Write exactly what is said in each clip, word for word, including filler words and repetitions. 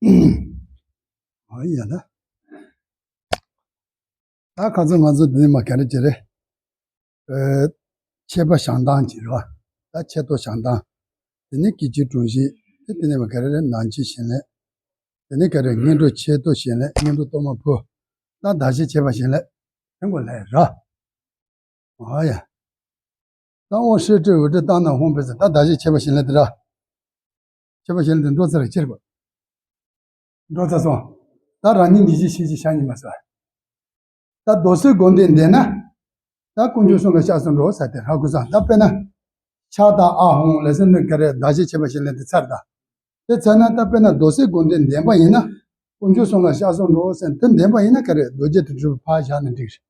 ཨ་ཡ་ད། ད་ཁ་ཚོ་ང་ཚོ་འདི་ནས་མ་ག་རེ་བྱེད་རེད། ཨེ། ཆད་པ་བཞག་སྟངས་ཀྱི་རེད་བ། ད་ཆད་ཐོ་བཞག་སྟངས། དེ་ནས་སྐྱེ་འཆི་གྲོལ་གཞི། དེ་དེ་ནས་མ་ག་རེ་རེད། ནང་འཆི་བྱིན་ལེན། དེ་ནས་ག་རེ། ངན་འགྲོ་ཆད་ཐོ་བྱིན་ལེན། ངན་འགྲོ་གཏོར་མ་ཕུལ། ད་བདག་བསྐྱེད་ཆད་པ་བྱིན་ལེན། དེ་མགོ་ལས་ར། ཨ་ཡ། ད་ཨོ་ཧྲེ་ཏྲི་འུ་ཏྲི་བཏང་ན་ཧོང་པེ་ས། ད་བདག་བསྐྱེད་ཆད་པ་བྱིན་ལེན་དེ་ར། ཆད་པ་བྱིན་ལེན་དེ་འགྲོ་ཚར་རེ་ཁྱེར་དགོས། འགྲོ་ཚར་སོང་། ད་རང་ཉིད་འཇིགས་བྱེད་ཞི་བྱེད་ཞག་གཉིས་མ་ཟ། ད་རྡོ་སེམས་སྒོམ་བཟླས་འདས་ན། ད་དཀོན་མཆོག་གསུམ་ལ་སྐྱབས་སུ་འགྲོ་ཟེར་ཏེ་ཧ་གོ་སོང་། ད་དཔེར་ན། ཕྱག་དང་ཨ་ཧོང་ལས་སེམས་ནི་ག་རེ། བདག་བསྐྱེད་ཆད་པ་བྱིན་ལེན་དེ་ཚར་ད། དེ་ཚར་ན་ད་དཔེར་ན་རྡོ་སེམས་སྒོམ་བཟླས་འདས་པ་ཡིན་ན། དཀོན་མཆོག་གསུམ་ལ་སྐྱབས་སུ་འགྲོ་ཟེར་དེ་འདས་པ་ཡིན་ན་ག་རེ། རྡོ་རྗེ་དྲིལ་བུ་ཕར་བཞག་ན་འགྲིག་རེད།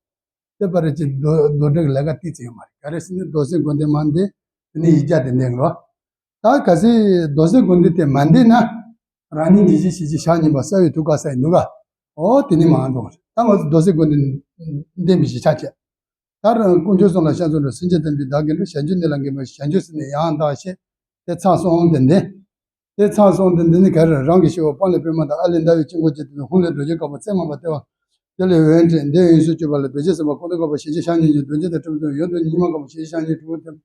དེ་བར་གྱི་རྡོ་རྡོ་དྲིལ་ལས་ཀ་ཏིག་ཙམ་ཡོད་མ་རེད། ག་རེ་ཟེར་ན་རྡོ་སེམས་སྒོམ་བཟླས་མ་འདས། དེ་ནས་ཡིག་བརྒྱ་དེ་འདས་འགྲོ། ད་གལ་སྲིད་རྡོ་སེམས་སྒོམ་བཟླས་དེ་མ་འདས་ན། རང་ཉིད་འཇིགས་བྱེད་ཞི་བྱེད་ཞག་གཉིས་པ་གསལ་བའི་ཐུགས་ཀ་གསལ་འདུག་ག། ཨོ་དེ་ནི་མ་འགྲོ། ད་ང་ཚོ་རྡོ་སེམས་སྒོམ་བཟླས་འདས་པའི་གཞིར་ཆགས་བྱས། ད་རང་དཀོན་མཆོག་གསུམ་ལ་སྐྱབས་སུ་འགྲོ། སེམས་ཅན་ཐམས་ཅད་བདག་གིས་འདུལ། བྱང་ཆུབ་གནས་ལ་འགོད་པའི་བྱང་ཆུབ་སེམས་ནི་ཡང་དག་བཤད། དེ་ཚར་སོང་དེ་འདས། དེ་ཚར་སོང་དེ་འདི་ནི་ག་རེ། རང་གི་ཞི་བ་སྤང་ལས་པདྨ་དང་། ཨ་ལས་ཟླ་བའི་དཀྱིལ་འཁོར་གྱི་དེ་ནི་ཧཱུྃ་ལས་རྡོ་རྗེ་དཀར་པོ་རྩེ་ལྔ་པ་སྟེ་བ། དེ་ལས་འོད་འདྲེན་འདི་ཡོངས་སུ་གྱུར་པ་ལ་རྡོ་རྗེ་སེམས་དཔའ་ཀུན་ཏུ་དགའ་བ་ཞལ་གཅིག་ཕྱག་གཉིས་ཀྱི་རྡོ་རྗེ་དང་ཕྲིན་ལས་ཡོན་ཏན་ཉི་མ་དཀར་པོ་ཞལ་གཅིག་ཕྱག་གཉིས་གྲུ་བོ་ཐེམ་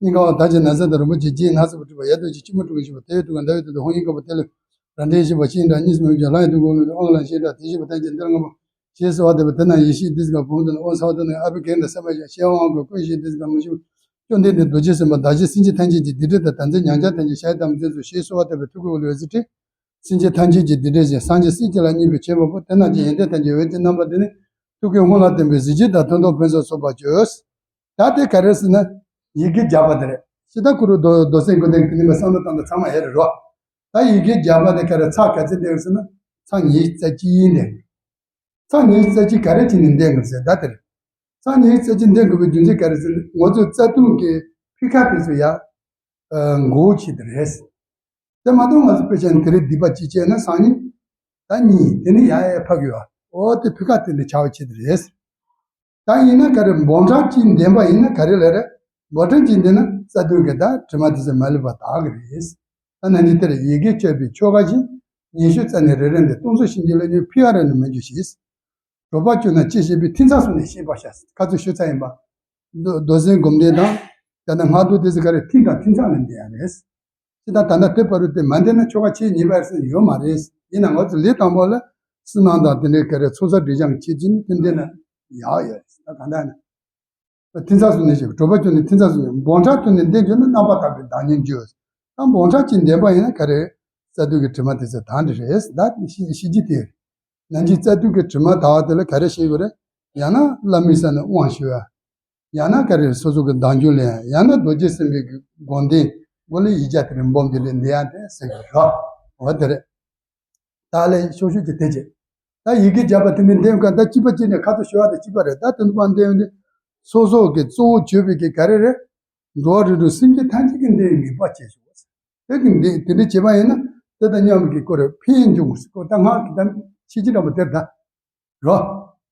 སྙིང་ག་བ་དར་གྱི་ན་བཟའ་དང་རིན་པོ་ཆེ་བརྒྱད་སྣ་ཚོགས་པ་སྤྲས་པ་ཡལ་དུས་ཀྱི་སྤྱི་བོ་དྲུག་གི་ཞི་བ། དེ་ཡི་ཐུགས་ཀ་ཟླ་བའི་དོན་དུ་ཧཱུྃ་ཡིག་དཀར་པོ། དེ་ལས་རང་འདྲའི་ཞི་བ་ཅི་ཡིན་དྲ་གཉིས་སུ་མེད་པའི་ལྷ་ཡི་དུས་འཁོར་ལོ་ཨང་ལ་ཞེས་གྲགས། དེ་ཞི་བ་ཐམས་ཅད་འདིར་མངོན་པ། ཞེས་གསོལ་བ་འདེབས་པ། དེ་ན་ཡེ་ཤེས་ཏི་ཙི་ཀ་བུམ་དང་། ཨོ་ས་བ་དང་། ཨ་བི་གེ་ན་སེམས་དཔའ་ཞེས་བྱ་བའི་དབང་བསྐུར། ཀུན་ཤེས་ཏི་ཙི་ཀ་མི་ཤེས་བཅོམ་ལྡན་འདས་རྡོ་རྗེ་སེམས་དཔའ་བདག་གཞན་སེམས་ཅན་ཐམས་ཅད་ཀྱི་སྡིག་སྒྲིབ་དང་། དམ་ཚིག་ཉམས་ཆག་ཐམས་ཅད་ཞི་བའི་དམ་ཚིག་སྩོལ། ཞེས་གསོལ་བ་འདེབས་པའི་ཐུགས་ཀའི་འོད་ཟེར་ཏེ། སེམས་ཅན་ཐམས་ཅད་ཀྱི་སྡིག་སྒྲིབ་ཀྱང་སངས་རྒྱས་སྲས་ཀྱི་ལ་བརྙས་པའི་བྱེད་པ་པོ། དེ་རྣམས་ཀྱི་ཡོན་ཏན་ཐམས་ཅད་འོད་ཀྱི་རྣམ་པ་འདི་ནི། ཐུགས་ཀའི་ཧཱུྃ་ལ་བརྟེན་པའི་གཟི་བརྗིད་དང་དོན་དམ་ཕུན་སུམ་ཚོགས་པར་བྱོས། ད་དེ་ག་རེ་ཟེར་ན། ཡི་གེ་བརྒྱ་པ་དེ་རེད། ཇི་ལྟར་ཁོ་རུ་རྡོ་རྡོ་སེམས་སྒོམ་བཟླས་ཀྱི་ནི་མ་བསམ་བློ་བཏང་དུས་ཚང་མ་ཡོད་རེད་རོ། ད་ཡི་གེ་བརྒྱ་པ་དེ་ག་རེ། ཚར་ག་ཚོད་འདས་ཟེར་ན། ཚར་ཉི་ཤུ་རྩ་གཅིག་འདས། ཚར་ཉི་ཤུ་རྩ་གཅིག་ག་རེ་བྱས་ནས་འདས་དགོས་ཟེར་ད་དེ་རེད། ཚར་ཉི་ཤུ་རྩ་གཅིག་འདས་དགོས་པའི་རྒྱུ་མཚན་ག་རེ་ཟེར་ན། ང་ཚོས་རྩ་ལྟུང་གི་འཕེལ་ཁ་དེ་ཚོ་ཡར་འགོག་བྱེད་དེ་རེད། དེ་མ་གཏོགས་ང་ཚོ་དཔེ་ཆ་ནས་དེ་རིང་སྡིག་པ་གཅིག་བྱས་ན་སང་ཉིན་ད་གཉིས། དེ་ནས་ཡར་ཡར་འཕར་གི་ཡོད། འོ་དེ་འཕེལ་ཁ་དེ་འདྲ་ཆགས་བྱེད་དེ་རེད། ད་ཡིན་ན་ག་རེ། འབུམ་ཕྲག་གཅིག་འདས་པ་ཡིན་ན་ག་རེ་ལས་རེད། འབུམ་ཕྲག་གཅིག་འདས་ན་རྩ་ལྟུང་གི་ད་དྲི་མ་དེ་ཚོ་མ་ལུས་པ་དག་གི་རེད། ད་ན་ནི་དེར་ཡི་གེ་བཅོས་པའི་ཆོ་ག་བཞིན། ཉི་ཤུ་རྩ་ནི་རེ་རེ་འདི། སྟོང་གསུམ་ཞིང་གི་ལས་ཉོན་ཕི་ཨ་ར་ནི་མི་འགྱུར་ཞེས། དྲོ་པ་བཅུ་ན་ཅི་བྱེད་པའི། ཐིམ་ཚང་སོགས་ནི་ཤེས་པར་བྱ། ཁ་ཚུར་ཞུ་ཚར་ཡིན་པ། རྡོ་རྡོ་སེམས་སྒོམ་བཟླས་དང་། ད་ནི་སྔགས་བཟླས་དེ་ཚོ་ག་རེ། ཐིམ་དང་ཐིམ་ཚང་ལས་འདས་ཡ་རེད། ཅི་ད་ད་ལྟ་དེ་བར་དུ་དེ་མ་འདས་ན་ཆོ་ག་བྱེད་ཉེས་པ་ཟེར་ཡོད་མ་རེད། ཡིན་ན་ང་ཚོ་ལས་དང་པོ་ལ་བསོད་ནམས་དང་དེ་འདྲའི་ག་རེ་ཚོགས་བསགས་སྒྲིབ་སྦྱང་བྱེད་ཀྱི་ནི་དེ་འདི་ན་ཡག་ཡོད་ད་ག་འདྲ་ན། ཐིམ་ཚང་སོགས་ནི་ཞེས། དྲོ་པ་བཅུ་ནི་ཐིམ་ཚང་སོགས་ནི། འབུམ་ཕྲག་བཅུ་ནི་འདས་གྱུར་ན། རྣམ་པར་དག་པའི་བདག་ཉིད་འགྱུར། ད་འབུམ་ཕྲག་གཅིག་འདས་པ་ཡིན་ན་ག་རེ། རྩ་ལྟུང་གི་དྲི་མ་དེ་ཚོ་དག་འདྲ་རེད་ད་ཤི་ཤི་རྒྱུ་དེ། ནང་གི་རྩ་ལྟུང་གི་དྲི་མ་དག་དེ་ལ་ག་རེ་བྱེད་དགོས་རེད། ཡང་ན་བླ་མའི་ས་ནས་དབང་ཞུ་ཡ། ཡང་ན་ག་རེ་སོ་སོ་གི་བདག་འཇུག་ལེན་ཡ། ཡང་ན་རྡོ་རྗེ་སེམས་དཔའི་གི་དགོངས་དོན་སྒོ་ལས་ཡིག་བརྒྱ་དེ་རིང་འབུམ་དེ་ལས་འདི་ཡང་དེ་ཟེར་གི་རོ། འོ་དེ་རེད། ད་ལས་ཤོག་ཤོག་གི་དེ་བྱེད། ད་ཡི་གེ་བརྒྱ་པ་དེ་མིན་འདེམས་ཀ་ད་གཅིག་པ་གཅིག་ནས་ཁ་ཐུག་ཞུ་བ་དང་གཅིག་པ་རེད། ད་དོན་དམ་འདེམས་དེ་སོ་སོ་གི་གཙོ་བོ་བརྗོད་པའི་གི་ག་རེ་རེད། འགྲོ་བ་རིགས་དྲུག་སེམས་ཅན་ཐམས་ཅད་ཀྱི་འདི་ནུས་པ་བྱེད་ཤོག་དེ་གི་འདི་དེ་འདྲ་བྱེད་པ་ཡིན་ན་དེ་དང་མཉམ་གྱི་སྐོར་ཕན་འབྱུང་སྐོར་ད་སྔགས་ཀྱི་ད་ཕྱི་ཅི་འདྲ་པོ་དེར་ད། རོ།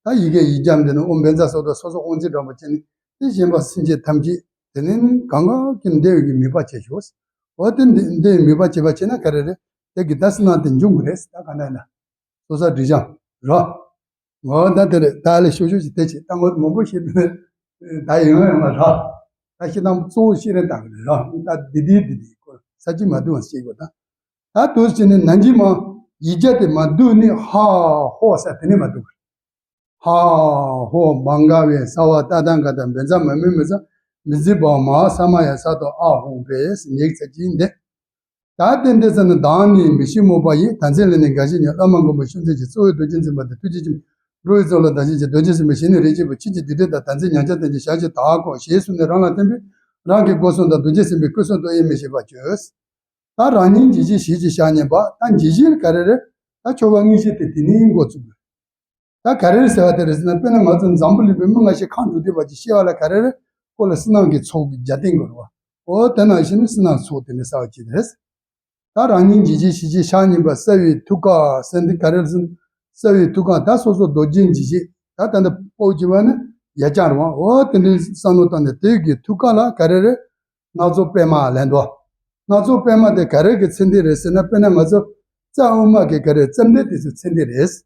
ད་ཡི་གེ་ཡིག་བརྒྱ་འདི་ནི་ཨོཾ་བཛྲ་སོགས་དང་སོ་སོ་དབང་བྱེད་འདྲ་པོ་བྱས་ནས་དེ་གཞན་པ་སེམས་ཅན་ཐམས་ཅད་དེ་ནི་གང་ག་གི་འདེབས་ཀྱི་ནུས་པ་བྱེད་ཤོག་འོ་དེ་འདེབས་ནུས་པ་བྱེད་པ་བྱས་ན་ག་རེ་རེད། དེ་གི་ད་བསོད་ནམས་དེ་འབྱུང་གི་རེད། ད་ག་འདྲ་ན། སོ་སོ་སྒྲིབ་སྦྱང་། རོ། ངོ་ད་དེ་རེད། ད་ལས་ཤོག་ཤོག་ཅིག་དེ་བྱེད། ད་ངོ་མང་པོ་བཤད་དུས་ད་ཡོང་ཡོང་མ་རོ། ད་ཤི་དང་གཙོ་བོ་ཤེས་རེ་བཏང་གི་རེད་རོ། ད་འདི་འདི་འདི་འདི་སྐོར་ས་ཅི་མ་འདུག་ཨང་ཤེས་དགོས་ད། ད་དུས་ཕྱིན་ནས་ནན་གྱིས་མ། ཡིག་བརྒྱ་དེ་མ་བསྡུས་ནས་ཧ་ཧོ་ས་དེ་ནས་མ་བསྡུ་གི། ཧ་ཧོ་བྷ་ག་ཝེ་ས་བ་ཏ་ཐཱ་ག་ཏ་བཛྲ་མ་མི་མི་ས་མི་ཛི་བྷ་མ་ས་མ་ཡ་ས་ཏོ་ཨ་ཧོང་པེ་ཉིག་ཚ་ཅིན་དེ། ད་དེ་འདི་ས་ནི་བདག་ནི་མི་ཤི་རྨོངས་པ་ཡི། དམ་ཚིག་ལས་ནི་འགལ་ཞིང་ཉོན། བླ་མ་མགོན་པོ་ཤུགས་འཛིན་གྱི། གཙོ་བོ་རྡོ་རྗེ་འཛིན་པ་དེ། ཐུགས་རྗེ་ཆེན་པོ་འགྲོ་བའི་ཚོགས་ལ་བདག་གཞན་གྱི། རྡོ་རྗེ་སེམས་དཔའི་ཞལ་ནི་རེག་བྱེད་པ། ཕྱིན་ཅི་ལྡོག་ཕྲ་དང་དམ་ཚིག་ཉམས་ཆག་ཐམས་ཅད་ཞག་གཅིག་དག་གོ། ཞེས་གསུངས་ནས་རང་ལ་བརྟེན་པའི་རང་གི་སྒོ་གསུམ་དང་རྡོ་རྗེ་སེམས་དཔའི་སྐུ་གསུང་ཐུགས་དབྱེར་མི་ཕྱེད་པར་བརྗོད། ད་རང་ཉིད་འཇིགས་བྱེད་ཞི་བྱེད་ཞག་གཉིས་པ། ད་འཇིགས་བྱེད་ག་རེ་རེད། ད་ཆོ་ག་དངོས་གཞི་དེ་དེ་ནས་འགོ་བཙུགས་དགོས། ད་ག་རེ་རེད་ཟེར་བ་དེ་རེད་ཟེར་ན། དཔེར་ན་ང་ཚོ་འཛམ་བུ་གླིང་པའི་མི་ལྔ་བཞི་གང་འགྲོ་བསྡད་པ་ཅིག་ཤི་བ་ལ་ག་རེ་རེད། ཁོ་ལ་བསོད་ནམས་ཀྱི་ཚོགས་ཀྱི་རྒྱ་སྟེང་དགོས་རེད་བ། འོ་དེ་ནང་བཞིན་ནི་བསོད་ནམས་ཚོགས་དེ་ནས་བསགས་པ་ཅིག་རེད། ད་རང་ཉིད་འཇིགས་བྱེད་ཞི་བྱེད་ཞག་གཉིས་པ། གསལ་བའི་ཐུགས་ཀ་ཟེར་འདི་ག་རེ་རེད་ཟེར་ན། གསལ་བའི་ཐུགས་ཀ་ད་སོ་སོ་རྡོ་རྗེ་འཇིགས་བྱེད་ད་ད་འདི་སྤོ་བྱེད་པ་ནི་ཡ་ཅང་རེད་བ། འོ་དེ་འདྲའི་བསམ་བློ་བཏང་ནས་དེ་གི་ཐུགས་ཀ་ལ་ག་རེ་རེད། སྣ་ཚོགས་པད་མ་ལེན་དོ། སྣ་ཚོགས་པད་མ་དེ་ག་རེ་གི་ཚད་འདི་རེད་ཟེར་ན། དཔེར་ན་ང་ཚོ་ རྩ་དབུ་མ་གི་ག་རེ་རྩ་འགྲེལ་དེ་ཚོ་ཚེ་འདི་རེད། སྣ་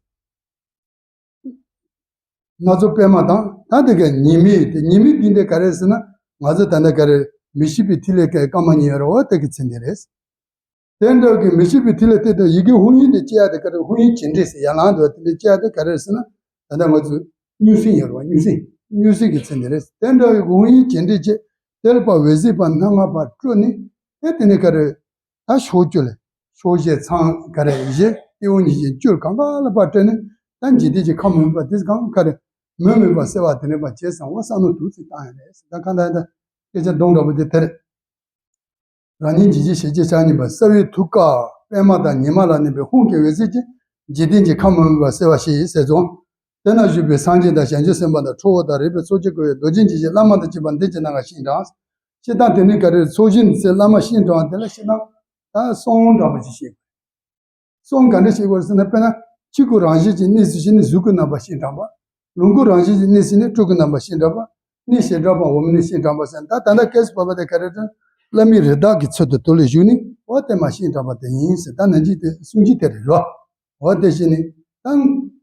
ཚོགས་པད་མ་དང་ད་དེ་ག་ཉི་མའི་དེ་ཉི་མའི་འདི་འདྲ་ག་རེ་ཟེར་ན། ང་ཚོ་ད་ལྟ་ག་རེ་མི་ཤིགས་པའི་ཐིག་ལེ་ག་སྐར་མ་གཉིས་ཡོད་རེད་བ། དེ་གི་ཚེ་འདི་རེད། དེ་འདྲ་གི་མི་ཤིགས་པའི་ཐིག་ལེ་དེ་དང་ཡི་གེ་ཧཱུྃ་ཡིག་དེ་སྐྱེ་ཡ་དེ་ག་རེ། ཧཱུྃ་ཡིག་བྱེད་འབྲེལ་ཟེར་ཡ་ལང་འདུག་དེ་འདྲ་སྐྱེ་ཡ་དེ་ག་རེ་ཟེར་ན། ད་ལྟ་ང་ཚོ་སྨྱུག་སྲིན་ཡོད་རེད་བ། སྨྱུག་སྲིན། སྨྱུག་སྲིན་གི་ཚེ་འདི་རེད། དེ་འདྲ་གི་ཧཱུྃ་ཡིག་བྱེད་འབྲེལ་བྱེད། དེ་ལ་ཕར་འོད་ཟེར་ཕར་སྣ་ལྔ་ཕར་སྤྲོ་ནས། ཨེ་དེ་ནས་ག་རེ། ད་ཕྱོགས་བཅུ་ལ། ཕྱོགས་བཞི་ཚང་ག་རེ་བཞི། སྟེང་འོག་གཉིས་བཞི་བཅུ་གང་ག་ལ་ཕར་སྤྲོས་ནས། ད་འཇིག་རྟེན་གྱི་ཁམས་མུན་པ་དེ་གང་ག་རེ། མུན་མུན་པ་སེལ་བ་དེ་ནས་ཕར་བྱས་ཙང་བསམ་མནོ་དུ་ཚིག་བཏང་ཡ་རེད། ད་གང་ལྟར་ད་སྐད་ཆ་སྡོམ་འདྲ་པོ་དེ་དེ་རེད། རང་ཉིད་འཇིགས་བྱེད་ཞི་བྱེད་ཕྱག་གཉིས་པ། རྩ་བའི་ཐུགས་ཀར་པདྨ་དང་ཉི་མ་ལ་གནས་པའི་ཧཱུྃ་གི་འོད་ཟེར་གྱིས་འཇིག་རྟེན་གྱི་ཁམས་མུན་པ་སེལ་བར་ཤོག་ཟེར་ཙང་། དེ་ན་བཞུགས་པའི་སངས་རྒྱས་དང་བྱང་ཆུབ་སེམས་དཔའ་དང་ཁྲོ་བོ་དང་རིག་པའི་ཚོགས་ཀྱིས་བསྐོར་བའི་རྡོ་རྗེ་འཇིགས་བྱེད་བླ་མ་དང་བཅས་པ་འདི་ཁྱེད་རྣམས་ལ་བཤད་དང་། སྤྱིར་བཏང་དེ་ནི་ག་རེ། ཚོགས་ཞིང་ཟེར་བླ་མ་བཤད་གྲོང་དེ་ལ་སྤྱིར་བཏང་ད་གསུང་འདྲ་པོ་ཅིག་བཤད། གསུང་ག་འདྲ་བཤད་དགོས་ཟེར་ན། དཔེར་ན་ཆོས་སྐུ་རང་བཞིན་གྱི་གནས་སུ་ཞིག་ནི་གཟུགས་སྐུའི་རྣམ་པ་བཤད་གྲོང་པ། ལོངས་སྐུ་རང་བཞིན་གྱི་གནས་སུ་ནི་སྤྲུལ་སྐུའི་རྣམ་པ་བཤད་གྲོང་པ། གནས་བྱེ་བྲག་པའམ་འོག་མིན་ནས་བཤད་གྲོང་པ་ཟེར་ན། ད་ད་ལྟ་སྐབས་སུ་བབ་པ་དེ་ག་རེ་རེད། བླ་མའི་རིགས་བདག་གི་ཚུལ་དུ་དུ་ལ་བཞུགས་ནས་འོ་དེ་མར་བཤད་གྲོང་པ་དེ་ཡིན་ཟེར། ད་ནང་གི་དེ་གསུང་གི་དེ་རེད་རོ། འོ་དེ་བཤད་ནས་ད་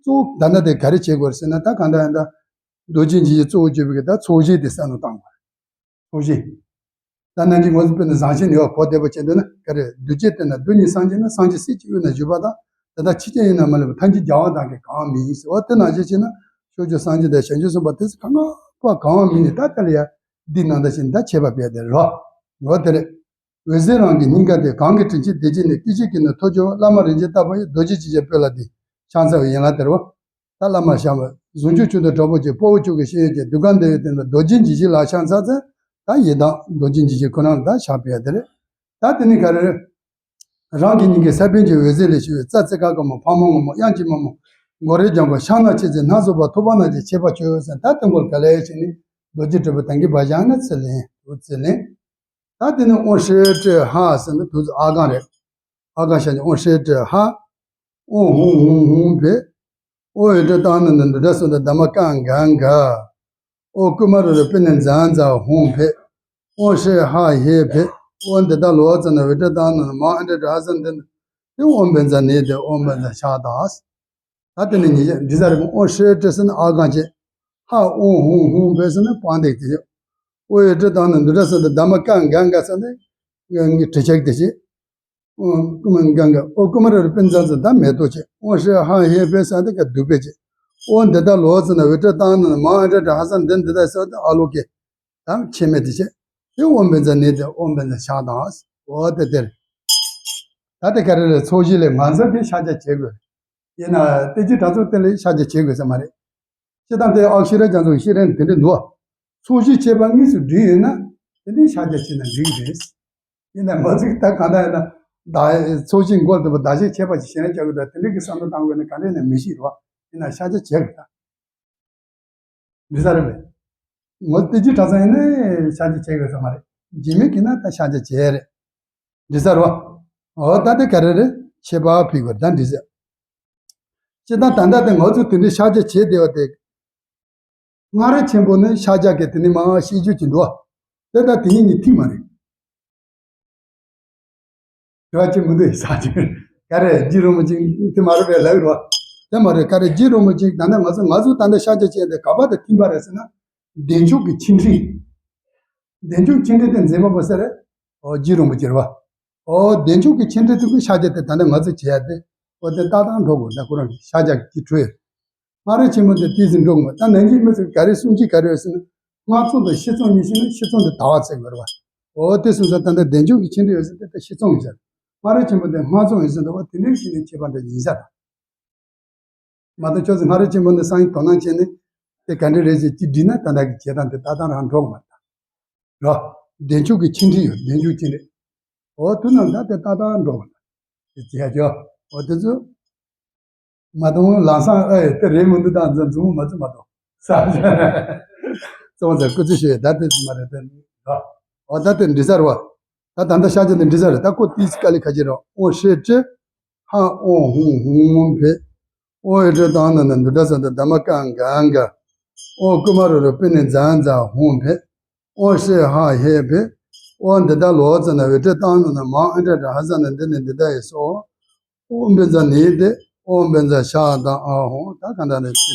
གཙོ་བོ་ད་ལྟ་དེ་ག་རེ་བྱེད་དགོས་ཟེར་ན། ད་གང་ལྟར་ཡང་ད་རྡོ་རྗེ་འཇིགས་བྱེད་གཙོ་བོ་བརྗོད་པའི་གི་ད་ཚོགས་ཞིང་དེ་བསམ་བློ་བཏང་དགོས། ཚོགས་ཞིང་། ད་ནང་གི་ང་ཚོ་དཔེར་ན་བཟང་ཞིང་ནུས་པ་གོ་བདེ་པོ་བྱེད་འདོད་ན་ག་རེ། གདུལ་བྱའི་དོན་ལ་གདུལ་བྱའི་སངས་རྒྱས་ན། སངས་རྒྱས་སྲས་ཀྱི་དབུས་ན་བཞུགས་པ་དང་། དེ་དག་ཕྱི་ཁྱོད་ཡིན་ན་མ་ལུས་པ། ཐམས་ཅད་རྒྱལ་བ་དག་གིས་གང་བ་མིན་ཟེར་བ་དེ་ནང་བཞིན་བྱས་ན། ཕྱོགས་བཅུའི་སངས་རྒྱས་དང་བྱང་ཆུབ་སེམས་དཔའ་དེ་ཚོ་གང་ག་པ་གང་བ་མིན་ནས། ད་དེ་ལ་ཡ་འདི་ནང་ད་བཞིན་ད་བྱེད་པ་དཔེ་དེ་རོ། ངོ་དེ་རེད། འོད་ཟེར་རང་གི་སྙིང་ག་དེ། གང་གི་དྲིན་ཆེན་བདེ་སྐྱིད་ནས། སྐྱེ་མཆེད་ཀུན་ནས་ཐོབ་གྱུར་པ། བླ་མ་རིན་ཆེན་ལྟ་བུ་ཡི། རྡོ་རྗེ་འཇིགས་བྱེད་སྤོས་ལ་འདི། ཕྱག་འཚལ་བའི་ཡན་ལག་དེ་རོ། ད་བླ་མ་བྱམས་པ་ཟུང་འཇུག་མཆོག་ཏུ་གྲོགས་པོ་བྱེད། དཔའ་བོ་མཆོག་གི་སྤྱན་ཡོད་ཅིང་། འདུ་ཁང་འདི་ཡི་སྟེང་དུ། རྡོ་རྗེ་འཇིགས་བྱེད་ལ་ཕྱག་འཚལ་ཚེ། ད་ཡི་དམ་རྡོ་རྗེ་འཇིགས་བྱེད་ཁོ་རང་ལ་ད་ཕྱག་ཕུལ་ཡ་དེ་རེད། ད་དེ་ནི་ག་རེ་རེད། རང་གི་སྙིང་གའི་ས་བོན་གྱི་འོད་ཟེར་ལས་བྱུང་བའི། རྩ་ཙི་ཀ་ག་མ། ཕག་མོ་སྔོན་མོ། དབྱངས་ཅན་མ་མོ། སྒོ་རའི་ལྗང་བུ། ཕྱག་ན་ཆེ་ཚེ་སྣ་ཚོགས་པ། ཐུབ་པ་ན་ཆེ་ཁྱད་པར་ཆེ་ཟེར། ད་དེ་མགོ་ལ་ག་ལེ་བྱས་ནས་རྡོ་རྗེ་དྲིལ་བུ་དང་གི་བ་བཞག་ན་ཚེ་ལེན་དུ་ཚེ་ལེན། ད་དེ་ནི་ཨོཾ་ཧྲཱིཿ་ཧྲཱིཿ་ཧ་ཟེར་ན་དུ་ཨ་གང་རེད། ཨ་གང་ཤ་ཉེ་ཨོཾ་ཧྲཱིཿ་ཧྲཱིཿ་ཧ། ཨོཾ་ཧཱུྃ་ཧཱུྃ་ཧཱུྃ་ཕཊ། ཨོཾ་ཡེ་ཊི་ཏཱ་ན་ན་དུ་ཏྲ་སོ་ཏ་དྷརྨ་ཀཾ་གཾ་ག། ཨོཾ་ཀུ་མ་རུ་རུ་པི་ཎི་ཛཾ་ཛཾ་ཧཱུྃ་ཕཊ། ཨོཾ་ཧྲཱིཿ་ཧ་ཧེ་ཕཊ། ཨོཾ་དི་ཏ་ལོ་ཙ་ན་བི་ཏི་ཏ་ན་ན་མ་ཨ་ཏྲ་ཏྲ་ཧ་ས་ན་དི་ན། དེ་ཨོཾ་བཛྲ་ནི་དེ་ཨོཾ་བཛྲ་ཤ་ཏ། ད་དེ་ནི་ཉིད་འདི་ཟ་རེ་མོ། ཨོཾ་ཧྲཱིཿ་ཧྲཱིཿ་ཟེར་ན་ཨ་གང་བྱེད། ཧ་ཨོཾ་ཧཱུྃ་ཧཱུྃ་ཕཊ་ཟེར་ན་པང་གདན་དེ་བྱེད། ཨོཾ་ཡེ་ཊི་ཏཱ་ན་དུ་ཏྲ་སོ་ཏ་དྷརྨ་ཀཾ་གཾ་ག་ཟེར་ན་གྲི་ཆག་དེ་བྱེད། ཨོཾ་ཀུ་མ་ག་ག། ཨོཾ་ཀུ་མ་རུ་རུ་པི་ཎི་ཛཾ་ཛཾ་ད་མེ་ཏོག་བྱེད། ཨོཾ་ཧྲཱིཿ་ཧ་ཧེ་ཕཊ་ཟེར་ན་དེ་ག་བདུག་སྤོས་བྱེད། ཨོཾ་དི་ཏ་ལོ་ཙ་ན་བི་ཏི་ཏ་ན་ན་མ་ཨ་ཏྲ་ཏྲ་ཧ་ས་ན་དི་ན་དི་ཏ་ཟེར་ན་དེ་ཨ་ལོ་ཀེ། ད་ཕྱེ་མེད་དེ་བྱེད། དེ་ཨོཾ་བཛྲ་ནི་དེ་ཨོཾ་བཛྲ་ཤ་ཏ། འོ་དེ་དེར། ད་དེ་ག་རེ་རེད། ཚོགས་ཞིང་ལས་ང་ཚོ་དེ་ཤཱཀྱ་བྱེད་དགོས། ཡིན་ན་དེ་ཅི་དྲ་ཚོགས་དེ་ལས་ཤཱཀྱ་བྱེད་དགོས་ས་མ་རེད། སྤྱིར་བཏང་དེ་ཨ་ཤེ་ར་རྒྱ་མཚོ་ཤེས་རན་དེ་འདྲ་འདུག་ཚོགས་ཞིང་བྱས་པ་དངོས་སུ་བསྒྲིགས་ཡོད་ན་དེ་ནི་ཤཱཀྱ་བྱས་ན་འགྲིག་རེད། ཡིན་ན་ང་ཚོས་ད་གང་ལྟར་ཡིན་ན་ད་ཚོགས་ཞིང་མགོ་ལ་བསྡུ་བ་བདག་གཞན་ཁྱད་པར་ཅན་ཞེ་ན་བྱ་དགོས། ད་དེ་འདྲ་གི་བསམ་བློ་བཏང་དགོས་ན་ག་འདྲ་ཡིན་ན་མི་ཤེས་རོགས། ཡིན་ན་ཤཱཀྱ་བྱེད་དགོས་ད། འདི་ས་རེད་པས། ངོ་དེ་ཅི་གྲྭ་ཚང་ཡིན་ན་ཤཱཀྱ་བྱེད་དགོས་ས་མ་རེད། རྗེས་མའི་གི་ན་ད་ཤཱཀྱ་བྱེད་རེད། འདི་ས་རོ། འོ་ད་དེ་ག་རེ་རེད། ཁྱད་པར་ཕི་དགོས་ད་འདི་ས། སྤྱིར་བཏང་ད་ལྟ་དེ་ང་ཚོ་དེ་འདྲའི་ཤཱཀྱ་བྱེད་བསྡད་པ་དེ། སྔ་རབས་ཆེན་པོ་ནི་ཤཱཀྱ་གི་དེ་ནི་མ་ཤེས་རྒྱུ་ཅིག་འདུག་བ། དེ་ལྟར་དེ་གཉིས་གཉིས་ཐིག་མ་རེད། དྲི་བ་ཅིག་མི་འདུག་ཡིན་ས་ཅིག་ག་རེ་རྗེ་རིན་པོ་ཆེ་དེ་མ་རེད་པས་ལབ་རོགས། དེ་མ་རེད། ག་རེ་རྗེ་རིན་པོ་ཆེ་ད་ནི་ང་ཚོ་ང་ཚོ་ད་ནི་ཤཱཀྱ་བྱས་ཏེ་ག་པ་དང་མཐུན་པ་རེད་ཟེར་ན། བདེ་མཆོག་གི་ཆེ་འབྲིང་། བདེ་མཆོག་ཆེ་འབྲིང་དེ་མཛད་པ་པོ་སུ་རེད། ཨོ་རྗེ་རིན་པོ་ཆེ་རེད་བ། ཨོ་བདེ་མཆོག་གི་ཆེ་འབྲིང་དེ་ཀུན་ཤཱཀྱ་དེ་ད་ནི་ང་ཚོ་བྱས་ཏེ། ཨོ་དེ་ཏག་ཏག་འགྲོ་དགོས། ད་ཁོ་རང་གི་ཤཱཀྱ་གི་འཕྲོས། སྔ་རབས་ཆེན་པོ་འདི་ཏོག་ཙམ་འགྲོ་དགོས། ད་ནང་གི་མི་ཚོས་ག་རེ་གསུང་གི་ག་རེ་ཟེར་ན། སྔགས་རྫོགས་དང་ཤེས་རྫོགས་གཉིས་ཤེས་ན་ཤེས་རྫོགས་འདི་དག་པ་བྱེད་དགོས་རེད་བ། འོ་དེ་སོང་ཙང་ད་ལྟ་བདེ་མཆོག་གི་ཆེ་འབྲིང་ཡོད་ཟེར་དེ་ལྟ་ཤེས་རྫོགས་ཡིན་ཟེར། སྔ་རབས་ཆེན་པོ་འདི་སྔགས་རྫོགས་ཡིན་ཟེར་འདུག་བ། དེ་འདྲའི་ཞིག་ནས་ཁྱད་པར་འདྲ་ཡིན་ས་རེད། མ་གཏོགས་ཁྱོད་ཚོ་སྔ་རབས་ཆེན་པོ་འདི་སང་ཡིན་དོ་སྣང་བྱས་ནས་དེ་ག་འདྲ་རེད་ཟེར་ཅིག་འདྲི་ན་ད་ལྟ་གི་བྱེད་སྟངས་དེ་ཏག་ཏག་རང་འགྲོ་གི་མ་རེད། རོ། བདེ་མཆོག་གི་ཆེ་འབྲིང་ཡོད། བདེ་མཆོག་ཆེ་འབྲིང་། འོ་དུ་ནང་ད་དེ་ཏག་ཏག་འགྲོ་གི་མ་རེད། དེ་བྱེད་ཡ་ཅོ། འོ་དེ་ཚོ། མ་གཏོང་ལམ་སང་ཨེ་དེ་རེད་མི་འདུག་ད་འཛིན་འཛིན་མ་བཙུགས་མ་གཏོགས་ས། གཙོ་བོ་ཚོ་སྐུ་ཚེ་ཞུ་ཡ་ད་དེ་མ་རེད་དེ། འོ་ད་དེ་འདྲི་ས་རེད་བ། ད་ད་ལྟ་ཤཱཀྱ་དེ་འདྲི་ས་རེད། ད་ཁོ་ཏིས་དཀའ་ལས་ཁ་ཅིག་རེད། ཨོཾ་ཧྲཱིཿ་ཧྲཱིཿ་ཧ་ཨོཾ་ཧཱུྃ་ཧཱུྃ་ཕཊ། ཨོཾ་ཡེ་ཊི་ཏཱ་ན་ན་དུ་ཏྲ་སོ་ཏ་དྷརྨ་ཀཾ་གཾ་ག། ཨོཾ་ཀུ་མ་རུ་རུ་པི་ཎི་ཛཾ་ཛཾ་ཧཱུྃ་ཕཊ། ཨོཾ་ཧྲཱིཿ་ཧ་ཧེ་ཕཊ། ཨོཾ་དི་ཏ་ལོ་ཙ་ན་བི་ཏི་ཏཱ་ན་ན་མ་ཨ་ཏྲ་ཏྲ་ཧ་ས་ན་དི་ན་དི་ཏ་ཡེ་སྭཱ་ཧཱ། ཨོཾ་བཛྲ་ནི་ཏེ། ཨོཾ་བཛྲ་ཤ་དང་ཨ་ཧོ། ད་ག་འདྲ་ནས་ཅི་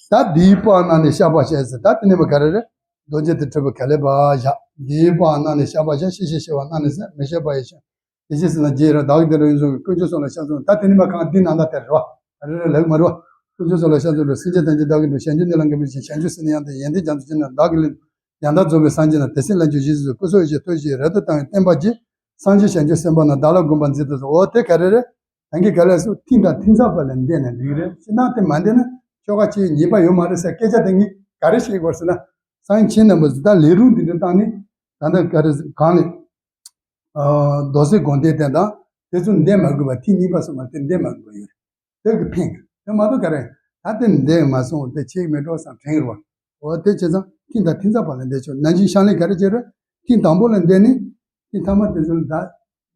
ཏེ། ད་འདིའི་པ་ན་ནི་བཤགས་པ་བྱས་ཟེར། ད་དེ་ནས་མ་ག་རེ་རེད། རྡོ་རྗེ་དེ་གྲུབ་པའི་ག་ལེ་བ་བཞག་འདིའི་པ་ན་ནི་བཤགས་པ་བྱས། ཤེས་ཤེས་ཤེས་པ་ན་ནི་ཟེར། མི་ཤེས་པ་ཡི་ཤེས། དེ་ཅི་ཟེར་ན་རྗེས་ར་བདག་གི་དེ་རུ་ཡིན་གསུང་གི་དཀོན་མཆོག་གསུམ་ལ་ཕྱག་འཚལ། ད་དེ་ནས་མ་གང་འདི་ནང་ད་དེར་རོ། ཨ་རེ་རེ་ལེགས་མ་རོ། དཀོན་མཆོག་གསུམ་ལ་ཕྱག་འཚལ་ལོ། སེམས་ཅན་ཐམས་ཅད་བདག་གིས་འདུལ། བྱང་ཆུབ་ནི་ལམ་མཁས་པའི་ཕྱིར། བྱང་ཆུབ་སེམས་ནི་ཡང་དག་ཡོན་ཏན་རྒྱ་མཚོ་ཆེ་ན་བདག་གིས་ལེགས། ཡང་དག་རྫོགས་པའི་སངས་རྒྱས་ན། དེ་སྲིད་ལྷ་ཆོས་ཞི་བར་ཐོབ་ཅིང་། རབ་ཏུ་དང་བའི་བསྟན་པ་འབྱེད། སངས་རྒྱས་བྱང་ཆུབ་སེམས་དཔའ་རྣམས། བདག་ལ་དགོངས་པར་མཛད་དུ་གསོལ། འོ་དེ་ག་རེ་རེད། ད་གིན་ག་ལེ་སུ་ཐིག་དང་ཐིག་ཚད་པ་ལ་འདས་ན་འགྲིག་རེད། ཅི་ན་དེ་མ་འདས་ན་ཆོ་ག་ཆེ་ཉེས་པ་ཡོད་མ་རེད་ཟེར་སྐད་ཆ་དེ་ངས་ག་རེ་བཤད་དགོས་ཟེར་ན། སངས་རྒྱས་རྣམ་པ་ཚོ་ད་ལས་རུང་འདི་འདྲ་བཏང་ནས་ད་ལྟ་ག་རེ་གང་ནས་ཨ་མདོ་སྲིད་དགོངས་དོན་དེ་དང་དེ་ཚོ་འདས་མ་དགོས་པ་ཐིག་གཉིས་པ་སོགས་མ་དེ་འདས་མ་དགོས་པ་ཡོད་རེད། དེ་གི་ཕན་གི་དེ་མ་གཏོགས་ག་རེ་ད་དེ་འདས་མ་སོང་དེ་ཆེ་མི་འགྲོ་བསམ་དྲན་རོགས། འོ་དེ་བྱས་ཙང་ཐིག་དང་ཐིག་ཚད་པ་ལ་འདས་ཆོག་ནང་བཞིན་ཕྱག་ལེན་ག་རེ་བྱེད་རེད། ཐིག་དང་པོ་ལ་འདས་ནས་ཐིག་ཐ་མ་དེ་ཚོ་ལ་ད་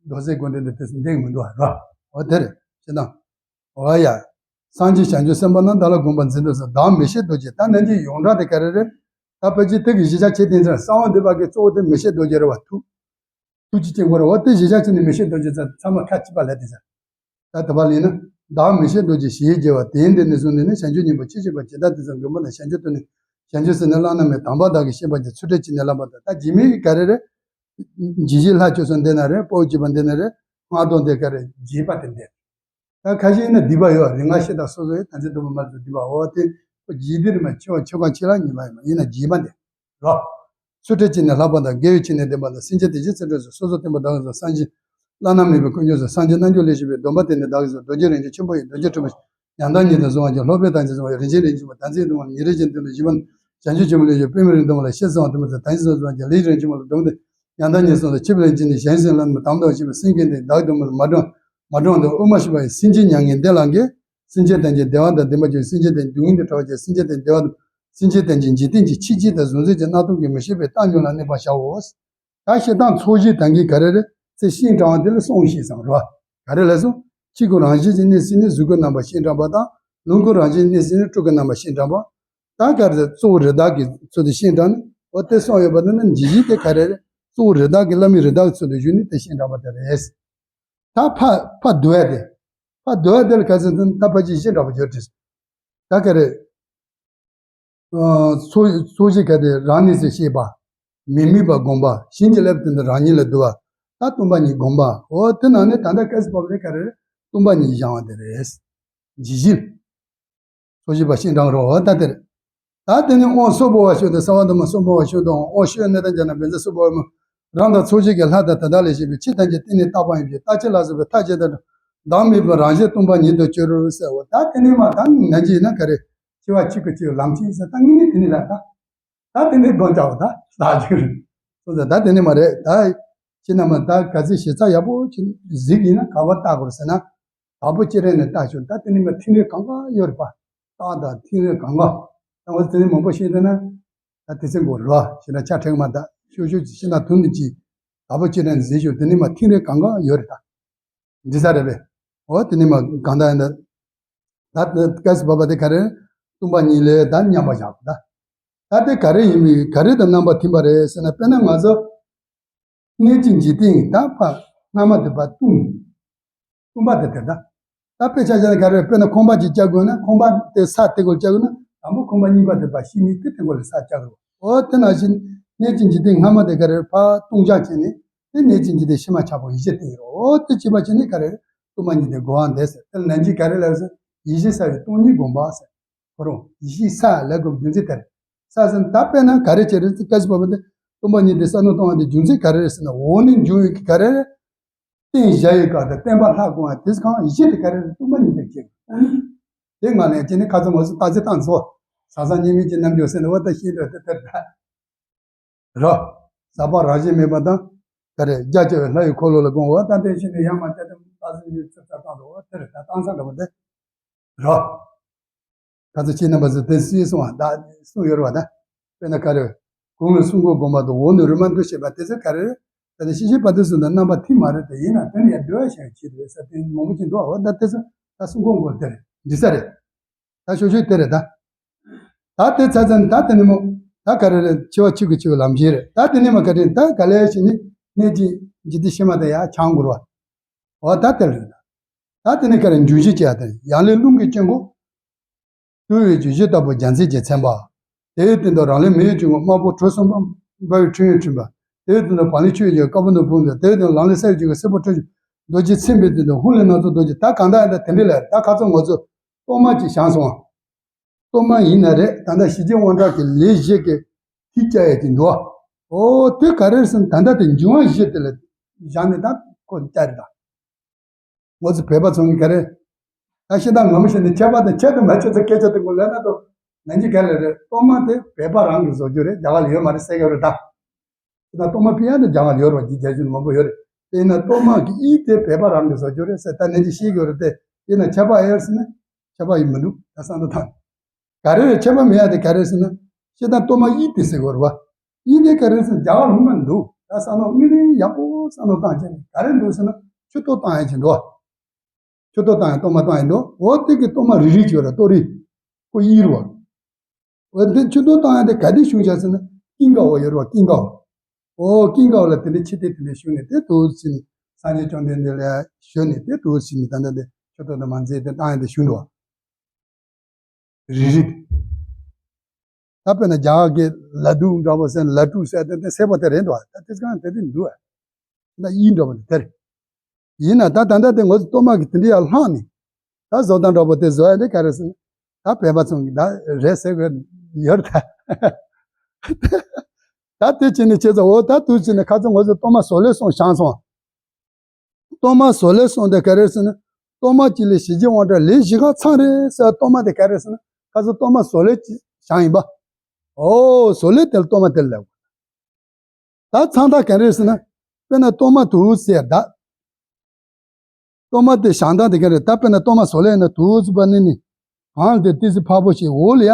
མདོ་སྲིད་དགོངས་དོན་དེ་དེ་ཚོ་འདས་མི་འདུག་རོ། འོ་དེ་རེད་བྱེད་དང་། འོ་ཡ། སངས་རྒྱས་བྱང་ཆུབ་སེམས་དཔའ་རྣམས། བདག་ལ་དགོངས་པར་མཛད་དུ་གསོལ། བདག་མི་ཤེས་རྡོ་རྗེ། ད་ནན་གྱི་ཡོངས་གྲགས་དེ་ག་རེ་རེད། ད་ཕལ་ཆེར་དེ་གི་གཞིར་བཞག་བྱེད་དེ་ཚོ་གསང་བ་འདུས་པ་གི་གཙོ་བོ་དེ་མི་ཤེས་རྡོ་རྗེ་རེད་བ། ཐུགས་ཐུགས་རྗེ་ཆེན་པོ་རེད་བ། དེ་གཞིར་བཞག་བྱས་ནས་མི་ཤེས་རྡོ་རྗེ་ཚང་མ་ཁ་གཅིག་པ་ལས་དེ་ཚོ། ད་དེ་བ་ལས་ན། བདག་མི་ཤེས་རྡོ་རྗེ་ཞེས་བགྱི་བ། དེ་འདི་ནས་བཟུང་ནས་ནི། བྱང་ཆུབ་སྙིང་པོ་ཅི་མཆིས་པ། ཇི་ལྟར་དེ་ཚོ་མགོན་པོ་དང་། བྱང་ཆུབ་ཏུ་ནི། བྱང་ཆུབ་སེམས་ནི་བླ་ན་མེད། དམ་པ་བདག་གིས་ཤེས་པར་བགྱི། ཚུལ་ཁྲིམས་ཀྱིས་ནི་བསླབ་པ་དང་། ད་རྗེས་མའི་ག་རེ་རེད། ཇི་བཞིན་ལྷ་ཆོས་སུ་འདི་ན་རེ། སྤོ་བྱེད་པ་འདི་ན་རེ། སྔགས་དོན་དེ་ག་རེ་རྒྱས་པ་དེ་འདི། ད་ཁ་ཤས་ཡིན་ན་སྡིག་པ་ཡོད་རེ། ང་ཤི་དང་སོ་སོ་ཡི་དམ་ཚིག་སྡུག་པ་མ་བཟོད་སྡིག་པ་འོ་དེ་རྒྱས་དེ་རེ་མ་ཆེ་བ་ཆེ་གང་ཆེ་ལ་ཉེས་པ་ཡིན་མ་ཡིན་ན་རྒྱས་པ་འདི་རོ། ཚུལ་ཁྲིམས་ཀྱིས་ནི་བསླབ་པ་དང་། དགེ་བའི་བྱིན་རླབས་ལྡན་པ་དང་། སེམས་ཅན་བདེ་གཤེགས་ཚུལ་ཁྲིམས་སོགས། སོ་སོ་བསྟན་པ་བདག་གིས་བཟུང་། སངས་རྒྱས་བླ་ན་མེད་པའི་དཀོན་མཆོག་གསུམ། སངས་རྒྱས་རྣལ་འབྱོར་ལས་བྱུང་བའི། སྡོམ་པ་དེ་ནི་བདག་གིས་བཟུང་། རྡོ་རྗེ་རིན་ཆེན་ཆེན་པོ་ཡི། རྡོ་རྗེ་གྲུབ་པའི་ཡང་དག་ཉིད་དུ་བཟུང་བར་བགྱི། སློབ་དཔོན་དམ་ཅན་བཟུང་བ་ཡི། རིན་ཆེན་རིན་ཆེན་མ་དང་། ཚེ་ཡི་སྡོམ་པ་ཉིན་རེ་བཞིན་དུ་ལ་བཞི་པ་ནི། བྱང་ཆུབ་ཆེན་པོ་ལས་བྱུང་པདྨའི་རིགས། སྡོམ་པ་ལ་ཤེས་བཟང་བ་དུ་མ་ཚེ་དམ་ཅན་སོགས་སུ་བགྱི། ལས་རིན་ཆེན་མ་ལ་སྡོམ་དེ་ཡང་དག་ཉིད་སོང་ལ། ཆིབས་ལ་བྱིན་ནས་བྱང་སེམས་ལ་དམ་དང་བཅས་པའི་སེམས་ཀྱིས་ནི་བདག་སྡོམ་པར་མ་འགྲངས་མ་འགྲངས་དང་དབུ་མ་ཞུ་བ་ཡི། སེམས་ཅན་མྱ་ངན་འདས་ལ་འགོད། སེམས་ཅན་ཐམས་ཅད་བདེ་བ་དང་ལྡན་པར་གྱུར། སེམས་ཅན་ཐམས་ཅད་སྡུག་བསྔལ་དུ་བྲལ་བར་གྱུར། སེམས་ཅན་ཐམས་ཅད་བདེ་བ་དང་། སེམས་ཅན་ཐམས་ཅད་འཇིག་རྟེན་གྱི་ཆོས་བརྒྱད་དང་གཟུང་འཛིན་གྱི་སྣང་སྟོང་གིས་མི་ཤིགས་པའི་རྟག་ཉིད་ལ་གནས་པར་བྱའོ། ད་བཤད་སྟངས་ཚོགས་བཞི་ད་གིན་ག་རེ་རེད་ཚེ་བཤད་གྲངས་དེ་ལ་གསུམ་ཞིག་བསམ་རོགས། ག་རེ་ལ་གསུམ། ཆོས་སྐུ་རང་བཞིན་གྱི་གནས་ཚུལ་ནི་གཟུགས་སྐུ་རྣམ་པར་བཤད་གྲངས་པ་དང་། ལོངས་སྐུ་རང་བཞིན་གནས་ཚུལ་ནི་སྤྲུལ་སྐུ་རྣམ་པར་བཤད་གྲངས་པ། ད་ག་རེ་གཙོ་བོ་རི་དྭགས་ཀྱི་ཚུལ་དུ་བཤད་གྲངས་ནི་འོ་དེ་གསུམ་ཡོད་པ་འདི་ནི་འཇིགས་བྱེད་དེ་ག་རེ་རེད། གཙོ་བོ་རི་དྭགས་ཀྱི་བླ་མའི་རི་དྭགས་ཀྱི་ཚུལ་དུ་བཞུགས་ནས་དེ་བཤད་གྲངས་པ་དེ་རེད། ད་ཕ་ཕ་བསྡུ་བ་དེ། ཕ་བསྡུ་བ་དེ་ལ་ག་ཚོད་འདུག་ད་ཕ་ཅིག་བཤད་གྲངས་པ་བརྗོད་དེ། ད་ག་རེ། ཚོགས་ཚོགས་བཞི་ག་དེ་རང་གནས་སུ་ཤེས་པ། མི་དམིགས་པ་སྒོམ་པ། གཞན་གྱི་ལས་དོན་དུ་རང་ཉིད་ལ་བསྡུ་བ། ད་སྟོང་པ་ཉིད་སྒོམ་པ། འོ་དེ་ནང་ནས་ད་ལྟ་སྐབས་སུ་བབ་པ་དེ་ག་རེ་རེད། སྟོང་པ་ཉིད་སྦྱང་བ་དེ་རེད། ཇི་བཞིན། ཚོགས་བཞི་པ་བཤད་གྲངས་རོ་འོ་ད་དེ་རེད། ད་དེ་ནས་དབང་སུ་བོར་བ་ཤོད་དང་། སརྦ་དྷརྨ་སུ་བོར་བ་ཤོད་དང་། དབང་ཕྱི་ཡི་གནས་དང་སྦྱར་ན་བཛྲ་སུ་བོར་མ། རང་དང་ཚོགས་བཞི་གི་ལྷ་དང་དེ་དག་ལས་བྱུང་བའི་ཆོས་ཐམས་ཅད་བརྟེན་ནས་རྟག་པ་ཡིན་པས་རྟག་ཆད་ལ་སོགས་པའི་མཐའ་ཅན་དང་བདག་མེད་པའི་རང་བཞིན་སྟོང་པ་ཉིད་དུ་གྱུར་ཟེར་བ། ད་དེ་ནས་མ་ད་ནན་གྱིས་ན་ག་རེ། འཆི་བ་ཆོས་སྐུ་འཆི་བའི་ལམ་ཆེན་ཟེར། ད་ངས་ནི་དེ་ནས་ལ་ད། ད་དེ་ནས་དགོངས་བྱའོ་ད་ལ་ཅིག་རེད། སོང་ཙང་ད་དེ་ནས་མ་རེད་ད། ཁྱེད་རྣམ་པ་ད་ག་ཚོད་ཞིབ་ཚགས་ཡག་པོ་ཅིག་གཟིགས་ཡིན་ན་ག་པར་བལྟ་དགོས་ཟེར་ན། དྭགས་པོ་སྤྱན་རས་གཟིགས་ནས་བལྟ་ཤོག་ད་དེ་ནས་མ་མཐིང་རིས་གང་ག་ཡོད་རེད་པ། སྟག་དང་མཐིང་རིས་གང་ག་ད་འོ་དེ་ནས་མང་པོ་ཤེས་འདོད་ན། ད་དེ་ཚོ་མགོ་རུ་བ་ཞེ་ན་ཆ་ཕྲེང་མ་ད་ཤོག་ཤོག་ཅིག་ཤེས་ན་དུང་དུ་ཅིག་དྭགས་པོ་སྤྱན་རས་གཟིགས་ཤོག་དེ་ནས་མ་མཐིང་རིས་གང་ག་ཡོད་རེད་ད། འདི་ས་རེད་པས། འོ་དེ་ནས་མ་གང་ལྟར་ཡིན་ད། ད་སྐབས་སུ་བབ་པ་དེ་ག་རེ། སྟོང་པ་ཉིད་ལས་ད་མཉམ་པར་བཞག་ད། ད་དེ་ག་རེ་ཡིན་མིན་ག་རེ་དང་རྣམ་པ་མཐུན་པ་རེད་ཟེར་ན། དཔེར་ན་ང་ཚོ་གནས་ཀྱི་འཇིག་རྟེན་ད་ཕ་སྔ་མ་དེ་ཕ་སྟོང་། སྟོང་པ་དེ་དེ་ད། ད་དཔེ་ཆ་བཞག་ན་ག་རེ། དཔེར་ན་ཁང་པ་ཅིག་བཅག་དགོས་ན། ཁང་པ་དེ་ས་དེ་སྐོར་བཅག་དགོས་ན། དང་པོ་ཁང་པ་རྙིང་པ་དེ་ཕ་ཤི་ནས་དེ་དེ་སྐོར་ལ་ས་བཅག་དགོས། འོ་དེ་ནང་བཞིན་གནས་ཀྱི་འཇིག་རྟེན་སྔ་མ་དེ་ག་རེ་ཕ་སྟོང་བཞག་བྱས་ནས་དེ་གནས་ཀྱི་འཇིག་རྟེན་ཕྱི་མ་ཆགས་པ་ཡིད་ཆེས་བསྟན་ཡོད། འོ་དེ་བྱས་པ་བྱས་ནས་ག་རེ། སྟོང་པ་ཉིད་དེ་གོ་བ་འདས་ཟེར། དེ་ལ་ནན་གྱིས་ག་རེ་ལབ་ཟེར། ཡེ་ཤེས་གསལ་བའི་སྟོང་ཉིད་སྒོམ་པ་ཟེར། ཁོ་རང་ཡེ་ཤེས་གསལ་ལབ་དགོས་རྒྱུ་མཚན་དེ་རེད། ས་ཟེར་ད་དཔེར་ན་ག་རེ་བྱེད་རེད། སྐབས་སུ་བབ་པ་དེ་སྟོང་པ་ཉིད་དེ་གསལ་སྣང་སྟོང་བ་དེ་རྒྱུ་མཚན་ག་རེ་རེད་ཟེར་ན། འོག་ནས་འབྱུང་བའི་གི་ག་རེ་རེད། རྟེན་བཞག་ཡོད་ག་དང་བརྟེན་པ་ལྷ་སྒོམ་པ་དེ་གང་ཡེ་ཤེས་དེ་ག་རེ་རེད། སྟོང་པ་ཉིད་དེ་སྐྱེ། དེ་ང་ནས་ཅི་ནས་ཁ་ཚ་མོ་ཚོ་ལྟ་ཚེ་བཏང་ཚོ། ས་སང་ཉི་མའི་ཀྱི་རྣམ་འགྱུར་ཟེར་ནས་འོ་ད་ཤེས་འདོད་དེ་དེར་ད། རོ། ཟག་པ་རང་བཞིན་མེད་པ་དང་། ག་རེ་རྒྱ་ཆེ་བའི་ལྷ་ཡི་འཁོར་ལོ་ལ་དགོངས་པ་དང་། དེ་བཞིན་དུ་ཡང་མ་དེ་དང་ལྟ་ཚེ་ཉི་ཚེ་ཚ་བཏང་ཚོ་འོ་དེར་ད་བཏང་ས་འདྲ་པོ་དེ། རོ། ད་ཚོ་ཁྱེད་རྣམ་པ་ཚོ་དེ་སྲིད་གསུང་བ་ད་གསུང་ཡོད་རེད་བ་ད། དཔེར་ན་ག་རེ། གོང་ནས་གསུང་སྒོ་སྒོམ་པ་དང་འོག་ནས་རོལ་མོ་འདོན་བྱེད་པ་དེ་ཚོ་ག་རེ་རེད། ད་ནི་ཤེས་བྱེད་པ་དེ་ཚོ་དང་རྣམ་པ་མཐུན་མ་རེད་དེ། ཡིན་ན་དེ་ནི་ཡང་འདོད་བྱེད་ཀྱི་རེད་ཟེར་དེ་མང་པོ་ཅིག་འདུག་འོ་ད་དེ་ཚོ་ད་གསུང་སྒོ་སྒོམ་དེ་རེད་འདི་ས་རེད། ད་ཤོག་ཤོག་དེ་རེད་ད། ད་དེ་ཚ་ཚ་ནི་ད་དེ་ནི་མོ། ད་ག་རེ་རེད། འཆི་བ་ཆོས་སྐུ་འཆི་བའི་ལམ་ཆེན་རེད། ད་དེ་ནི་མ་ག་རེ་ད་ག་ལེ་ཞིག་ནི་གནས་ཀྱི་འཇིག་རྟེན་ཕྱི་མ་དེ་ཡང་བྱང་དགོས་རེད་བ། འོ་ད་དེ་རེད་ད། ད་དེ་ནས་ག་རེ་འཇུག་གཞི་བྱས་ཏེ། ཡང་ལས་རླུང་གི་དཀྱིལ་འཁོར། བཏུལ་བའི་གཞི་ལྟ་བུ་རྒྱལ་མཚན་གྱིས་མཚན་པ། དེའི་སྟེང་དུ་རང་ལས་མི་ཡུལ་གྱི་ངོ་། དམར་པོ་དྲོད་གསུམ་པ། འབར་བའི་འཕྲིན་ཡིག་འཕྲིན་པ། དེའི་སྟེང་དུ་བང་ལེབ་ཆུ་ཡི་ཀ་བུ་ནུ་བུམ་དང་། དེའི་སྟེང་དུ་ལང་ལས་ས་ཡི་གི་སེར་པོ་འཕྲོས་བྱུང་། རྡོ་རྗེ་འཚེམ་པའི་སྟེང་དུ་ཧཱུྃ་ལས་སྣ་ཚོགས་རྡོ་རྗེ། ད་གང་ལྟར་ཡང་ད་དེ་འདྲ་ལས། ད་ཁ་ཚོ་ང་ཚོ་གཏོར་མ་ཅིག་བཞེངས་སོང་། གཏོར་མ་ཡིན་ན་རེད། ད་ལྟ་ཞི་རྒྱས་དབང་དྲག་གི་ལས་བཞི་གི་ཐིག་བཅའ་ཡས་ཀྱི་འདུག། ཨོ་དེ་ག་རེ་ཟེར་ན། ད་ལྟ་དེ་འབྱུང་བ་བཞི་དེ་ལ་བཞག་ནས་ད་ཁོ་བཅའ་རེད་ད། ངོ་ཚ་བོད་པ་ཚོ་གི་ག་རེ། ད་ཤི་ད་ངོ་མ་ཤི་ནས་ཁྱད་པར་དང་ཁྱད་དུ་མ་ཆེ་ཚོ་སྐད་ཆ་དེ་ངོ་ལས་ན་དོ། ནན་གྱི་ག་ལས་རེད། གཏོར་མ་དེ་བོད་པ་རང་གི་བཟོ་རྒྱུ་རེད། རྒྱ་གར་ལ་ཡོད་མ་རེད་ཟེར་གི་རེད་ད། ཤི་ད་གཏོར་མ་ཕི་ཡ་དེ་རྒྱ་གར་ལ་ཡོད་རེད་བ། རྒྱ་རྒྱ་ཆུ་མང་པོ་ཡོད་རེད། དེ་ཡིན་ན་གཏོར་མ་གི་དབྱིབས་དེ་བོད་པ་རང་གི་བཟོ་རྒྱུ་རེད་ཟེར་ད་ནན་གྱི་ཤི་གི་རེད་དེ། དེ་ན་ཁྱད་པར་ཨེ་ཡོད་ཟེར་ན། ཁྱད་པར་ཡོད་མི་འདུག། ད་བསམ་བློ་བཏང་། ག་རེ་རེད། ཁྱད་པར་མེད་ཡ་དེ་ག་རེ་ཟེར་ན། ཤི་ད་གཏོར་མ་དབྱིབས་དེ་ཟེར་གི་རེད་བ། དབྱིབས་དེ་ག་རེ་ཟེར་ན་རྒྱ་གར་ལུང་མ་འདུག། ད་བསམ་བློ་དངོས་གནས་ཡག་པོ་བསམ་བློ་བཏང་བྱས་ནས་ག་རེ་འདུག་ཟེར་ན། མཆུ་ཏོ་བཏང་ཡ་ཅིག་འདུག། མཆུ་ཏོ་བཏང་ཡ་གཏོར་མ་བཏང་ཡ་འདུག། འོ་དེ་གི་གཏོར་མ་རིལ་རིལ་ཅིག་ཡོད་ར། གཏོར་རིལ། ཁོ་དབྱིབས་རེད་བ། འོ་དེ་མཆུ་ཏོ་བཏང་ཡ་དེ་ག་དུས་བྱུང་བྱ་ཟེར་ན། ཀིང་ཀ་བ་ཡོད་ར་བ། ཀིང་ཀ་བ། འོ་ཀིང་ཀ་བ་ལ་དེ་འདྲའི་ཕྱི་དེ་དེ་འདྲའི་བྱུང་ནས་དེ་དུས་ཕྱིན་ནས་སངས་རྒྱས་བཅོམ་ལྡན་འདས་ལ་ཞུས་ནས་དེ་དུས་ཕྱིན་ནས་ད་ལྟ་དེ་མཆུ་ཏོ་དེ་མ་མཛེས་དེ་བཏང་ཡ་དེ་བྱུང་འདུག་བ། རིལ་རིལ། ད་དཔེར་ན་རྒྱ་གར་གྱི་ལ་དུག་འདྲ་པོ་ཟེར། ལ་དུག་ཟེར་དེ་དེ་སེར་པོ་དེ་རེད་འདུག་བ། ད་དེ་གང་དེ་དེ་འདུག་བ། ད་དབྱིབས་འདྲ་པོ་དེ་དེ་རེད། ཡིན་ན་ད་ད་ལྟ་དེ་ངོ་ཚ་གཏོར་མ་གི་དེ་འདྲ་ཡར་བསླངས་ནས། ད་བཟོ་སྟངས་འདྲ་པོ་དེ་བཟོ་ཡ་དེ་ག་རེ་ཟེར་ན། ད་བོད་པ་ཚོ་གི་ད་རེད་ཟེར་གི་ཡོད་རེད་ད། ད་དེ་བྱས་ནས་བྱས་ཙང་། འོ་ད་དུས་ཕྱིན་ནས་ཁ་ཚ་ངོ་ཚ་གཏོར་མ་བཟོ་ལས་སོང་བཞེངས་སོང་། གཏོར་མ་བཟོ་ལས་སོང་དེ་ག་རེ་ཟེར་ན། གཏོར་མ་གཅིག་ལས་ཞི་རྒྱས་དབང་དྲག་ལས་བཞི་ག་ཚང་རེད་ཟེར། གཏོར་མ་དེ་ག་རེ་ཟེར་ན། ཁ་ཚ་གཏོར་མ་བཟོ་ལས་ཅིག་བཞེངས་ཡིན་པ། ཨོ་བཟོ་ལས་དེ་ལ་གཏོར་མ་དེ་ལ་ལབ། ད་ཚང་ད་ག་རེ་ཟེར་ན། དཔེར་ན་གཏོར་མ་དུ་ཟེར་ད། གཏོར་མ་དེ་བཞེངས་སྟངས་དེ་ག་རེ། ད་དཔེར་ན་གཏོར་མ་བཟོ་ལས་ན་དུ་ཟེར་བ་ནི་ནི། གང་དེ་ཏི་སི་ཕག་པོ་ཞིག་འོག་ལ་ཡ།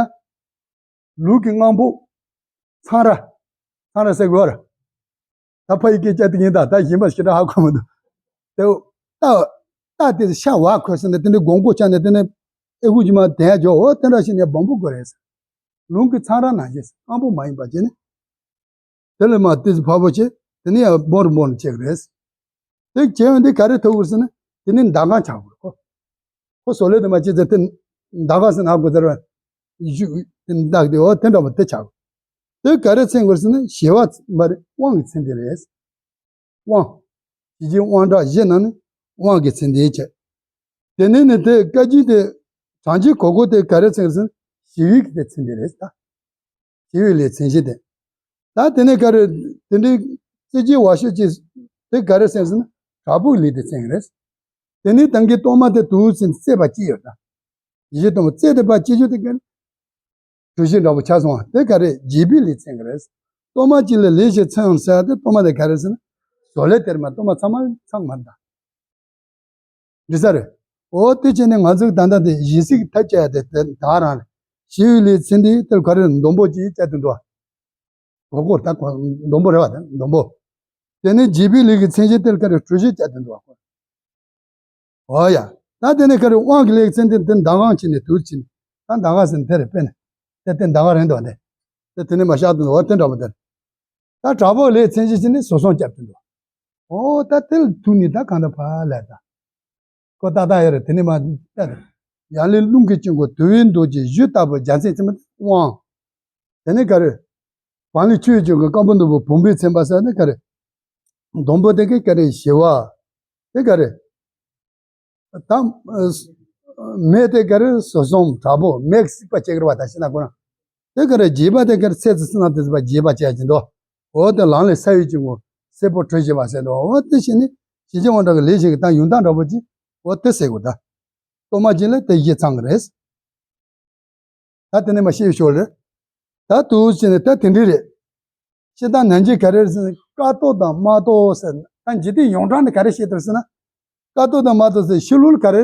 ལུག་གི་རྔམ་པོ། ཚང་ར། ཚང་ར་ཟེར་དགོས་ར། ད་ཕ་ཡི་སྐད་ཆ་དེ་ཡིན་ད། ད་གཞན་པ་ཞེ་དྲག་ཧ་གོ་མི་འདུག། དེ། རྟ། རྟ་དེ་ཤ་བ་ཁོལ་ཟིན་ནས་དེ་འདྲའི་གོང་བུ་ཆགས་ནས་དེ་ནས་ཨེ་ཧུ་ཅི་མ་དན་འཇོག། འོ་དེ་འདྲ་ཞིག་ནས་སྦོམ་པོ་དགོས་རེད། ལུང་གི་ཚང་ར་ནང་བཞིན་སྐམ་པོ་མ་ཡིན་པ་བྱས་ནས། དེ་ལས་མར་ཏི་སི་ཕག་པོ་བྱས། དེ་ནས་ཡང་སྦོམ་རུ་སྦོམ་རུ་བྱེད་ཀྱི་རེད། དེ་བྱས་ཡོང་དུས་ག་རེ་ཐུག་དགོས་ཟེར་ན། དེ་ནས་མདའ་ཁང་ཆགས་དགོས་ཁོ། ཁོ་བཟོ་ལས་དེ་མ་བྱས་ཚེ་དེ་མདའ་ཁང་ཟེར་ན་ཧ་གོ་ཚར་བ། གཞུ། དེ་མདའ་དེ་འོ་དེ་འདྲ་པོ་དེ་ཆགས། དེ་ག་རེ་མཚོན་དགོས་ཟེར་ན། ཞི་བ་མ་རེད། དབང་གི་མཚོན་དེ་རེད། དབང་། ཞི་རྒྱས་དབང་དྲག་བཞི་ནང་ནས་དབང་གི་མཚོན་དེ་བྱས། དེ་ནས་ནི་དེ་བཀའ་བརྒྱུད་དེ། གྲངས་ཀྱི་གོ་གོ་དེ་ག་རེ་མཚོན་དགོས་ཟེར་ན། ཞི་བའི་གི་དེ་མཚོན་དེ་རེད་ད། ཞི་བའི་ལས་མཚོན་བྱེད་དེ། ད་དེ་ནས་ག་རེ། དེ་འདྲའི་རྩེ་གཅིག་བ་ཤོད་ཅིག་དེ་ག་རེ་མཚོན་ཟེར་ན། དྲག་པོའི་ལས་དེ་མཚོན་རེད། དེ་ནས་ད་གིན་གཏོར་མ་དེ་དུ་ཟིན་རྩེ་བ་གཅིག་ཡོད་ད། ཡེ་གཏོར་མ་རྩེ་དེ་བ་གཅིག་ཡོད་དེ་ག་རེ། གྲུ་བཞི་འདྲ་པོ་ཆགས་སོང་བ། དེ་ག་རེ། རྒྱས་པའི་ལས་མཚོན་གི་རེད། གཏོར་མ་གཅིག་ལས་ལས་བཞི་མཚོན་ཟེར་དེ། གཏོར་མ་དེ་ག་རེ་ཟེར་ན། བཟོ་ལས་དེར་མ་གཏོར་མ་ཚང་མ་ཚང་མ་ད། འདི་ས་རེད། འོ་དེ་བྱས་ནས་ང་ཚོས་ད་ལྟ་དེ་ཞི་བའི་ཐབས་བྱས་ཏེ་དེ་ད་རང་རེད། ཞི་བའི་ལས་མཚོན་དེ་དེར་ག་རེ། སྡོང་པོ་གཅིག་བྱས་ཏེ་འདུག་བ། གོ་གོར་ད་གོ་སྡོང་པོ་རེད་བ། ད་སྡོང་པོ། དེ་ནས་རྒྱས་པའི་ལས་ཀྱི་མཚོན་བྱེད་དེར་ག་རེ། གྲུ་བཞི་བྱས་ཏེ་འདུག་བ། འོ་ཡ། ད་དེ་ནས་ག་རེ། དབང་གི་ལས་མཚོན་དེ་དེ་མདའ་ཁང་བྱས་ནས་དུ་བྱས་ནས། ད་མདའ་ཁང་ཟེར་ན་དེ་རེད། དཔེར་ན། དེ་དེ་མདའ་ཁང་རེད་འདུག་བ། དེ་དེ་དེ་ནས་མར་བཞག་ཏུ་འདུག་བ། དེ་འདྲ་པོ་དེ་རེད། ད་དྲག་པོའི་ལས་མཚོན་བྱེད་ཅིག་ནི་བཟོ་སྲུང་བྱས་ཏེ་འདུག། ཨོ་ད་དེ་ལ་ཐུག་ནས་ད་གང་ལྟར་ཕར་ལས་ད། ཁོ་ཏག་ཏག་ཡོད་རེད། དེ་ནས་མར་ལྟ་དང་། ཡང་ལས་རླུང་གི་དཀྱིལ་འཁོར་བཏུལ་བའི་རྡོ་རྗེ་གཞུ་ལྟ་བུ་རྒྱལ་མཚན་ཟེར་མ་དབང་། དེ་ནས་ག་རེ། བང་ལེབ་ཆུ་ཡི་དཀྱིལ་འཁོར་ཀ་བུ་ནུ་བུ་བུམ་པས་མཚན་པ་ཟེར་ནས་ག་རེ། སྡོང་པོ་དེ་གའི་ག་རེ། ཞི་བ། དེ་ག་རེ། ད། མེ་དེ་ག་རེ། བཟོ་སྲུང་དྲག་པོ། མེ་གིས་བསྲེག་པ་བྱེད་ཀྱི་རེད་བ། ད་ཤི་ན་ཁོ་རང་། དེ་ག་རེ། རྒྱས་པ་དེ་ག་རེ། ཚེ་ཚེ་སྲིད་ན་དེ་ཚེ་བ་རྒྱས་པ་བྱས་ཀྱི་འདུག། འོ་དེ་ལང་ལས་ས་ཡི་དཀྱིལ་འཁོར་སེར་པོ་འཕྲོས་བྱེད་པ་ཟེར་འདུག། འོ་དེ་བྱས་ནས་ཞི་རྒྱས་དབང་དྲག་གི་ལས་བཞི་གི་ད་ཡོང་སྟངས་འདྲ་པོ་ཅིག། འོ་དེ་ཟེར་དགོས་ད། གཏོར་མ་གཅིག་ལ་དེ་བཞི་ཚང་གི་རེད། ད་དེ་ནས་མར་ཤེས་ཡོད་ཤོག་རེད། ད་དུ་བྱས་ནས་ད་དེ་འདྲ་རེད། ཤེས་སྟངས་ནན་གྱིས་ག་རེ་ཟེར་ན། ཀ་ཏོ་དང་མ་ཏོ་ཟེར་ན། ད་འཇིག་རྟེན་ཡོངས་གྲགས་ནས་ག་རེ་བཤད་དེ་ཟེར་ན། ཀ་ཏོ་དང་མ་ཏོ་ཟེར། ཕྱི་ལུགས་ལ་ག་རེ།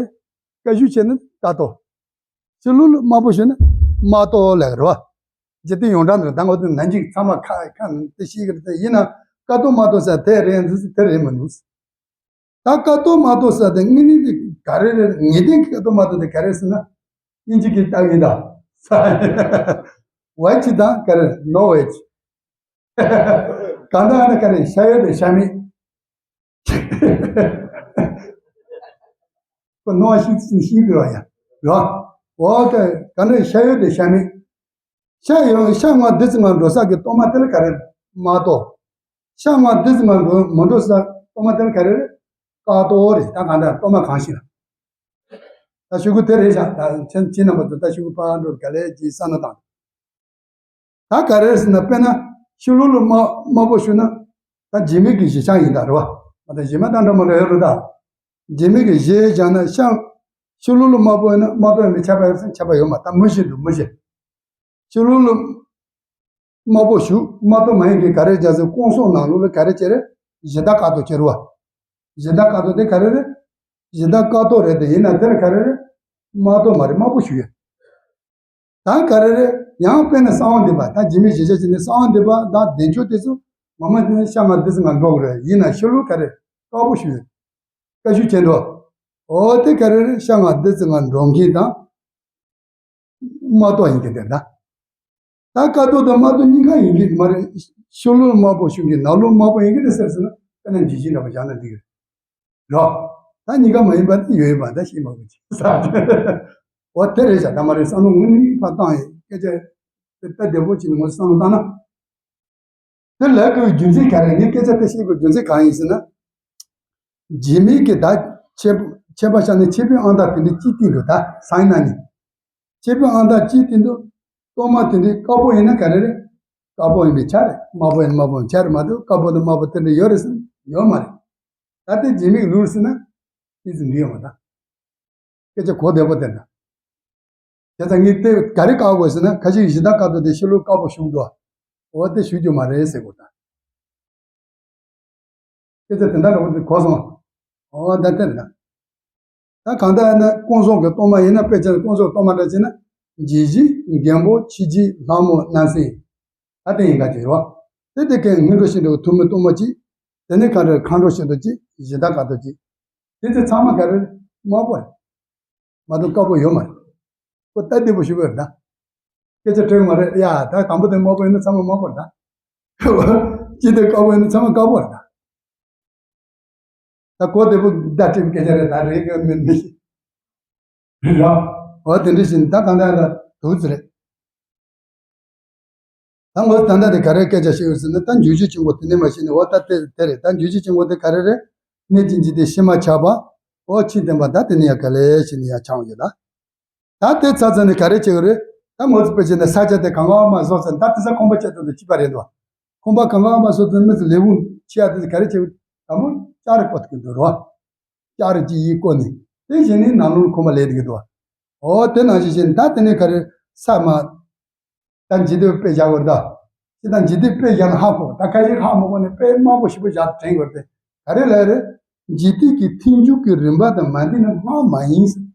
ཀ་ཞབས་བྱས་ན་ཀ་ཏོ། ཕྱི་ལུགས་ལ་དམར་པོ་ཞུས་ན་མ་ཏོ་ལབ་རེད་བ། འཇིག་རྟེན་ཡོངས་གྲགས་ནས་ད་ང་ཚོ་ནན་གྱིས་ཚང་མ་ཁ་ཁ་དེ་ཤེས་ཀྱི་རེད། ཡིན་ན་ཀ་ཏོ་མ་ཏོ་ཟེར་དེ་རེད་འདུག་ཟེར། དེ་རེད་མི་འདུག། ད་ཀ་ཏོ་མ་ཏོ་ཟེར་དེ་དངོས་གནས་དེ་ག་རེ་རེད། ངེས་གཏན་གྱི་ཀ་ཏོ་མ་ཏོ་དེ་ག་རེ་ཟེར་ན། དབྱིན་ཇི་གི་རྟགས་ཡིན་ད། ཝེ་ཇི་དང་ག་རེ། ནོ་ཝེ་ཇི། གང་ལྟར་ཨ་ནི་ག་རེ། ཤ་ཡོད་དང་ཤ་མེད། ཁོ་སྣང་བ་ཤིག་ཤིག་འདུག་ཡ། རོ། འོ་དེ་ག་འདྲ་ཤ་ཡོད་དེ་ཤ་མེད། ཤ་ཡོད་ཤ་ང་བདུད་རྩི་ང་འགྲོ་ས་གི་གཏོར་མ་དེ་ལ་ག་རེ་མ་གཏོགས། ཤ་ང་བདུད་རྩི་ང་འགྲོ་མ་འགྲོ་ས་གཏོར་མ་དེ་ལ་ག་རེ་རེད། དཀར་གཏོར་རེད། ད་ག་འདྲ་གཏོར་མ་གང་ཞིག་ལ། ད་ཤོག་གུ་དེ་རེད་ཤག་ད་ཁྱེད་ཁྱེད་རྣམ་པ་ཚོ་ད་ཤོག་གུ་ཕར་འགྲོ་ག་ལེ་གྱིས་བསམ་བློ་བཏང་། ད་ག་རེ་ཟེར་ན། དཔེར་ན་ཤོ་ལོ་ལོ་དམར་དམར་པོ་ཞུ་ན་ད་འཇིགས་མེད་ཀྱི་གཞི་ཆགས་ཡིན་ད་རེད་བ། མ་ད་གཞི་མ་ད་འདྲ་མ་འདྲ་ཡོད་རེད་ད། འཇིགས་མེད་ཀྱི་གཞི་བཞག་ན་ཤ་ཤོ་ལོ་ལོ་དམར་པོ་ཡིན་ན་དམར་གཏོར་ཡིན་པའི་ཁྱབ་པ་ཡོད་ཟེར་ཁྱབ་པ་ཡོད་མ་ད་མུ་བཞི་འདུག་མུ་བཞི། ཤོ་ལོ་ལོ་དམར་པོ་ཞུ་དམར་གཏོར་མ་ཡིན་གྱི་ག་རེ་བྱ་ཟེར་སྐོང་གསོག་ནང་ལོགས་ལ་ག་རེ་བྱེད་རེད། གཞི་བདག་དཀར་གཏོར་བྱེད་རེད་བ། གཞི་བདག་དཀར་གཏོར་དེ་ག་རེ་རེད། གཞི་བདག་དཀར་གཏོར་རེད་དེ་ཡིན་ན་དེ་ལ་ག་རེ་རེད། དམར་གཏོར་མ་རེད་དམར་པོ་ཞུ་ཡོད། ད་ག་རེ་རེད། ཡང་དཔེར་ན་གསང་བ་འདུས་པ་ད་འཇིགས་མེད་གཞི་བཞག་བྱས་ནས་གསང་བ་འདུས་པ་དང་བདེ་མཆོག་དེ་ཚོ་ངོ་མ་དེ་ནི་ཤ་ང་བདུད་རྩི་ང་འགྲོ་གི་རེད། ཡིན་ན་ཤོ་ལོ་ག་རེ་དཀར་པོ་ཞུ་ཡོད། བཀའ་ཞུ་བྱེད་འགྲོ། འོ་དེ་ག་རེ་རེད། ཤ་ང་བདུད་རྩི་ང་འགྲོ་མཁན་དང་དམར་གཏོར་ཡིན་གྱི་དེ་ད། ད་དཀར་གཏོར་དང་དམར་གཏོར་གཉིས་ཀ་ཡིན་གྱི་མ་རེད། ཤོ་ལོ་དམར་པོ་ཞུ་གི་ནང་ལོགས་དམར་པོ་ཡིན་གྱི་དེ་ཟེར་ཟེར་ན་དཔེར་ན་འཇིགས་བྱེད་འདྲ་པོ་བཞག་ན་འགྲིག་གི་རེད། རོ། ད་གཉིས་ཀ་མ་ཡིན་པ་དེ་ཡོད་ཡོད་པ་ད་ཤེས་མ་དགོས་ཀྱི་ས། འོ་དེ་རེད་བཞག་ད་མ་རེད་བསམ་བློ་ངོ་ནས་ཕར་བཏང་ཡིན་སྐད་ཆ་དེ་ད་བདེ་པོ་བྱས་ནས་ངོ་བསམ་བློ་བཏང་ན། དེ་ལབ་དགོས་རྒྱུ་མཚན་ག་རེ་ངས་སྐད་ཆ་དེ་བཤད་དགོས་རྒྱུ་མཚན་གང་ཡིན་ཟེར་ན། འཇིགས་མེད་ཀྱི་ད་ཁྱད་ཁྱད་པར་བཞག་ནས་ཁྱད་པར་ཨང་རྟགས་དེ་འདྲ་གཅིག་བསྟན་འདུག་ད་སང་ཉིན་གནངས་ཉིན། ཁྱད་པར་ཨང་རྟགས་གཅིག་བསྟན་འདུག་གཏོར་མ་དེ་འདྲ་དཀར་པོ་ཡིན་ན་ག་རེ་རེད། དཀར་པོ་ཡིན་པའི་ཆ་རེད། དམར་པོ་ཡིན་ན་དམར་པོ་ཡིན་ཆ་རེད་མ་གཏོགས་དཀར་པོ་དང་དམར་པོ་དེ་འདྲ་ཡོད་རེད་ཟེར་ན་ཡོད་མ་རེད། ད་ལྟའི་འཇིགས་མེད་ལུགས་ཟེར་ན་ཨི་ཙི་འདི་ཡོད་མ་ད། སྐད་ཆ་གོ་བདེ་པོ་དེ་འདྲ། བྱས་ཙང་ངས་དེ་ག་རེ་བཀག་དགོས་ཟེར་ན་ཁ་ཤས་གཞི་བདག་དཀར་གཏོར་དེ་ཤོ་ལོ་དཀར་པོ་ཞུ་འདུག་འོ་དེ་ཞུ་རྒྱུ་མ་རེད་ཟེར་དགོས་ད། སྐད་ཆ་དེ་འདྲ་འདྲ་པོ་དེ་གོ་སོང་། འོ་ད་དེ་རེད་ད། ད་གང་ལྟར་ཡིན་ན་དཀོན་མཆོག་གི་གཏོར་མ་ཡིན་ན་དཔེ་ཆ་དཀོན་མཆོག་གཏོར་མ་འདྲ་བྱས་ན་འཇིགས་བྱེད་མགོན་པོ་ཕྱི་རྒྱུད་ལྷ་མོ་རྣམ་སྲས། ད་དེ་ཡིན་ག་ཅིག་རེད་བ། དེ་དེ་ཀའི་སྔོན་འགྲོ་ཕྱི་འགྲོ་གི་ཐུགས་སྨོན་གཏོར་མ་གཅིག་དེ་ནས་ག་རེ་མཁའ་འགྲོ་ཕྱི་འགྲོ་གཅིག་གཞི་བདག་དཀར་གཏོར་གཅིག་དེ་ཚོ་ཚང་མ་ག་རེ་དམར་པོ་རེད། མ་གཏོགས་དཀར་པོ་ཡོད་མ་རེད། ཁོ་ལྟ་བདེ་པོ་ཞུ་དགོས་རེད་ད། སྐད་ཆ་དྲན་མ་རེད་ཡ། ད་དང་པོ་དེ་དམར་པོ་ཡིན་ན་ཚང་མ་དམར་པོ་རེད་ད། སྤྱི་དེ་དཀར་པོ་ཡིན་ན་ཚང་མ་དཀར་པོ་རེད་ད། ད་གོ་བདེ་པོ་བརྡ་སྤྲད་པའི་སྐད་ཆ་རེད་ད་རེད་གི་མིན་མི་ཤེས། རེད་ར། འོ་དེ་འདྲ་བཞིན་ད་གང་ལྟར་ལ་དུག་ཙི་རེད། ད་ངོས་ད་ལྟ་དེ་ག་རེ་སྐད་ཆ་བཤད་ཡོད་ཟེར་ན་ད་འཇུག་ཆོས་ཆེན་པོ་དེ་ནས་མ་ཤེས་ནས་འོ་ད་དེ་དེ་རེད། ད་འཇུག་ཆོས་ཆེན་པོ་དེ་ག་རེ་རེད། གནས་ཀྱི་འཇིག་རྟེན་ཕྱི་མ་ཆགས་པ། འོ་ཕྱི་བདེན་པ་ད་དེ་ནས་ཡང་ག་ལེ་ཞིག་ནས་ཡང་ཆགས་ཡོད་ལ། ད་དེ་ཚར་ཚར་ནས་ག་རེ་བྱེད་ཀྱི་རེད། ད་ངོས་ཚོ་དཔེ་བྱས་ནས་ས་ཆ་དེ་གང་ག་མ་བཟོ་ཚར་ད་དེ་ས་ཁང་པ་བྱེད་དུ་དེ་སྐྱིད་པ་རེད་འདུག་ཁང་པ་གང་ག་མ་བཟོ་ཚར་མི་ཚོ་ལས་ཁུངས་ཆེ་ཡ་དེ་ག་རེ་བྱེད་ཀྱི་དང་པོ་ལྕགས་རི་བརྐོ་ཐུབ་ཀྱི་འདུག་རོ། ལྕགས་རི་གཅིག་ཡིག་བརྐོས་ནས་དེ་བཞིན་ནི་ནང་ལོགས་ཁང་པ་ལས་འགྲོ་གི་འདུག་འོ་དེ་ནང་བཞིན་བྱས་ནས་ད་དེ་ནས་ག་རེ་ས་མ། ད་འཇིག་རྟེན་དཔེ་བཞག་དགོས་རེད་ད། ཅི་ད་འཇིག་རྟེན་དཔེ་བཞག་ན་ཧ་གོ་ད་ཁ་ཤས་ཧ་མ་གོ་ནས་དཔེ་དམར་པོ་ཞིབ་པོ་བཞག་དྲན་དགོས་རེད་དེ། ག་རེ་ལབ་རེད། འཇིག་རྟེན་གྱི་ཐལ་འགྱུར་གྱི་རིམ་པ་དང་མ་འདི་ནི་སྔགས་མ་ཡིན་ཟེར།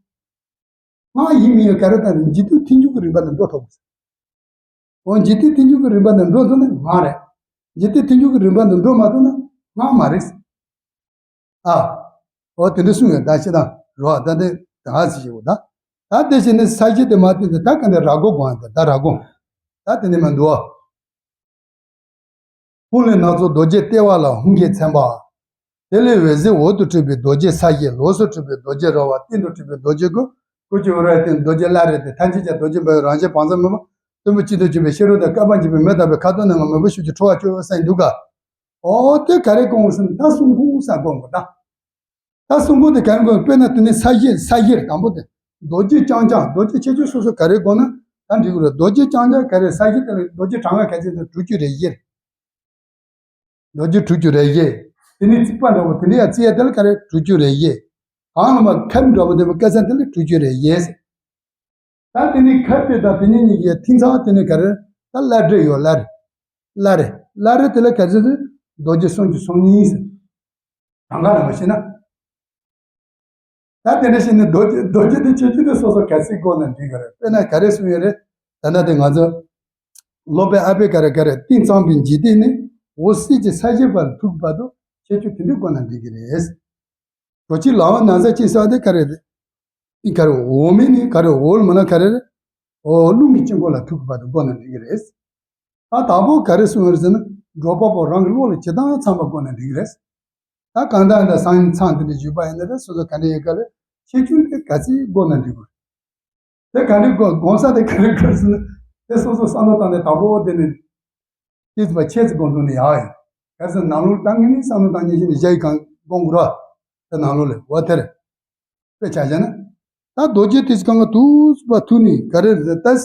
སྔགས་ཡིན་མིན་ཡང་ག་རེ་ད་ནི་འཇིག་རྟེན་ཐལ་འགྱུར་གྱི་རིམ་པ་དང་འགྲོ་ཐུབ་ཟེར། འོ་འཇིག་རྟེན་ཐལ་འགྱུར་གྱི་རིམ་པ་དང་འགྲོ་ཐུབ་ན་སྔགས་རེད། འཇིག་རྟེན་ཐལ་འགྱུར་གྱི་རིམ་པ་དང་འགྲོ་མ་ཐུབ་ན་སྔགས་མ་རེད་ཟེར། ཨ། འོ་དེ་འདྲ་གསུངས་ཡོད་ད་ཤི་དང་རོ་ད་འདི་ད་ཧ་ཟི་ཞིག་འོ་ད། ད་དེ་བཞིན་ནི་ས་གཞི་དེ་མ་བཏུས་ཏེ་ད་ག་འདི་ར་སྒོ་དགོངས་ཡང་ད་ད་ར་སྒོ། ད་དེ་ནི་མ་འདུག་ཧཱུྃ་ལས་སྣ་ཚོགས་རྡོ་རྗེ་ལྟེ་བ་ལ་ཧཱུྃ་གིས་མཚན་པ། དེ་ལས་འོད་ཟེར་འོག་ཏུ་འཕྲོས་པའི་རྡོ་རྗེ་ས་གཞི་ལོགས་སུ་འཕྲོས་པའི་རྡོ་རྗེ་ར་བ་སྟེང་དུ་འཕྲོས་པའི་རྡོ་རྗེ་གུ་གུ་ཅི་འོ་ར་སྟེང་རྡོ་རྗེ་བླ་རེ་སྟེ་ཐམས་ཅད་ཀྱང་རྡོ་རྗེ་འབར་བའི་རང་བཞིན་བང་མཛོད་མུན་པ་གཏུམ་པོ་གཅིག་ཏུ་གྱུར་པའི་ཤེས་རབ་དང་བསྐལ་པ་འཇིག་པའི་མེ་ལྟ་བུའི་ཁ་དོག་ནི་ང་མེ་བོ་ཤུགས་ཀྱིས་འཕྲོ་བ་བཅུ་ས་འདུག་ག་འོ་དེ་ག་རེ་སྐོང་ཟེར་ན་ད་གསུང་ཁུངས་ས་སྐོང་དགོས་ད། ད་གསུང་ཁུངས་དེ་ག་རེ་སྐོང་དཔེར་ན་དེ་ནི་ས་གཞི་ས་གཞི་རེད་དང་པོ་དེ། རྡོ་རྗེ་རྐྱང་རྐྱང་རྡོ་རྗེ་ཁྱད་ཆོས་སོ་སོ་ག་རེ་སྐོང་ན་ད་འགྲིག་གི་རེད། རྡོ་རྗེ་རྐྱང་རྐྱང་ག་རེ་ས་གཞི་དེ་ལ་རྡོ་རྗེ་གྲངས་ཀ་ག་ཚད་དེ་དྲུག་ཅུ་རེ་བཞི་རེད། རྡོ་རྗེ་དྲུག་ཅུ་རེ་བཞི། དེ་ནི་རྩིག་པ་འདྲ་པོ་དེ་འདྲ་ཡང་རྩིག་ཡ་དེ་ལ་ག་རེ་དྲུག་ཅུ་རེ་བཞི། གང་ལ་མ་ཁབ་འདྲ་པོ་དེ་བ་སྐད་ཆ་དེ་ལ་དྲུག་ཅུ་རེ་བཞི། ད་དེ་ནི་ཁ་དཔེ་དང་དེ་ཉིད་གཉིས་ཀྱི་ཐིང་ཚང་དེ་ནི་ག་རེ་ད་བླ་རེ་ཡོད་བླ་རེ། བླ་རེ་བླ་རེ་དེ་ལ་ག་ཚོད་དེ་རྡོ་རྗེ་སུམ་ཅུ་སོ་གཉིས་ཟེར། གང་ག་ལ་མ་ཤེས་ན། ད་དེ་འདྲ་ཞིག་ནི་རྡོ་རྗེ་རྡོ་རྗེ་དེ་ཁྱད་ཆོས་དེ་སོ་སོ་ག་ཚོད་དགོས་ན་འགྲིག་གི་རེད། དཔེར་ན་ག་རེ་གསུངས་ཡོད་རེད། ད་ལྟ་དེ་ང་ཚོ་སློབ་དཔོན་ཨ་པད་ཀ་ར་ག་རེ་ཏིང་ཙམ་པའི་འཇིག་རྟེན་ནི་འོད་གསལ་གྱི་ས་གཞི་བར་ཐུག་གི་བར་དུ་ཁྱད་ཆོས་དེ་འདྲ་དགོས་ན་འགྲིག་གི་རེད། རྡོ་རྗེ་ལ་བ་ན་བཟའ་ཅན་ཟེར་བ་དེ་ག་རེ་རེད། དེ་ག་རེ་འོག་མིན་ནི་ག་རེ་འོག་ལ་མ་ན་ག་རེ་རེད། འོ་རླུང་གི་དཀྱིལ་འཁོར་ལ་ཐུག་གི་བར་དུ་དགོས་ན་འགྲིག་གི་རེད། ད་དང་པོ་ག་རེ་གསུངས་ཡོད་ཟེར་ན་འགྲོ་བ་པོ་རང་གི་བློ་ལ་ཇི་ལྟར་འཚམ་པ་དགོས་ན་འགྲིག་གི་རེད། ད་གང་ལྟར་འདི་སང་ཉིན་ཚང་འདི་འདྲ་བཞུགས་པ་ཡིན་ན་རེད། སོ་སོ་ག་འདྲ་ཡོད་ག་ལ་ ཁྱད་ཆོས་དེ་ག་ཚོད་དགོས་ན་འགྲིག་གི་རེད། དེ་ག་འདྲ་དགོས་དགོངས་ས་དེ་ག་རེ་དགོས་ཟེར་ན། དེ་སོ་སོ་བསམ་བློ་བཏང་ནས་དང་པོ་དེ་ནས་ཏོག་ཙམ་ཕྱེད་ཙམ་དགོངས་དགོངས་ནས་ཡག་ཡིན། ག་རེ་ཟེར་ན་ནང་ལོགས་ད་ངས་ནི་བསམ་བློ་བཏང་ཉན་ཞིག་ནས་བཞག་ཡི་གང་དགོངས་དགོས་ར། དེ་ནང་ལོགས་ལས་འོ་དེ་རེད། དཔེ་ཆ་བཞག་ན། ད་རྡོ་རྗེ་ཏོག་ཙམ་གང་ག་ཐུག་པ་ཐུག་ནས་ག་རེ་རེད་ད།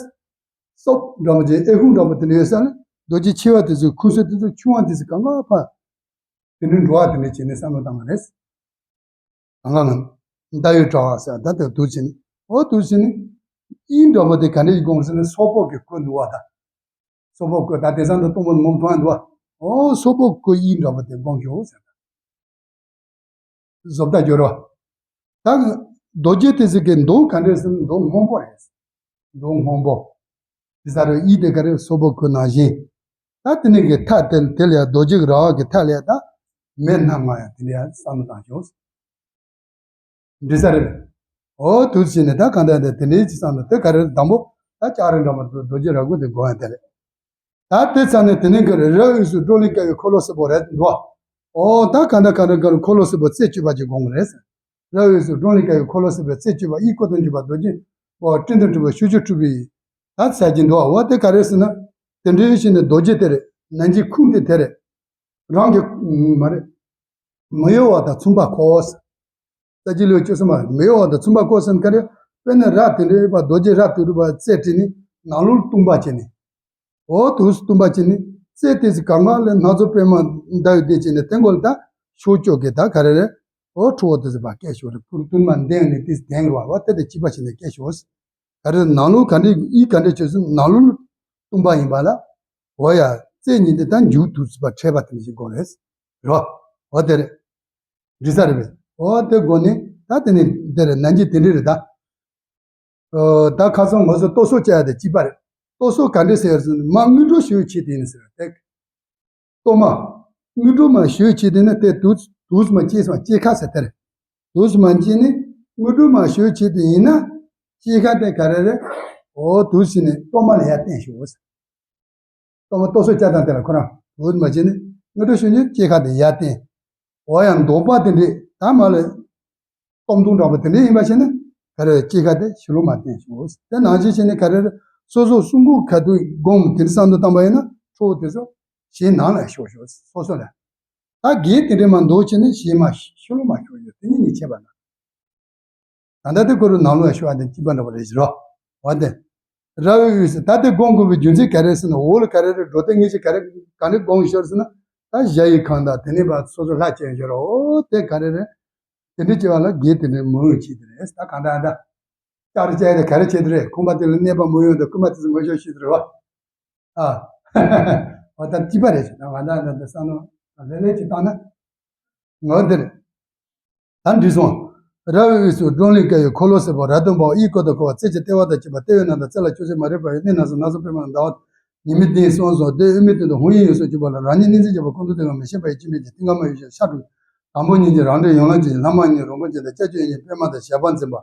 སོབ་འདྲ་པོ་ཅིག་ཨེ་ཁུང་འདྲ་པོ་དེ་འདྲ་ཡོད་ས་ལ། རྡོ་རྗེ་ཆེ་བ་དེ་ཚོ་ཁུ་སོ་དེ་ཚོ་ཆུང་བ་དེ་ཚོ་གང་ག་ཕ། དེ་འདྲའི་འགྲོ་བ་དེ་འདྲ་བྱས་ནས་བསམ་བློ་བཏང་བ་རེད། གང་ག་ང་ད་ཡོད་གྲྭ་བ་ཟེར་ད་དེ་དུག་བྱས་ནས་འོ་དུག་བྱས་ནས། ཨིན་འདྲ་པོ་དེ་ག་འདྲ་ཡི་དགོངས་ཟེར་ན་སོག་པོ་གི་གོས་འདུག་བ་ད། སོག་པོ་གོས་ད་དེང་སང་དུ་སྟོང་པ་ངོམ་མཐོང་ཡ་འདུག་བ། འོ་སོག་པོ་གོས་ཨིན་འདྲ་པོ་དེ་དགོངས་ཤོག་ཟེར། བཟོ་ལྟ་སྦྱོར་བ། ད་རྡོ་རྗེ་ཏོག་ཙམ་གི་མདོག་ག་འདྲ་ཟེར་ན་མདོག་སྔོན་པོ་རེད། མདོག་སྔོན་པོ། དེ་ས་རུ་ཨི་དེ་ག་རེ་སོག་པོ་གོས་ནང་བཞིན། ད་དེ་ནས་གི་མཐའ་དེ་དེ་ལ་ཡང་རྡོ་རྗེ་གི་ར་བ་གི་མཐའ་ལ་ཡང་ད་མེ་སྣ་ལྔ་ཡང་དེ་ལ་ཡང་བསམ་བློ་བཏང་ཤོག་འདྲི་ས་རེད། འོ་དུས་ཕྱིན་ནས་ད་གང་ལྟར་དེ་དེ་འདྲའི་ཅི་བསམ་བློ་དེ་ག་རེ་དང་པོ་ད་ལྕགས་རི་འདྲ་པོ་རྡོ་རྗེ་ར་གུ་དེ་དགོས་ཡང་དེ་རེད། ད་དེ་ཚ་ནས་དེ་ནས་གི་རི་རབ་དབུས་སུ་སྒྲོ་ལེན་དཀའ་བའི་འཁོར་ལོ་སེར་པོ་རེད་འདུག་ཨོ་ད་ག་འདྲ་ག་འདྲ་ག་འཁོར་ལོ་སེར་པོ་རྩེ་གཅིག་པ་ཅིག་དགོངས་རེད། རབ་དབུས་སུ་སྒྲོ་ལེན་དཀའ་བའི་འཁོར་ལོ་སེར་པོའི་རྩེ་གཅིག་པ་ཨི་ཀོ་དོན་གཅིག་པ་རྡོ་རྗེ་འོ་སྤྲིན་དང་གྲུབ་པའི་ཤུགས་ཀྱིས་གྲུབ་པའི་ད་ཟེར་གྱི་འདུག་འོ་དེ་ག་རེད་ཟེར་ན། དེ་འདྲའི་ཕྱིར་ནས་རྡོ་རྗེ་དེ་རེད། ནན་གྱི་ཁུངས་དེ་དེ་རེད། རང་གི་མ་རེད། མི་གཡོ་བ་དང་མཚུངས་པ་གོ། ས་གཅིག་ལོ་བཅུ་གསུམ་པ་མི་གཡོ་བ་དང་མཚུངས་པ་གོ་ཟེར་ན་ག་རེ། དཔེར་ན་ར་དེ་འདྲའི་པ་རྡོ་རྗེ་རབ་ཏུ་གྲུབ་པ་རྩེ་བྲིས་ནས་ནང་ལོགས་སྟོང་པ་བྱས་ནས། འོ་དུས་སུ་སྟོང་པ་བྱས་ནས་རྩེ་དེ་ཚོ་གང་ག་ལས་སྣ་ཚོགས་པད་མ་ཟླ་བའི་གདན་བྱས་ནས་དེ་མགོ་ལ་ད་ཕྱོགས་བཅུ་གི་ད་ག་རེ་རེད། འོ་ཁྲོ་བོ་དེ་ཚོ་ཕར་སྐད་ཤོར་རེད། ཕུར་བཏོན་མ་འདེང་ནས་དེ་དེང་རུ་བ་བ་དེ་དེ་གཅིག་པ་བྱས་ནས་སྐད་ཤོར། ག་རེ་ནང་ལོགས་ག་འདྲས་ཨི་ག་འདྲས་བྱས་སོང་ནང་ལོགས་སྟོང་པ་ཡིན་པ་ལ། འོ་ཡ་རྩེ་གཉིས་དེ་ད་མཇུག་ཏུ་ཚུད་པ་འཕྲད་པ་དེ་འདྲ་ཞིག་དགོས་རེད། རོ། འོ་དེ་རེད། འདྲི་ས་རེད་པས། འོ་དེ་དགོས་ནས་ད་དེ་ནས་དེ་རེད་ནན་གྱི་དེ་འདྲས་རེད་ད། ཨོ་ད་ཁ་སང་ང་ཚོ་ལྟོ་སོགས་བཅའ་ཡ་དེ་གཅིག་པ་རེད། ལྟོ་སོགས་ག་འདྲས་ཟེར་ཟེར་ན་མ་དངུལ་འགྲོ་ཞུ་ཆེད་དེ་ཡིན་ཟེར་བ་དེ། ལྟོ་མ། དངུལ་འགྲོ་མ་ཞུ་ཆེད་དེ་ན་དེ་དུས་དུས་མ་སྐྱེས་སོང་སྐྱེས་ཁ་ཟེར་དེ་རེད། དུས་མ་སྐྱེས་ནས་དངུལ་འགྲོ་མ་ཞུ་ཆེད་དེ་ཡིན་ན། སྐྱེས་ཁ་དེ་ག་རེ་རེད། འོ་དུས་ཕྱིན་ནས་ལྟོ་མ་ལ་ཡར་བསྟན་ཞུ་འོ་ཟེར། ལྟོ་མ་ལྟོ་སོགས་བཅའ་དང་དེ་ལ་ཁོ་རང་འོད་མ་བྱས་ནས་དངུལ་འགྲོ་ཞུ་ཉིན་སྐྱེས་ཁ་དེ་ཡར་བསྟན། འོ་ཡང་འདོགས་པ་དེ་འདྲས་ད་མ་ལས། སྟོབས་མདུང་འདྲ་པོ་དེ་འདྲས་ཡིན་པ་བྱས་ན་ག་རེ་སྐྱེས་ཁ་དེ་ཕྱི་ལོགས་མ་བསྟན་ཞུ་དེ་ནང་བཞིན་བྱས་ནས་ག་རེ་རེད། སོ་སོ་གསུང་གོ་ཁ་ཐུག་སྒོམ་དེ་འདྲ་བསམ་དུ་བཏང་པ་ཡིན་ན་ཁྲོ་བོ་དེ་ཚོ་ཞེ་ནང་ལ་ཤོག་ཤོག་སོ་སོ་ལ། ད་གེ་དེ་འདྲས་མ་འདོགས་བྱས་ནས་ཞེ་མ་ཕྱི་ལོགས་མ་ཤོག་ཡོད་དེ་ཉིད་ཉིད་བྱས་པ་ན། ད་ལྟ་དེ་ཁོ་རུ་ནང་ལོགས་ཡང་ཤོར་བ་དེ་སྐྱིད་པ་འདྲ་པོ་རེད་ཟེར་རོ། འོ་དེ། ར་བའི་དབུས་སུ་ད་དེ་སྒོམ་དགོས་པའི་རྒྱུ་མཚན་ག་རེ་ཟེར་ན་འོ་ལ་ག་རེ་རེད་འགྲོ་དེ་ངེས་ཤེས་ག་རེ་ག་རེ་སྒོམ་ཤོར་ཟེར་ན། ད་གཞལ་ཡས་ཁང་དང་དེ་ནས་པ་སོ་སོ་ལྷ་བྱས་ཤོར་འོ་དེ་ག་རེ་རེད། དེ་འདྲ་བྱས་པ་ལ་དགེ་དེ་འདྲའི་མང་བའི་ཆེད་དུ་རེད་ད་གང་ལྟར་ད། ལྕགས་རི་བཅའ་ཡས་དེ་ག་རེ་ཆེད་དུ་རེད་ཁང་པ་དེ་ལ་གནས་པ་མང་ཡོང་དང་རྐུན་མ་དེ་ཚོ་མ་ཤོར་ཆེད་དུ་རེད་བ། ཨ། འོ་ད་སྐྱིད་པ་རེད་ཟེར་ད་ང་ད་ད་ད་བསམ་བློ་ལེ་ལེ་ཅིག་བཏང་ན། ངོ་འདིར། ད་འདྲི་སོང་། ར་བའི་དབུས་སུ་སྒྲོན་གླིང་དཀར་ཡོལ་འཁོར་ལོ་སེར་པོ་རབ་སྟོན་པའོ། ཨི་ཀོ་དང་ཁོ་བ་རྩེ་གཅིག་ལྟེ་བ་དང་བཅས་པ་ལྟེ་བའི་ནང་དུ་རྩེ་ལ་ཅུང་ཟད་མ་རིག་པ་ཡོད་གནས་སྣ་ཚོགས་སྣ་ཚོགས་པད་མ་དང་ཟླ་བ། ཉི་མའི་གདན་གསུམ་སོགས་ཏེ་དབུ་མའི་སྟེང་དུ་ཧཱུྃ་ཡིག་ཡོངས་སུ་གྱུར་པ་ལ་རང་ཉིད་གནས་འཛིན་བྱེད་པ་ཀུན་ཏུ་བསྟན་པ་མི་ཤེས་པ་ཡི་སྤྱན་འབེབས་ཀྱི་ཐིམ་ཁ་མ་ཡོད་ཅིང་ཤ་དྲུག་དང་པོ་ཉིད་ཀྱི་རང་གྲོལ་ཡན་ལག་གཅིག་ལྷ་མ་ཡིན་རིན་པོ་ཆེ་དང་སྐྱབས་བཅོལ་ཡིན་པད་མ་དང་ཞབས་པད་འཛིན་པ།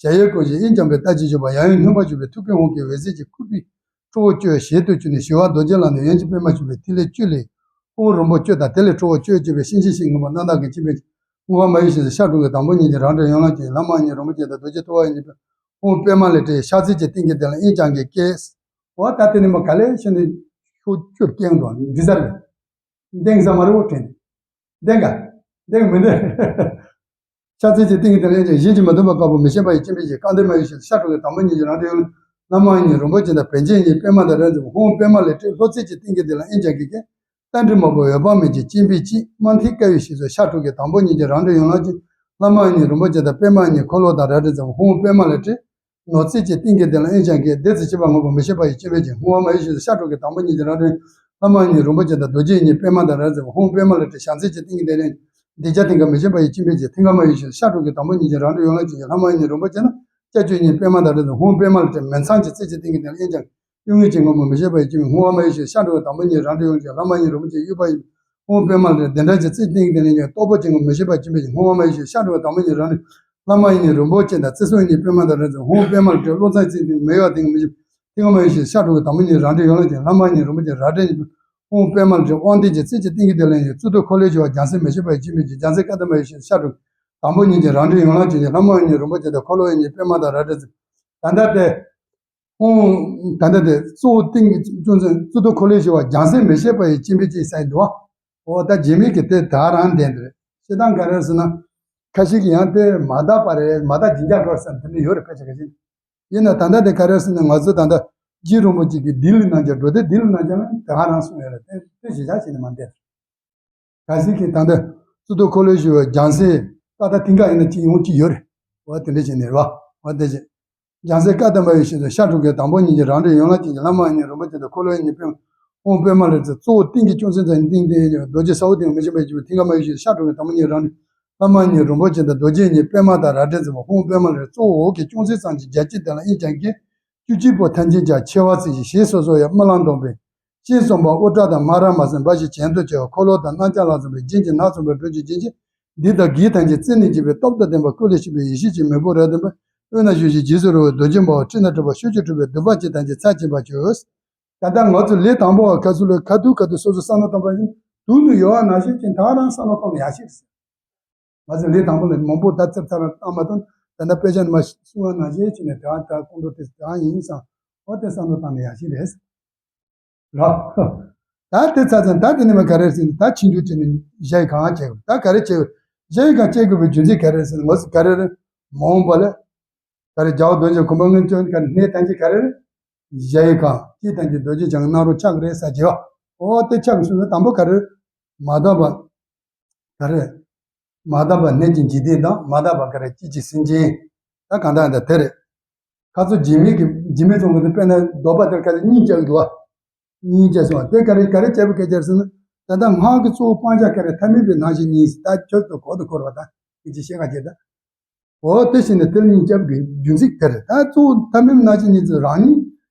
གཞལ་ཡས་ཀུན་གཞི་དབྱིངས་བརྐྱང་པའི་ལྟ་ཅི་བྱུང་བ་ཡབ་ཡུམ་སྙོམས་པར་ཞུགས་པའི་ཐུགས་ཀའི་དབང་གིས་འོད་ཟེར་གྱི་སྐུད་པས། ཁྲོ་བོ་བཅུ་ཞལ་དུ་གྱུར་ནས་ཞི་བ་རྡོ་རྗེ་ལ་ནི་ཡོན་གྱི་པད་མ་བྱུང་བས་ཐིག་ལེ་བཅུ་ལས་ཧཱུྃ་རིན་པོ་བཅུ་དང་དེ་ལས་ཁྲོ་བོ་བཅུ་སྐྱེས་པའི་ཤིང་ཤིང་ཤིང་ངུ་མ་རྣམ་དག་གི་སྤྱན་འབེབས་ཀྱིས་བསྔོ་བ་མ་ཡིན་ཞེས་སོ། ཤ་དྲུག་གི་དང་པོ་ཉིད་ཀྱི་རང་གྲོལ་ཡན་ལག་གཅིག་ལྷ་མ་ཡིན་རིན་པོ་ཆེ་དང་རྡོ་རྗེ་ཐུབ་པ་ཡི་ཉེ་དུ་ཧཱུྃ་པད་མ་ལས་སྤྲུལ་ཤ་ཚིལ་གྱི་སྟེང་གི་དེ་ལ་དབྱིངས་བརྐྱང་གི་སྐད། འོ་ད་དེ་ནི་མ་ག་ལས་ཤི་ནི་ཤོག་བཅུ་སྐྱེས་འགྲོ་འདི་ཟེར་རེད། འདེང་ས་མ་རེད་འོ་དྲན། འདེང་ག་འདེང་མི་འདེང་། ཤ་ཚིལ་གྱི་ཏིང་ངེ་འཛིན་ལ་ཡང་གཞན་གྱིས་མ་བསྡམས་པ་དཀར་པོ་མི་ཤེས་པ་ཡི་སྤྱན་འབེབས་ཀྱིས་བསྐང་སྟེ་མ་ཡིན་ཞིང་ཤ་དྲུག་གི་དང་པོ་ཉིད་ཀྱི་རང་གྲོལ་ཡུལ་ལྷ་མ་ཡིན་རིན་པོ་ཆེ་དང་བན་ཆེན་གཉིས་པད་མ་དང་རལ་གྲི་ཧཱུྃ་པད་མ་ལས་སྤྲུལ་ལྷོ་རྩེ་གཅིག་སྟེང་གི་དེ་ལ་དབྱིངས་བརྐྱང་གི་སྐད། རྟ་མགྲིན་དམར་པོ་འོད་དཔག་མེད་ཀྱི་སྤྱན་འབེབས་ཀྱིས་དམར་མཐིང་དཀར་ཡོལ་ཞེས་སོགས་ཤ་དྲུག་གི་དང་པོ་ཉིད་ཀྱི་རང་གྲོལ་ཡུལ་ལ་ཅིག་ལྷ་མ་ཡིན་རིན་པོ་ཆེ་དང་པད་མ་ཡིན་འཁོར་ལོ་དང་རལ་གྲི་འཛིན་པ་ཧཱུྃ་པད་མ་ལས་སྤྲུལ། ནོར་རྩེ་གཅིག་སྟེང་གི་དེ་ལ་དབྱིངས་བརྐྱང་གི་སྐད། བདུད་རྩི་ཆུ་བ་སྔོན་པོ་མི་ཤེས་པ་ཡི་སྤྱན་འབེབས་ཀྱིས་བསྔོ་བ་མ་ཡིན་ཞེས་སོ། ཤ་དྲུག་གི་དང་པོ་ཉིད་ཀྱི་རང་གྲོལ་ལྷ་མ་ཡིན་རིན་པོ་ཆེ་དང་རྡོ་རྗེ་གཉིས་པད་མ་དང་རལ་གྲི་འཛིན་པ་ཧཱུྃ་པད་མ་ལས་སྤྲུལ་ཞལ་ཚིལ་གྱི་སྟེང་གི་དེ་ལ་གདུལ་བྱ་མཐིང་ག་མི་ཤེས་པ་ཡི་སྤྱན་འབེབས་ཀྱིས་ཐིམ་ཁ་མ་ཡིན་ཞེས་སོ། ཤ་དྲུག་གི་དང་པོ་ཉིད་ཀྱི་རང་གྲོལ་ཡུལ་ལ་ཅིག་ལྷ་མ་ཡིན་རིན་པོ་ཆེ་དང་སྐྱབས་བཅོལ་གཉིས་པད་མ་དང་རལ་གྲི་འཛིན་པ་ཧཱུྃ་པད་མ་ལས་སྤྲུལ་མེ་ཚང་གི་རྩེ་གཅིག་སྟེང་གི་དེ་ལ་དབྱིངས་བརྐྱང་གཡུལ་ངེས་ཀྱི་སྔོན་པོ་མི་ཤེས་པ་ཡི་སྤྱན་འབེབས་ཀྱིས་བསྔོ་བ་མ་ཡིན་ཞེས་སོ། ཤ་དྲུག་གི་དང་པོ་ཉིད་རང་གྲོལ་ཡུལ་ལ་ཅིག་ལྷ་མ་ཡིན་རིན་པོ་ཆེ་དབུས་པ་ཡིན། ཧཱུྃ་པད་མ་ལས་སྤྲུལ་བདེ་འབྲས་ཀྱི་རྩེ་གཅིག་སྟེང་གི་དེ་ལ་དབྱིངས་བརྐྱང་སྟོབས་པོ་ཆེ་སྔོན་པོ་མི་ཤེས་པ་ཡི་སྤྱན་འབེབས་ཀྱིས་བསྔོ་བ་མ་ཡིན་ཞེས་སོ། ཤ་དྲུག་གི་དང་པོ་ཉིད་རང་གྲོལ་ལྷ་མ་ཡིན་རིན་པོ་ཆེ་དང་རྩེ་སྲུང་གཉིས་པད་མ་དང་རལ་གྲི་འཛིན་པ་ཧཱུྃ་པད་མ་ལས་སྤྲུལ་བློ་བཟང་རྩེ་གཅིག་མི་གཡོ་བ་ལྡན་གྱི་མི་ཤེས་ཐིམ་ཁ་མ་ཡིན་ཞེས་སོ། ཤ་དྲུག་གི་དང་པོ་ཉིད་རང་གྲོལ་ལྷ་མ་ཡིན་རིན་པོ་ཆེ་དབུས་པ་ཡིན། ཧཱུྃ་པད་མ་ལས་སྤྲུལ་དབང་བསྟན་གྱི་རྩེ་གཅིག་སྟེང་གི་དེ་ལ་དབྱིངས་བརྐྱང་གི་སྐད། རྩིབས་ཏོག་འཁོར་ལོས་སྒྱུར་བ་རྒྱལ་སྲས་མི་ཤེས་པ་ཡི་སྤྱན་འབེབས་ཀྱིས་རྒྱལ་མཚན་བཀའ་གདམས་མ་ཡིན་ཞེས་སོ། ཤ་དྲུག་གི་དང་པོ་ཉིད་རང་གྲོལ་ཡུལ་ལ་ཅིག་ལྷ་མ་ཡིན་རིན་པོ་ཆེ་རང་གྲོལ་ཡུལ་ལ་ཅིག་ཤ་དྲུག་གི་དང་པོ་ཉིད་རང་གྲོལ་ཡུལ་ལ་ཅིག་ལྷ་མ་ཡིན་རིན་པོ་ཆེ་དབུས་པ་ཡིན། དང་པོ་ཉིད་ཀྱི་རང་གྲོལ་ཡོངས་ལ་བྱིན་གྱིས། ལྷ་མོ་ཉིད་རིན་པོ་ཆེ་དང་། འཁོར་ལོ་ཉིད་པདྨ་དང་རལ་གྲི་འཛིན། ད་ལྟ་དེ། ཨོ། ད་ལྟ་དེ་གཙོ་བོ་ཏིང་གི་ཅུང་ཟད་གཙུག་ཏོར་འཁོར་ལོས་སྒྱུར་བ་རྒྱལ་སྲས་མི་ཤེས་པ་ཡི་སྤྱན་འབེབས་ཅིག་ཟེར་འདུག་བ། ཨོ་ད་རྗེས་མའི་གི་དེ་ད་རང་ལྡན་དེ་རེད། བཤད་སྟངས་ག་རེ་ཟེར་ན། ཁ་ཤས་ཀྱིས་ཡང་དེ་མ་དག་པ་རེད། མ་དག་སྦྱིན་སྐྱག་འགྲོ་ཟེར་དེ་འདྲ་ཡོད་རེད། ཕལ་ཆེར་ཁ་ཤས། ཡིན་ན་ད་ལྟ་དེ་ག་རེ་ཟེར་ན། ང་ཚོ་ད་ལྟ་རྗེ་རིན་པོ་ཆེ་གིས་ལྡི་ལི་ནང་གི་འགྲོ་དེ་ལྡི་ལི་ནང་གི་ལ་དེ་ག་རང་གསུངས་ཡོད་རེད། དེ་དེ་གཞི་བཞག་བྱས་ནས་མ་བསྡད། གལ་སྲིད་ཀྱི་ད་ལྟ་གཙུག་ཏོར་འཁོར་ལོས་སྒྱུར་བའི་རྒྱལ་སྲས་ཀ་དག་མཐིང་ག་ཡིན་ན་ཅིག་ཡོང་གི་ཡོད་རེད། འོ་དེ་འདྲ་བྱས་ནས་རེད་བ། འོ་དེ་བྱས། རྒྱལ་སྲས་ཀ་དག་མ་ཡི་ཞལ་དུ་ཤར་དྲུག་གི། དང་པོ་ཉིད་ཀྱི་རང་གྲོལ་ཡོངས་ལ་བྱིན་གྱིས། ལྷ་མོ་ཉིད་རིན་པོ་ཆེ་དང་། འཁོར་ལོ་ཉིད་པདྨ། ཨོཾ་པདྨ་རལ་གྲི། གཙོ་བོ་ཏིང་གི་ཅུང་ཟད་ཙམ་ཏིང་ཏིང་། རྡོ་རྗེ་ས་འོག་སྟེང་མི་ཤིགས་པ་ཡི་སྤྱན་འབེབས། མཐིང་ག་མ་ཡི་ཞལ་དུ་ཤར་དྲུག་གི། དང་པོ་ཉིད་རང་གྲོལ། ལྷ་མོ་ཉིད་རིན་པོ་ཆེ་དང་། རྡོ་རྗེ་ཉིད་པདྨ་དང་རལ་གྲི་འཛིན་པ། ཨོཾ་པདྨ་རལ་གྲི། གཙོ་བོ་འོག་གི་ཅུང་ཟད་ཙམ་གྱི་རྒྱ་སྐྱེད་དེ་ལ་དབྱིབས་ཀྱང་སྐྱེ། བཅུ་གཅིག་པོ་ཐམས་ཅད་ཀྱང་མཆེ་བ་གཙིགས་ཤིང་། ཞལ་སོ་སོ་ཡང་རྨི་ལམ་སྟོན་པའི། སྤྱན་གསུམ་པ་དབུ་སྐྲ་དང་སྨ་ར་མ་ཟེར་འབའ་ཞིག་གྱེན་དུ་བྱེད་པ། འཁོར་ལོ་དང་གནམ་ལྕགས་ལ་སོགས་པའི་རྒྱན་གྱིས་སྣ་ཚོགས་པའི་འགྲོས་ཀྱིས་བརྒྱན་ཅིང་། ལྡན་དང་བགེགས་ཐམས་ཅད་རྩད་ནས་འཇིག་པའི་སྟོབས་དང་ལྡན་པ། སྐུ་ལས་ཆད་པའི་ཡེ་ཤེས་ཀྱི་མེ་བོ་རབ་ལྡན་པ། དབུས་ན་བཞུགས་ཤིང་རྗེས་སུ་རོལ་པའི་རྡོ་རྗེ་འབར་བ། སྤྲིན་དང་འཁྲིགས་པ་ཕྱོགས་བཅུར་འཁྲིགས་པའི་གདུག་པ་ཅན་ཐམས་ཅད་ཚར་ཕྱིན་པར་གྱུར། ད་ལྟ་ང་ཚོ་ལས་དང་པོ་བ་ཁ་ཚུར་ལ་ཁ་ཐུག་ཁ་ཐུག་སོ་སོ་བསམ་བློ་བཏང་པ་ཡིན། དུག་ནི་ཡོད་པ་ནང་བཞིན་ཅིག་ད་རང་བསམ་བློ་གཏོང་ཡག་ཤོས་རེད། ང་ཚོ་ལས་དང་པོ་ལ་མང་པོ་ད་ཙེབ་ཚ་ལ་བཏང་མ་བཏང་། ད་ལྟ་དཔེ་ཆ་ནས་མར་གསུང་བ་ནང་བཞིན་བྱས་ནས་དེ་རང་ད་ཁོང་ཁྲོ་དེ་དེ་རང་ཡིན་བསམ། འོ་དེ་བསམ་བློ་བཏང་ནས་ཡག་ཤོས་རེད། རོ། ད་དེ་ཚ་ཚ་ད་དེ་ནས་མ་ག་རེ་ཟེར་ན། ད་ཕྱིན་ཆུ་བྱས་ནས་གཞལ་ཡས་ཁང་བྱས། ད་ག་རེ་བྱས། གཞལ་ཡས་ཁང་བྱེད་དགོས་པའི་རྒྱུ་མཚན་ག་རེ་ཟེར་ན། ང་ཚོ་ག་རེ་རེད། མ་འོངས་པ་ལ་ག་རེ། རྒྱལ་བ་རྡོ་རྗེ་གོ་འཕང་མངོན་སྤྱོད་ག་རེ་གནས་ཐམས་ཅད་ག་རེ་རེད། གཞལ་ཡས་ཁང་། སྐྱེ་ཐམས་ཅད་རྡོ་རྗེ་འཆང་གི་སྣང་རུང་ཆགས་ཀྱི་རེད་ཟེར་བྱས་པ། འོ་དེ་ཆགས་སོང་ན་དང་པོ་ག་རེ། མ་དག་པ། ག་རེ། མ་དག་པ་གནས་ཀྱི་འཇིག་རྟེན་དང་། མ་དག་པ་ག་རེ། སྐྱེ་འཆི་སེམས་ཅན། ད་གང་ལྟར་ད་དེ་རེད། ཁ་ཚུར་རྗེས་མའི་གི་རྗེས་མའི་ཚོགས་ཀྱི་དཔེར་ན་ལྡོག་པ་དེར་ག་རེ་གཉིས་བརྒྱབ་འདུག་བ། གཉིས་བརྒྱབ་སོང་བ་དེ་ག་རེ་ག་རེ་བརྒྱབ་པའི་སྐད་ཆ་ཟེར་ན། ད་ལྟ་སྔགས་ཀྱི་གཙོ་བོ་སྤང་བྱ་ག་རེ། ཐ་མལ་པའི་སྣང་ཞེན་གཉིས་ཟེར། ད་ཁྱོད་ཚོ་གོ་དུ་འཁོར་བ་དང་ཀྱི་ཤེས་ག་བྱེད་ད། འོ་དེ་བཞིན་དུ་དེར་གཉིས་བརྒྱབ་ཀྱི་རྒྱུ་མཚན་དེ་རེད། ད་གཙོ་བོ་ཐ་མལ་སྣང་ཞེན་གཉིས་ཚོ་རང་ཉིད།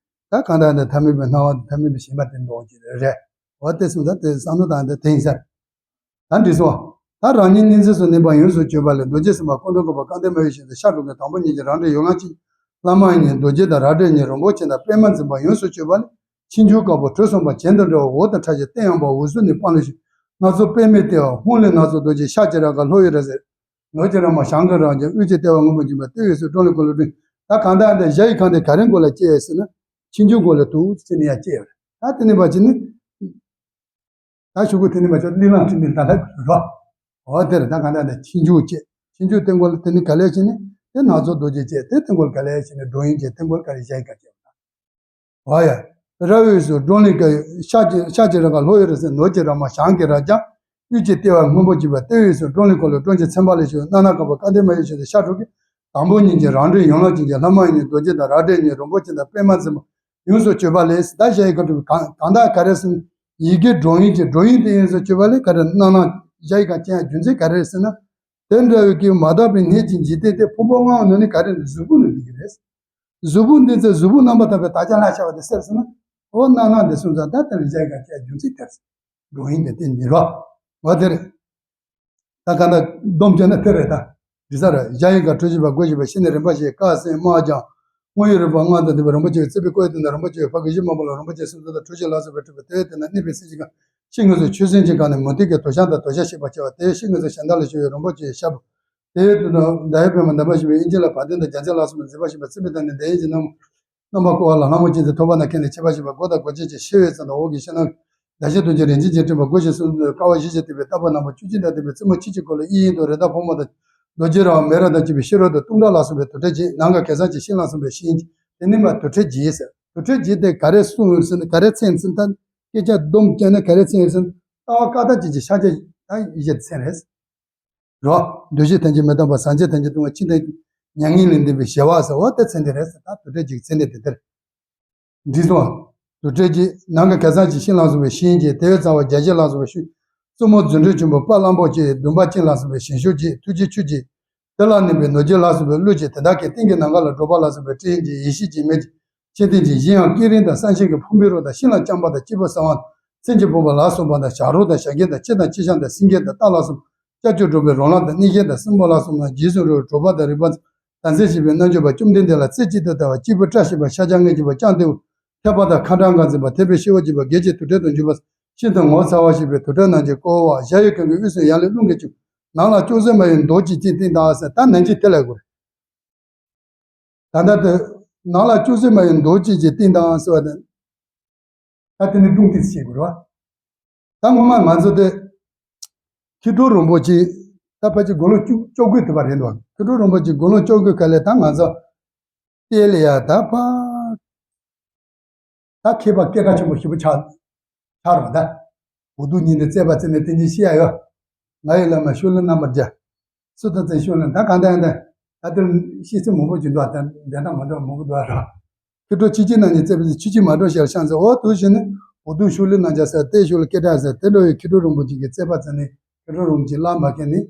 ད་གང་ལྟར་ད་ཐ་མལ་པའི་སྣང་བ་དང་ཐ་མལ་པའི་ཞེན་པ་དེ་འདོགས་ཀྱི་རེད། འོ་དེ་སོང་ཙང་དེ་བསམ་བློ་བཏང་དེ་དེ་ཡིན་ས་རེད། ད་འགྲིག་སོང་། ད་རང་ཉིད་གནས་མཚན་སུ་གནས་པ་ཡོངས་སུ་གཅོད་པ་ལས། རྡོ་རྗེ་སེམས་དཔའ་སྐུ་མདོག་ཁ་སྦུབ་སྐལ་ལྡན་མ་ཡི་ཞལ་དུ་ཤར་དྲུག་གི། དང་པོ་ཉིད་ཀྱི་རང་གྲོལ་ཡོངས་ལ་བྱིན། ལྷ་མོ་ཉིད་རྡོ་རྗེ་དང་རལ་གྲི་ཉིད་རིན་པོ་ཆེ་དང་པདྨ་འཛིན་པ་ཡོངས་སུ་གཅོད་པ་ལས། ཕྱིན་ཆད་དཀར་པོ་དྲི་བསུང་བ་གྱེན་དུ་འགྲོ་བ། འོད་དང་ཕྲ་ཞིང་སྟོད་ཡངས་པ། འོད་ཟེར་ནི་སྤང་ལེབ་བཞིན། སྣ་ཚོགས་པདྨས་བཏེགས་པ། ཧཱུྃ་ལས་སྣ་ཚོགས་རྡོ་རྗེ། ཤར་གྱི་རལ་ག་ལྷོ་ཡི་རལ་གཟི། ནོར་གྱི་རལ་མ་བྱང་གི་རལ་གྲི། དབུས་ཀྱི་ལྟེ་བ་སྔོན་པོ་འཛིན་པ། ལྟེ་བའི་ཟུར་ཀྲོང་ལེ་འཁོར་ལོ་སྒྲོན། ད་གང་ལྟར་འདི་གཞལ་ཡས་ཁང་དེ་ག་རེ་མགོ་ལ་སྐྱེས་ཟེར་ན། ཕྱིན་ཆད་མགོ་ལ་འདུག་ཟེར་ནས་ཡང་སྐྱེས་ཡོད་རེད། ད་དེ་ནས་བ་ཅི་ནི། ད་ཤོག་གུ་དེ་ནི་མ་ཆོག་གླིང་ལང་ཁྲིད་ནི་ད་ལྷག་རོ། འོ་དེར་ད་གང་ལྟར་འདི་ཕྱིན་ཆད་སྐྱེས། ཕྱིན་ཆད་དེ་མགོ་ལ་དེ་ནི་ག་ལས་བྱས་ནི་དེ་སྣ་ཚོགས་རྡོ་རྗེ་སྐྱེས། དེ་དེ་མགོ་ལ་ག་ལས་བྱས་ནི་འགྲོ་ཡིན་སྐྱེས། དེ་མགོ་ལ་ག་ལས་གཞལ་ཡས་ཁང་སྐྱེས་པ་དང་། འོ་ཡ། རལ་བའི་ཟུར་ཀྲོང་ལེ་ཀ་ཡོད། ཤར་གྱི་ཤར་གྱི་རལ་ག་ལྷོ་ཡི་རལ་གཟི། ནོར་གྱི་རལ་མ་བྱང་གི་རལ་གྲི། དབུས་ཀྱི་ལྟེ་བ་སྔོན་པོ་འཛིན་པ། ལྟེ་བའི་ཟུར་ཀྲོང་ལེ་འཁོར་ལོ་སྒྲོན་གྱི་ཚན་པ་ལས་བྱུང་། རྣམ་སྣང་དཀར་པོ་སྐལ་ལྡན་མ་ཡི་ཞལ་དུ་ཤར་དྲུག་གི། དང་པོ་ཉིད་ཀྱི་རང་གྲོལ་ཡོངས་ལ་བྱིན་གྱིས། ལྷ་མོ་ཉིད་རྡོ་རྗེ་དང་རལ་གྲི་ཉིད་རིན་པོ་ཆེ་དང་པདྨ་འཛིན་པ་ཡོངས་སུ་གཅོད་པ་ལས། ད་གཞལ་ཡས་ཁང་དྲུག་གང་གང་དག་ག་རེ་ཟེར་ན། ཡི་གེ་སྒྲོག་ཡིན་གྱི་སྒྲོག་ཡིན་དེ་ཡོངས་སུ་གཅོད་པ་ལས། ག་རེ་རྣམ་སྣང་གཞལ་ཡས་ཁང་སྐྱེ་ཡག་རྒྱུ་མཚན་ག་རེ་ཟེར་ན། དེ་འདྲ་བའི་གི་མ་དག་པའི་གནས་ཀྱི་འཇིག་རྟེན་དེ་ཕུང་པོ་ལྔའི་ནང་ནས་ག་རེ་གཟུགས་པོ་ནི་འདི་གི་རེད། གཟུགས་པོ་འདི་ཚེ་གཟུགས་པོ་རྣམ་པར་དག་པའི་དག་ཆ་ལ་ཤར་བ་དེ་སེལ་ཟེར་ན། འོ་རྣམ་སྣང་འདི་སོང་ཙང་ད་དེ་ལ་གཞལ་ཡས་ཁང་སྐྱེ་ཡག་རྒྱུ་མཚན་དེ་རེད། སྒྲོག་ཡིན་དེ་དེ་ཉིད་རོ། འོ་དེ་རེད། ད་ག་ན་སྡོམ་བྱས་ན་དེ་རེད་ད། འདི་ས་ར་གཞལ་ཡས་ཁང་གྲུ་བཞི་པ་སྒོ་བཞི་པ་ཤེལ་ནི་རིམ་པ་བཞི། དཀར་སེར་དམར་ལྗང་། དངོས་ཡོད་རིག་པ་ལྔ་དང་ལྡན་པའི་རིན་པོ་ཆེའི་རྩིག་པའི་སྒོའི་སྟེང་ན་རིན་པོ་ཆེའི་ཕ་གི་བཞི་མ་བུ་ལ་རིན་པོ་ཆེའི་སུམ་མདོ་དང་གྲུ་བཞི་ལ་སོགས་པས་གྲུབ་པའི་དེའི་སྟེང་ན་གནས་པའི་སེམས་ཅན་གང་ཕྱི་ངོས་སུ་ཆོས་སེམས་ཅན་གང་ནི་མུ་ཏིག་གི་དུར་ཤིང་དང་དུར་ཤ་ཞིག་པ་བྱེད་པ། དེའི་ཕྱི་ངོས་སུ་ཞལ་ཟླ་ལ་བཞུགས་པའི་རིན་པོ་ཆེའི་ཞབས། དེའི་དུས་ན་ཟླ་བའི་པདྨ་འདབ་མ་བཞི་པའི་དབྱིངས་ཅན་ལ་བ་དན་དང་རྒྱལ་མཚན་ལ་སོགས་པའི་མཛེས་པ་བཞིན་པ། སྲིད་པའི་མཐའ་ནས་འདས་ཡིན་གྱི་རྣམ་རྣམ་པ་ཀོ་བ་ལ་ལྷ་མོ་ཅན་དེ་ཐོད་པ་ན་ཁེངས་ནས་མཆེ་བ་བཞི་པ་མགོ་དང་མགོ་ཅན་གྱི་ཤེལ་བའི་རྩེ་དང་འོག་གི་ཤེལ་ནང་། ཟླ་ཤེལ་དུང་ཅན་རིན་ཆེན་གྱིས་སྤྲས་པ་སྒོ་བཞི་གསུམ་དུ་ཀ་བ་བཞི་བཞི་བཏེགས་པའི་ལྟ་བུ་རྣམ་པ་བཅུ་གཅིག་དང་ལྡན་པའི་རྩེ་མོ་ཁྱི་གཅིག་གོ་ལ་གཡས་གཡོན་དུ་རི་དྭགས་ཕོ་མོ་དང་རྡོ་རྗེ་ར་བ་མེ་ར་དང་བཅས་པའི་ཤེལ་རོ་དང་གཏུམ་དྲག་ལ་སོགས་པའི་དུར་ཁྲོད་བརྒྱད། ནམ་མཁའ་གེ་སར་གྱི་ཤིང་ལ་སོགས་པའི་ཤིང་བརྒྱད། དེ་ནི་མ་དུར་ཁྲོད་བརྒྱད་ཟེར། དུར་ཁྲོད་བརྒྱད་དེ་ག་རེ་གསུངས་ཡོད་ཟེར་ན། ག་རེ་མཚོན་ཟེར་ན། ད་སྐད་ཆ་སྡོམ་བརྒྱབ་ན་ག་རེ་མཚོན་ཡོད་ཟེར་ན། ལྟ་བ་བཀའ་རྟགས་ཅན་གྱི་ཤཱཀྱ་ད་ཡི་གེ་མཚོན་རེད། རོ། འདུ་ཤེས་ཐམས་ཅད་མི་གཏོང་བ། ཟག་བཅས་ཐམས་ཅད་གཏོང་བ། འཆི་བདག་མྱ་ངན་ལས་འདས་པའི་ཞི་བ་ཟེར་བ་དེ་མཚོན་དེ་རེད་ཟེར། ད་དུར་ཁྲོད་ཀྱི་མཚོན་དེ་དེ་དེར་འདྲིས་སོང་། དུར་ཁྲོད་ཀྱི་ནམ་མཁའ་གེ་སར་གྱི་ཤིང་ལ་སོགས་པའི་ཤིང་བརྒྱད། དེའི་རྩ་བ་བརྒྱ་བྱིན་ལ་སོགས་པའི་ཤིང་། རྩེ་མོ་རྫུ་འཕྲུལ་ཆེན་པོ་དཔལ་གླང་པོ་ཆེ། བདུན་པ་ཅན་ལ་སོགས་པའི་ཞིང་གཤེགས་བརྒྱད། ཐུགས་རྗེ་ཆུ་བརྒྱད། དེ་ལ་གནས་པའི་ནོར་བརྒྱད་ལ་སོགས་པའི་ཀླུ་བརྒྱད། དེ་དག་གི་སྟེང་གི་ནམ་མཁའ་ལ་འགྲོ་བ་ལ་སོགས་པའི་སྤྲིན་བརྒྱད། ཡེ་ཤེས་ཀྱི་མེ་བརྒྱད། མཆོད་རྟེན་གྱི་གཞན་ཡང་ཀེང་རུས་དང་གསང་ཆེན་གྱི་ཕུང་པོའི་རོ་དང་། ཤིང་ལ་བཅིངས་པ་དང་བཅིངས་པ་གསང་བ་དང་། མཚན་གྱི་ཕུང་པོ་ལ་སོགས་པ་དང་། བྱ་རོག་དང་བྱ་རྒན་དང་། ཁྱི་དང་ཁྱི་ཤ་དང་། སེང་གེ་དང་སྟག་ལ་སོགས་པ། ལྕགས་ཀྱུ་སྒྲོག་པའི་རོ་ལངས་དང་། གནས་བརྒྱད་དང་སྲིན་པོ་ལ་སོགས་པ་དང་། རྗེས་སུ་འགྲོ་བའི་གྲོགས་པོ་དང་རིག་པ་དང་། དམ་ཚིག་བཞི་པའི་རྣལ་འབྱོར་པ། བཅོམ་ལྡན་འདས་ལ་རྩེ་གཅིག་ཏུ་ལྟ་བ། སྐྱེས་བུ་བཀྲ་ཤིས་པ། ཤཱཀྱ་ངེས་འབྱུང་པ། ལྕམ་དེ་བོ། ཐེག་པ་དང་ཁ་ཏྲ་ངར་འཛིན་པ། ཐེག་པའི་སྐྱེ་བོ་བྱེད་པ། དགེ་བཅུའི་དུར་ཁྲོད་དུ་འཇུག་པ། ཤིན་ཏུ་ངོ་མཚར་བ་ཞེས་པའི་དུར་ཁྲོད་རྣམས་ཀྱིས་བསྐོར་བ། གཞལ་ཡས་ཁང་གི་དབུས་སུ་ཡར་ལས་རླུང་གིས་ཁྱུག་ནང་ལ་ཅུང་ཟད་མ་ཡིན་མདོག་ཅིག་ཅིག་བསྟན་དང་ཟེར། ད་ནན་གྱིས་དེ་ལ་དགོས། ད་ལྟ་དེ་ནང་ལ་ཅུང་ཟད་མ་ཡིན་མདོག་ཅིག་ཅིག་བསྟན་དང་ཟེར་བ་དེ། ད་དེ་ནི་སྒྲུང་དེ་བཤད་དགོས་རེད་བ། ད་ངོ་མ་ང་ཚོ་དེ་མཁས་གྲུབ་རིན་པོ་ཆེ་ད་ཕལ་ཆེར་དགུང་ལོ་བཅུ་བཅོ་དགུ་དེ་བ་རེད་འདུག་མཁས་གྲུབ་རིན་པོ་ཆེ་དགུང་ལོ་བཅོ་དགུ་ག་ལེ་ད་ང་ཚོ་བལྟས་ལ་ཡ་ད་ཕ། ད་མཁས་པ་སྐད་གྲགས་ཆེན་པོ་ཞེ་པོ་ཆགས་ཆགས་རེད་བ་ད། འུ་ཐུག་ཉིད་ནས་བཙས་པ་བཙས་ནས་དེ་ཉིད་ཤེས་ཡ་ཡོད། ང་ཡི་བླ་མ་ཤུལ་ལུས་རྣམ་པར་རྒྱལ། སུ་དང་བཙས་ཤུལ་ལུས་ད་གང་ལྟར་ཡང་ད་ད་དེར་ཤེས་ཚད་མང་པོ་ཅིག་འདུག་ད་འདན་དང་མ་འདྲ་མང་པོ་འདུག་ར། མཁས་གྲུབ་ཆོས་ཀྱི་རྣམ་གཉིས་བཙས་པའི་ཆོས་ཀྱི་མ་འགྲོ་ཞལ་ཤང་ཚེ་འོ་དུ་བཞིན་ནི་འུ་ཐུག་ཤུལ་ལུས་རྣམ་རྒྱལ་ཟེར་དེ་ཤུལ་ལུས་སྐད་གྲགས་ཟེར་དེ་འགྲོ་བའི་མཁས་གྲུབ་རིན་པོ་ཆེ་གི་བཙས་པ་བཙས་ནས་མཁས་གྲུབ་རིན་པོ་ཆེ་བླ་མ་མཁན་ནི།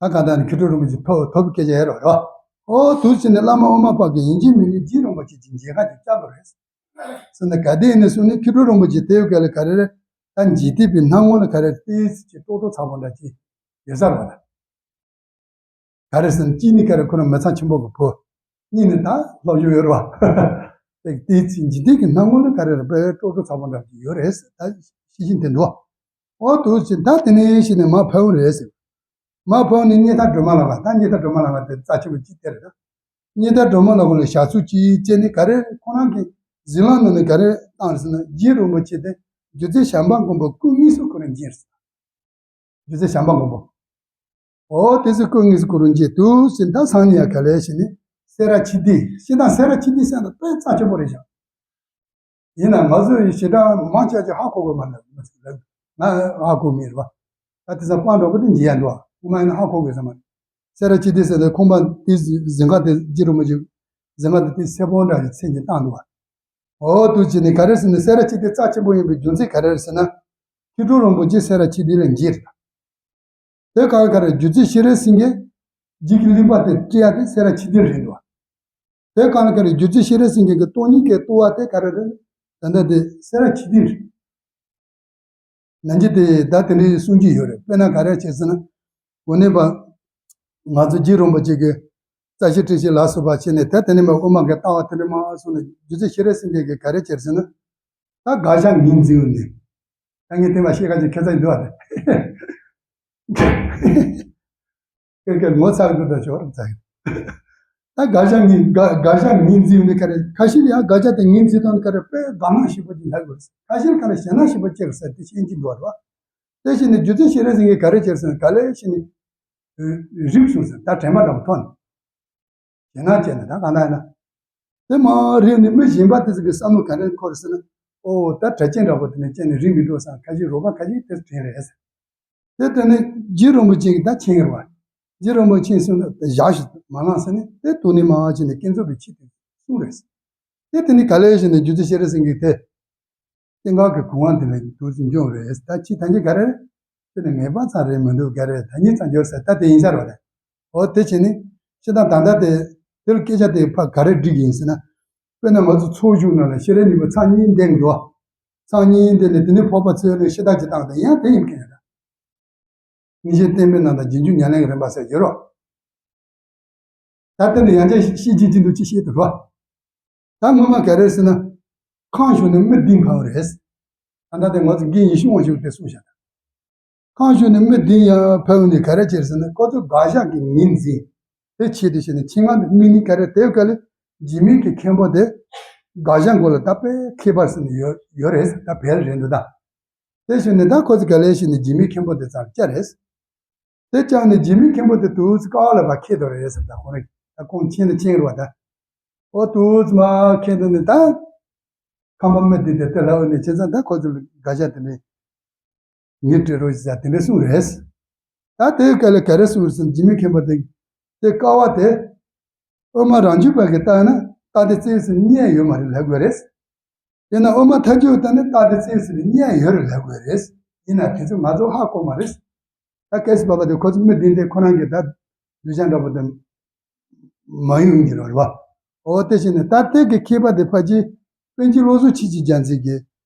ད་གང་ལྟར་ནི་མཁས་གྲུབ་རིན་པོ་ཆེ་ཐོབ་ཐོབ་སྐད་ཆ་ཡོད་རོགས་རོགས། ཨོ་དུས་ཕྱིན་ནས་བླ་མ་དབུ་མ་པ་གི་ཡིན་གཅིག་མིན་གཅིག་རྗེ་རིན་པོ་ཆེ་གི་མཇལ་ཁ་ཅིག་བཅར་དགོས་རེད། ཟེར་ནས་ག་དེ་ཡིན་ནས་གསུངས་ནས་མཁས་གྲུབ་རིན་པོ་ཆེ་དེའི་སྐད་ལ་ག་རེ་རེད། ད་འཇིག་རྟེན་པའི་སྣང་ངོ་ལ་ག་རེ་ཏོག་ཙམ་ཅིག་ཀྲོག་ཀྲོག་ཚ་པོ་འདྲ་ཅིག་ཡོད་ས་རེད་བ་ད། ག་རེ་ཟེར་ན་གཅིག་ནི་ག་རེ་ཁོ་རང་མི་ཚང་ཆེན་པོ་གི་བུ། གཉིས་ནི་ད་སློབ་སྦྱོང་ཡོད་རེད་བ། དེ་དེའི་ཚེ་འཇིག་རྟེན་གྱི་སྣང་ངོ་ལ་ག་རེ་རེད་དཔེ་ཀྲོག་ཀྲོག་ཚ་པོ་འདྲ་ཅིག་ཡོད་རེད་ཟེར་ད་ཤེས་བཞིན་དེ་འདུག་ཨོ་དུ་ཕྱིན་ད་དེ་ནས་ཕྱིན་ནས་མ་ཕེབས་རེད་ཟེར། མ་ཕེབས་ནས་གཉེན་ཐག་སྒྲོལ་མ་ལགས་ད་གཉེན་ཐག་སྒྲོལ་མ་ལགས་དེ་རྩ་ཆེན་པོ་གཅིག་དེ་རེད་ད། གཉེན་ཐག་སྒྲོལ་མ་ལགས་ཁོང་ལ་ཞག་ཚུགས་གཅིག་བྱས་ནས་ག་རེ་ཁོ་རང་གི་གཟིམ་ལམ་ནང་ནས་ག་རེ་བཏང་རེད་ཟེར་ན་རྗེ་རིན་པོ་ཆེ་དེ་སྒྱུ་རྩལ་བྱམས་པ་མགོན་པོ་སྐུ་དངོས་སུ་ཁོ་རང་མཇལ་རེད་ཟེར། སྒྱུ་རྩལ་བྱམས་པ་མགོན་པོ། ཨོ་དེ་ཚོ་སྐུ་དངོས་སུ་ཁོ་རང་མཇལ་དུས་ཟེར་ད་སང་ཉིན་ཡང་ག་ལེ་ཞིག་ནས་སེ་ར་ཕྱི་དེ་ཤི་ད་སེ་ར་ཕྱི་དེ་ཟེར་ན་དཔེ་རྩ་ཆེན་པོ་རེད་ཤག་ཡིན་ན་ང་ཚོ་ཡི་ཞེ་དྲག་མང་ཆེ་ཆེ་ཧ་གོ་གི་མ་རེད་ང་ཧ་གོ་མེད་རེད་བ། ད་དེ་ཚོ་སྤང་གྲོགས་པོ་དེ་མཇལ་ཡ་འདུག་བ་ངོ་མ་ཡིན་ན་ཧ་གོ་དགོས་ས་མ་རེད། སེ་ར་ཕྱི་དེ་ཟེར་ཏེ་ཁང་པ་དེ་གཟིམ་ཁང་དེ་རྗེ་རིན་པོ་ཆེ་གཟིམ་ཁང་དེ་དེ་སེར་པོ་འདྲ་ཞིག་མཚན་གྱིས་བཏགས་འདུག་བ། འོ་དུ་བྱས་ནས་ག་རེ་ཟེར་ན་སེ་ར་ཕྱི་དེ་རྩ་ཆེན་པོ་ཡིན་པའི་རྒྱུ་མཚན་ག་རེ་རེད་ཟེར་ན། མཁས་གྲུབ་རིན་པོ་ཆེ་སེ་ར་ཕྱི་དེ་ལ་མཇལ་རེད། དེ་ག་ག་རེ་སྒྱུ་རྩལ་ཤེས་རབ་སེང་གེ་རྗེ་གི་གླིང་པ་དེ་སྤྲད་ཡ་དེ་སེ་ར་ཕྱི་དེ་རེད་འདུག་དེ་ག་ལ་ག་རེ་སྒྱུ་རྩལ་ཤེས་རབ་སེང་གེ་གི་སྟོང་ཉིད་ཀྱི་ལྟོ་བ་དེ་ག་རེ་རེད། ད་ལྟ་དེ་སེ་ར་ཕྱི་དེ་རེད། ནན་གྱི་དེ་ད་དེ་འདྲའི་གསུང་གི་ཡོད་རེད་དཔེར་ན་ག་རེ་བྱས་ཟེར་ན། གོ་གནས་པ་ང་ཚོ་རྗེ་རིན་པོ་ཆེ་གི་རྩ་ཤེ་སྤྲིན་ཤེ་ལ་སོགས་པ་བྱས་ནས་ད་དེ་ནས་མ་དབུ་མ་གི་ལྟ་བ་དེ་འདྲ་མ་སོང་ནས་སྒྱུ་རྩལ་ཤེས་རབ་སེང་གེ་གི་ག་རེ་བྱས་ཟེར་ན། ད་དགག་བཞག་ངོས་འཛིན་ནས། ད་ངས་དེ་མ་ཤེས་ཁ་ཅིག་ཁྱད་མཚར་འདུག་ཨ་དེ། ཀེ་ཀེ་ངོ་ཚ་གི་འདུག་ད་ཞོར་ཚ་གི། ད་དགག་བཞག་ངོས་དགག་དགག་བཞག་ངོས་འཛིན་ནས་ག་རེ་ཁ་ཤས་ཡང་དགག་བྱ་དེ་ངོས་འཛིན་སྟངས་ག་རེ་དཔེ་དགའ་སྣང་ཞེ་པོ་ཅིག་ལྷག་དགོས། ཁ་ཤས་ག་རེ་ཞེད་སྣང་ཞེ་པོ་སྐྱེ་དགོས་ཟེར་དེ་ཤེས་ཀྱི་འདུག་བ། དེ་བཞིན་ནས་སྒྱུ་རྩལ་ཤེས་རབ་སེང་གེ་ག་རེ་བྱས་ཟེར་ན་ག་ལེ་ཤེས་ནས་རིག་སོང་ཟེར་ད་དྲན་པ་འདྲ་པོ་ཐོན། ཞེད་སྣང་སྐྱེས་ནས་ད་གང་ལྟར་ཡིན་ན། དེ་མ་རེད་ནས་མི་གཞན་པ་དེ་ཚོ་གི་བསམ་བློ་ག་རེ་འཁོར་ཟེར་ན། ཨོ་ད་གྲྭ་ཆེན་འདྲ་པོ་དེ་ནས་སྐྱེས་ནས་རིག་མི་འགྲོ་བསམ་ཁ་ཤས་རོགས་པ་ཁ་ཤས་དེ་དྲན་རེད་ཟེར། དེ་དེ་ནས་རྗེ་རིན་པོ་ཆེ་གིས་ད་མཁྱེན་རེད་བ། རྗེ་རིན་པོ་ཆེ་གསུངས་ན་བཞག་ཞིག་མ་ལངས་ཟེར་ནས་དེ་དུ་ནས་མ་བ་བྱས་ནས་ཀུན་རྫོབ་པའི་ཆོས་དེ་གསུངས་རེད། དེ་དེ་ནས་ག་ལེ་བྱས་ནས་སྒྱུ་རྩལ་ཤེས་རབ་སེང་གེ་དེ། རྟེན་འབྲེལ་གྱི་གོ་འཕང་དེ་ལ་འདུག་སེ་འབྱུང་རེད་ད་ཅི་ད་ཅི་ག་རེ་རེད། དེ་ནས་ངེས་པ་ཙམ་རེད་མི་འདུག་ག་རེ་ད་ཉིད་ཙམ་འབྱོར་ཟེར་ད་དེ་ཡིན་ས་རེད་བ་དེ། འོ་དེ་བྱས་ནས་ཤི་ད་ད་ལྟ་དེ་དེ་ལ་སྐད་ཆ་དེ་ཕར་ག་རེ་འགྲིག་ཡིན་ཟེར་ན། དཔེར་ན་ང་ཚོ་ཚོགས་བཞུགས་ནང་ལ་ཤེས་རབ་སྙིང་པོ་ཚར་གཉིས་འདེང་འགྲོ། ཚར་གཉིས་འདེང་ནས་དེ་ནས་འཕགས་པ་ཚོས་ནས་ཤི་ད་ཅི་བཏང་དེ་ཡང་དེ་ཡིན་མཁན་རེད། ངེས་ཤེས་བརྟན་པའི་རྣམ་དག་རྗེས་འཇུག་ཉམས་ལེན་གྱི་རིམ་པ་ཟེར་ཡོད་རོ། ད་ལྟ་ནི་ཡང་བསྐྱར་ཤེས་བྱེད་ཀྱི་འདུག་ཅི་ཤེས་ཐུབ་རོ། ད་སྔོན་མ་ག་རེ་ཟེར་ན། ཁང་ཞུགས་ནས་མི་བདུན་ཕེབས་པ་རེད། ད་ལྟ་དེ་ང་ཚོ་དགེ་ཉི་ཤུ་དབང་ཕྱུག་དེ་གསུངས་བཞག་ད། ཁང་ཞུགས་ནས་མི་བདུན་ཡང་ཕེབས་ནས་ག་རེ་བྱས་ཟེར་ན་ཁོ་ཚོ་དགག་བཞག་གི་ངོས་འཛིན། དེ་ཆེད་དུ་བྱས་ནས་ཆེད་མངགས་དམིགས་ནི་ག་རེ་དེ་ག་ལས་འཇིགས་མེད་ཀྱི་མཁན་པོ་དེ་དགག་བཞག་མགོ་ལ་ད་དཔེ་མཁས་པ་ཟེར་ནས་ཡོད་ཡོད་རེད་ད་བལ་རེད་འདུག་ད། དེ་བཞིན་ནི་ད་ཁོ་ཚོ་ག་ལས་བྱས་ནས་འཇིགས་མེད་མཁན་པོ་དེ་ཚར་བཅར་རེད། དེ་བཅར་ནས་འཇིགས་མེད་མཁན་པོ་དེ་དུས་ཀ་བ་ལ་བ་ཁེལ་དོ་རེད་ཟེར་ད་ཁོ་རང་ད་ཁོང་ཁྱེད་ནི་ཁྱེད་རུ་བ་ད། ཨོ་དུས་མ་ཁེལ་དོ་ནི་ད། ཁམས་པ་མི་དེ་དེ་དེ་ལ་འོ་ནས་ཁྱེད་ཚང་ད་ཁོ་ཚོ་ལ་དགག་བྱ་དེ་ནི། ངས་སྤྲད་རོགས་ཞེས་དེ་འདྲ་གསུངས་རེད། ད་དེའི་སྐབས་ལ་ག་རེ་གསུངས་རེད་ཟེར་ན་འཇིགས་མེད་མཁན་པོ་དེ། དེ་ཀ་བ་དེ། དབུ་མ་རང་རྒྱུད་པ་གིས་བལྟས་ན་རྟགས་དེ་རྩེ་ཟིན་རྙེད་ཡོད་མ་རེད་ལབ་དགོས་རེད། དེས་ན་དབུ་མ་ཐལ་འགྱུར་བལྟས་ན་རྟགས་དེ་རྩེ་ཟིན་རྙེད་ཡོད་རེད་ལབ་དགོས་རེད། ཡིན་ན་དེ་ཚོ་ང་ཚོ་ཧ་གོ་མ་རེད། ད་སྐལ་སྲིད་པ་པ་དེ་ཁོ་ཚོ་མི་བདེན་ཏེ་ཁོ་རང་གི་ད་གདུལ་བྱ་འདྲ་པོ་དེ་མ་ཡོང་གི་རེད་བ། འོ་དེ་བཞིན་ནས་ད་ལྟའི་གི་མཁས་པ་དེ་ཕལ་ཆེར་པཎ་ཆེན་བློ་བཟང་ཆོས་ཀྱི་རྒྱལ་མཚན་གྱི་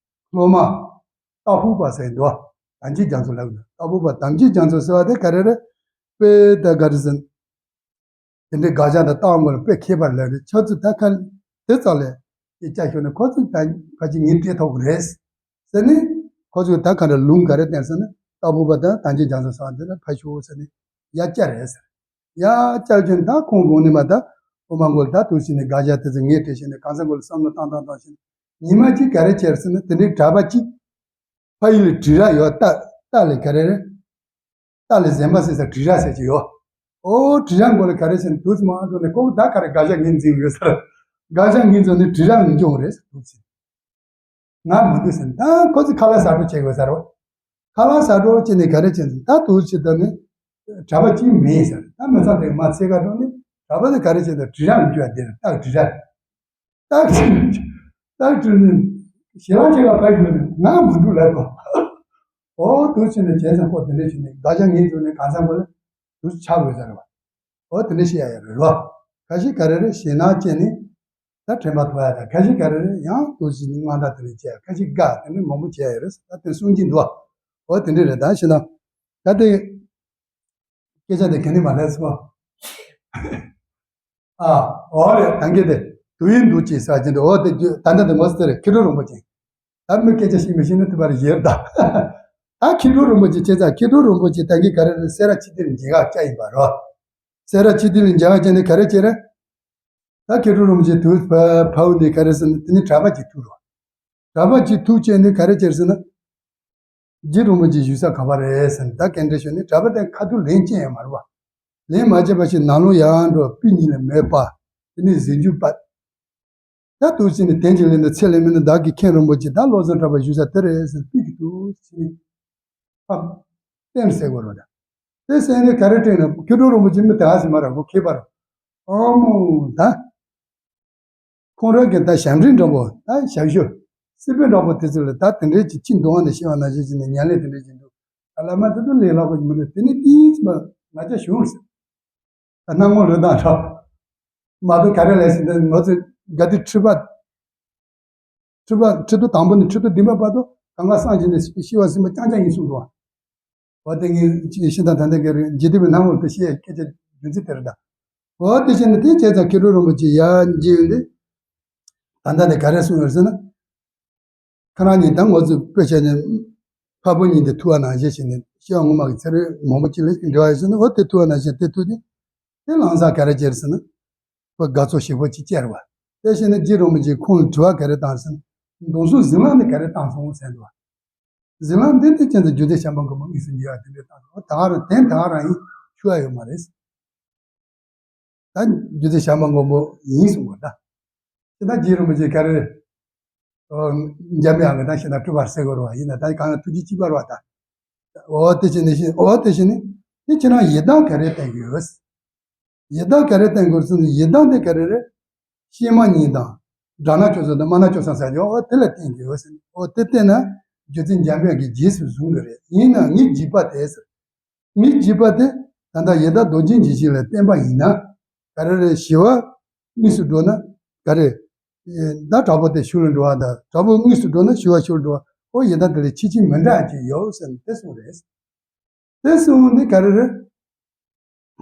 སློབ་མ་རྟ་ཕོ་པ་ཟེར་འདུག་དམ་ཆོས་རྒྱ་མཚོ་ལབ་འདུག་རྟ་ཕོ་པ་དམ་ཆོས་རྒྱ་མཚོ་ཟེར་བ་དེ་ག་རེ་རེད། དཔེ་ད་ག་རེ་ཟེར། དེ་འདྲའི་དགག་བྱ་དང་རྟགས་མགོ་ལ་དཔེ་མཁས་པ་ལབ་རེད་ཁྱོད་ཚོ་ད་ཁ་དེ་ཙམ་ལས་དེ་ཅག་ཤོད་ནས་ཁོ་ཚོ་ད་ཕལ་ཆེར་ངས་སྤྲད་ཐུབ་ཀྱི་རེད་ཟེར་ནས་ཁོ་ཚོས་ད་ག་འདྲ་ལུང་ག་རེ་བསྟན་ཟེར་ན། ལྟ་བུ་པ་དང་དམ་ཅན་རྒྱ་མཚོ་ཟེར་བ་དེ་ལ་ཕར་ཞོག་ཟེར་ནས་ཡར་བསྐྱལ་རེད་ཟེར། ཡར་བསྐྱལ་བྱས་ད་ཁོང་དགོངས་ནས་མ་ད་ཨོ་མ་མགོ་ལ་ད་དུ་ཕྱིན་ནས་དགག་བྱ་དེ་ཚོ་ངས་བྲིས་བྱས་ནས་གང་ཟག་མགོ་ལ་བསམ་བློ་བཏང་བཏང་བཏང་བྱས་ནས་ཉི་མ་གཅིག་ག་རེ་བྱས་ཟེར་ན་དེ་འདྲའི་གྲྭ་པ་གཅིག་ཕ་ཡུལ་ལ་དྲི་ར་ཡོད། རྟ་རྟ་ལ་ག་རེ་རེད། རྟ་ལ་གཟན་པ་ཟེར་ས་དྲི་ར་ཟེར་གྱི་ཡོད། ཨོ་དྲི་ར་མགོ་ལ་ག་རེ་ཟེར་ན་དུ་ཙམ་ཨ་འགྲོ་ནས་ཁོ་ད་ག་རེ་དགག་བྱ་ངས་འཛིན་ཡོད་ཟེར། དགག་བྱ་ངས་འཛིན་ནས་དྲི་ར་ངས་འཇོག་རེད་ཟེར་དུ་ཙམ། ང་མི་འདུག་ཟེར་ན་ད་ཁོ་ཚོས་ཁ་ལག་ཟ་འགྲོ་བྱེད་དགོས་ཟེར་རོ། ཁ་ལག་ཟ་འགྲོ་བྱས་ནས་ག་རེ་བྱས་ནས་ད་དུ་ཕྱི་ད་ནི་གྲྭ་པ་གཅིག་མེད་ཟེར། ད་མི་ཚང་དེ་མ་ཚད་ཀ་འགྲོ་ནས་གྲྭ་པ་དེ་ག་རེ་བྱས་ད་དྲི་ར་མི་འཇོག་དེ་རྟགས་དྲི་ར། རྟགས་དྲི་རྟགས་དྲི་ནས་ཞེ་ལ་ཆེ་ལ་ཕ་ཡུལ་ནས་ང་མི་འདུག་ལབ་དགོས། ཨོ་དུ་ཕྱི་ནས་བྱས་ཙང་ཁོ་དེ་འདྲ་བྱས་ནས་དགག་བྱ་ངས་འཇོག་ནས་གང་ཚང་པོ་ལ་དུ་ཆགས་དགོས་ཟེར་བ། ཨོ་དེ་འདྲ་བཤད་ཡ་ཡོད་རེད་རོ། ཁ་ཤས་ག་རེ་རེད་ཞེད་སྣང་སྐྱེས་ནས་ད་དྲན་པ་ཐོར་ཡ་དང་ཁ་ཤས་ག་རེ་རེད་ཡང་དུ་ཕྱི་ནས་དངངས་སྐྲག་དེ་འདྲ་བྱས་ཡ། ཁ་ཤས་དགའ་དེ་འདྲ་མང་པོ་བྱས་ཡ་ཡོད་རེད། ད་དེ་གསུང་གི་འདུག་ཨོ་དེ་འདྲ་རེད། ད་ཤེས་ན་ད་དེ་སྐད་ཆ་དེ་ག་ནས་མ་ལས་སོང་། ཨ། འོ་རེད། ད་གིན་དེ་དུ་ཡིན་འདུག་ཅེས་ཟེར་གྱིན་འདུག་འོ་དེ་རྒྱུ་ད་ལྟ་དེ་ངོ་ཚ་རེད། མཁས་གྲུབ་རིན་པོ་ཆེ། ད་མི་སྐད་ཆ་ཤེས་མི་ཤེས་ན་དེ་བར་ཡོད་ད། ད་མཁས་གྲུབ་རིན་པོ་ཆེ་བྱས་ཙང་མཁས་གྲུབ་རིན་པོ་ཆེ་ད་གིན་ག་རེ་རེད། སེ་ར་ཕྱི་དེ་ལ་མཇལ་ཁ་བཅར་ཡིན་པ་རོ། སེ་ར་ཕྱི་དེ་ལ་མཇལ་ཁ་བཅར་ནས་ག་རེ་བྱས་རེད། ད་མཁས་གྲུབ་རིན་པོ་ཆེ་དུ་ཕ་ཕ་བུ་འདི་ག་རེ་ཟེར་ན་དེ་ནི་གྲྭ་པ་གཅིག་ཐུག་རོ། གྲྭ་པ་གཅིག་ཐུག་བྱས་ནས་ག་རེ་བྱས་ཟེར་ན། རྗེ་རིན་པོ་ཆེ་བཞུགས་ས་ག་པར་རེད་ཟེར་ནས་ད་ག་འདྲ་ཞུས་ནས་གྲྭ་པ་དེ་ཁ་ཐུག་ལན་བཅད་ཡོད་མ་རེད་བ། ལན་མ་བཅད་པ་ཞིག་ནང་ལོགས་ཡར་འགྲོ་སྤུན་གཉིས་ལ་མོས་པ། དེ་ནས་གཟི་མཇུག་པ། ད་དུ་ཕྱི་ནས་དན་གྱི་ལན་དུ་ཚེ་ལས་མིན་ན་བདག་གི་མཁན་རིན་པོ་ཆེ་ད་བློ་བཟང་གྲྭ་པ་བཞུགས་ས་དེ་རེད་ཟེར་སྤུན་གྱིས་དུ་ཕྱི་ནས་ཕ་བསྟན་ཟེར་དགོས་རེད་ད། དེ་ཟེར་ནས་ག་རེ་དྲན་ན་མཁས་གྲུབ་རིན་པོ་ཆེ་མི་དེ་ཧ་ཟེར་མ་རེད་ཁོ་མཁས་པ་རེད། ཨོ་མོ་ད། ཁོང་རང་གི་ད་ཞབས་འདྲེན་འདྲ་པོ་ད་ཞབས་ཞུ་སྲིད་པའི་འདྲ་པོ་དེ་ཚོ་ལ་ད་དེ་འདྲའི་ཅིག་ཅི་འདུག་ཨ་ནི་ཤེས་པ་ནང་བཞིན་བྱས་ནས་ཉམས་ལེན་དེ་འདྲའི་ཅིག་འདུག་ད་བླ་མ་དེ་ཚོ་ལས་སླ་པོ་ཞིག་མི་འདུག་དེ་ནི་ཏིས་མ་ང་ཅག་བྱུང་ཟེར། ད་སྣང་ངོ་རུ་དང་འདྲ། མ་གཏོགས་ག་རེ་ལས་ཟིན་ད་ང་ཚོ་དགའ་དུས་ཁྲི་པ་ཁྲི་པ་ཁྲི་ཐོག་དང་པོ་ནས་ཁྲི་ཐོག་བདུན་པ་བར་དུ་གང་ག་སངས་རྒྱས་ནས་ཤི་བ་ཟིན་པ་རྐྱང་རྐྱང་ཡིན་གསུངས་འདུག་བ། འོ་དེ་ངས་ཤིན་ཏུ་ད་ལྟ་གི་རིང་འཇིག་རྟེན་པའི་སྣང་ངོར་དུ་བཤད་སྐད་ཆ་རྒྱུ་མཚན་དེ་རེད་ད། འོ་དེ་བྱས་ནས་དེ་བྱས་ཙང་མཁས་གྲུབ་རིན་པོ་ཆེ་ཡར་མཇལ་ཡོང་དུས། ད་ལྟ་ནས་ག་རེ་གསུངས་ཡོད་ཟེར་ན། ཁོ་རང་གཉིས་ད་ངོ་ཚ་དཔེ་བྱས་ནས་ཕ་བུ་གཉིས་དེ་ཐུག་པ་ནང་བཞིན་བྱས་ནས་སྐྱེ་བ་སྔོན་མ་གི་ཚེ་རིང་མང་པོ་ཅིག་ལ་འབྲེལ་བ་ཡོད་ཟེར་ན་འོ་དེ་ཐུག་པ་ནང་བཞིན་དེ་ཐུག་དུས། དེ་ལམ་སང་ག་རེ་བྱས་ཟེར་ན། ཁོ་དགའ་ཚོར་ཞེ་པོ་ཅིག་སྐྱེས་པ། དེ་བྱས་ནས་རྗེ་རིན་པོ་ཆེས་ཁོང་ལ་དྲི་བ་ག་རེ་བཏང་ཟེར་ན། མདང་སུ་གཟིམ་ལམ་ནས་ག་རེ་བཏང་སོང་ཟེར་འདུག་བ། གཟིམ་ལམ་འདི་དེ་ཅན་དུ་རྒྱུ་འབྲས་བྱམས་པ་མགོན་པོ་དངོས་སུ་མཇལ་བ་དེ་འདྲའི་བཏང་སོང་། ད་ག་རང་དེ་ད་ག་རང་ཡིན་ཞུ་ཡ་ཡོད་མ་རེད། ད་རྒྱུ་འབྲས་བྱམས་པ་མགོན་པོ་ཡིན་གསུངས་པ་ད། དེ་ད་རྗེ་རིན་པོ་ཆེ་ག་རེ། འཇམ་དབྱངས་ཀྱི་ད་ཤེས་ན་སྤྲུལ་པར་གསལ་དགོས་རེད་བ། ཡིན་ན་ད་གང་ཡང་ཐུགས་རྗེ་གཅིག་པ་རེད་བ་ད། འོ་དེ་བྱས་ནས་ཤེས། འོ་དེ་བྱས་ནས་དེ་ཁྱེད་རང་ཡི་དམ་ག་རེ་བསྟན་གྱི་ཡོད། ཡི་དམ་ག་རེ་བསྟན་དགོས་ཟེར་ན་ཡི་དམ་དེ་ག་རེ་རེད། གཤེད་མ་གཉིས་དང་། དགྲ་ནག་ཅོ་སང་དང་དམར་ནག་ཅོ་སང་ཟེར་གྱི་འོ་དེ་ལ་བསྟན་གྱི་ཡོད་ཟེར། འོ་དེ་བསྟན་ན་རྗེ་བཙུན་འཇམ་དཔལ་གྱིས་རྗེས་སུ་བཟུང་གི་རེད། ཡིན་ནའང་ངའི་འཇིགས་པ་དེ་ཟེར། ངའི་འཇིགས་པ་དེ་ད་ལྟ་ཡི་དམ་རྡོ་རྗེ་འཇིགས་བྱེད་ལ་བསྟན་པ་ཡིན་ན་ག་རེ་རེད། ཞི་བ་དངོས་སུ་འགྲོ་ན་ག་རེ། ད་དྲག་པོ་དེ་ཤུལ་ལ་འགྲོ་བ་དང་དྲག་པོ་དངོས་སུ་འགྲོ་ན་ཞི་བ་ཤུལ་འགྲོ་བ། འོ་ཡི་དམ་དེ་ལ་ཁྱད་ཆོས་མི་འདྲ་ཅིག་ཡོད་ཟེར་ནས་དེ་གསུངས་རེད། དེ་གསུངས་ནས་ག་རེ་རེད།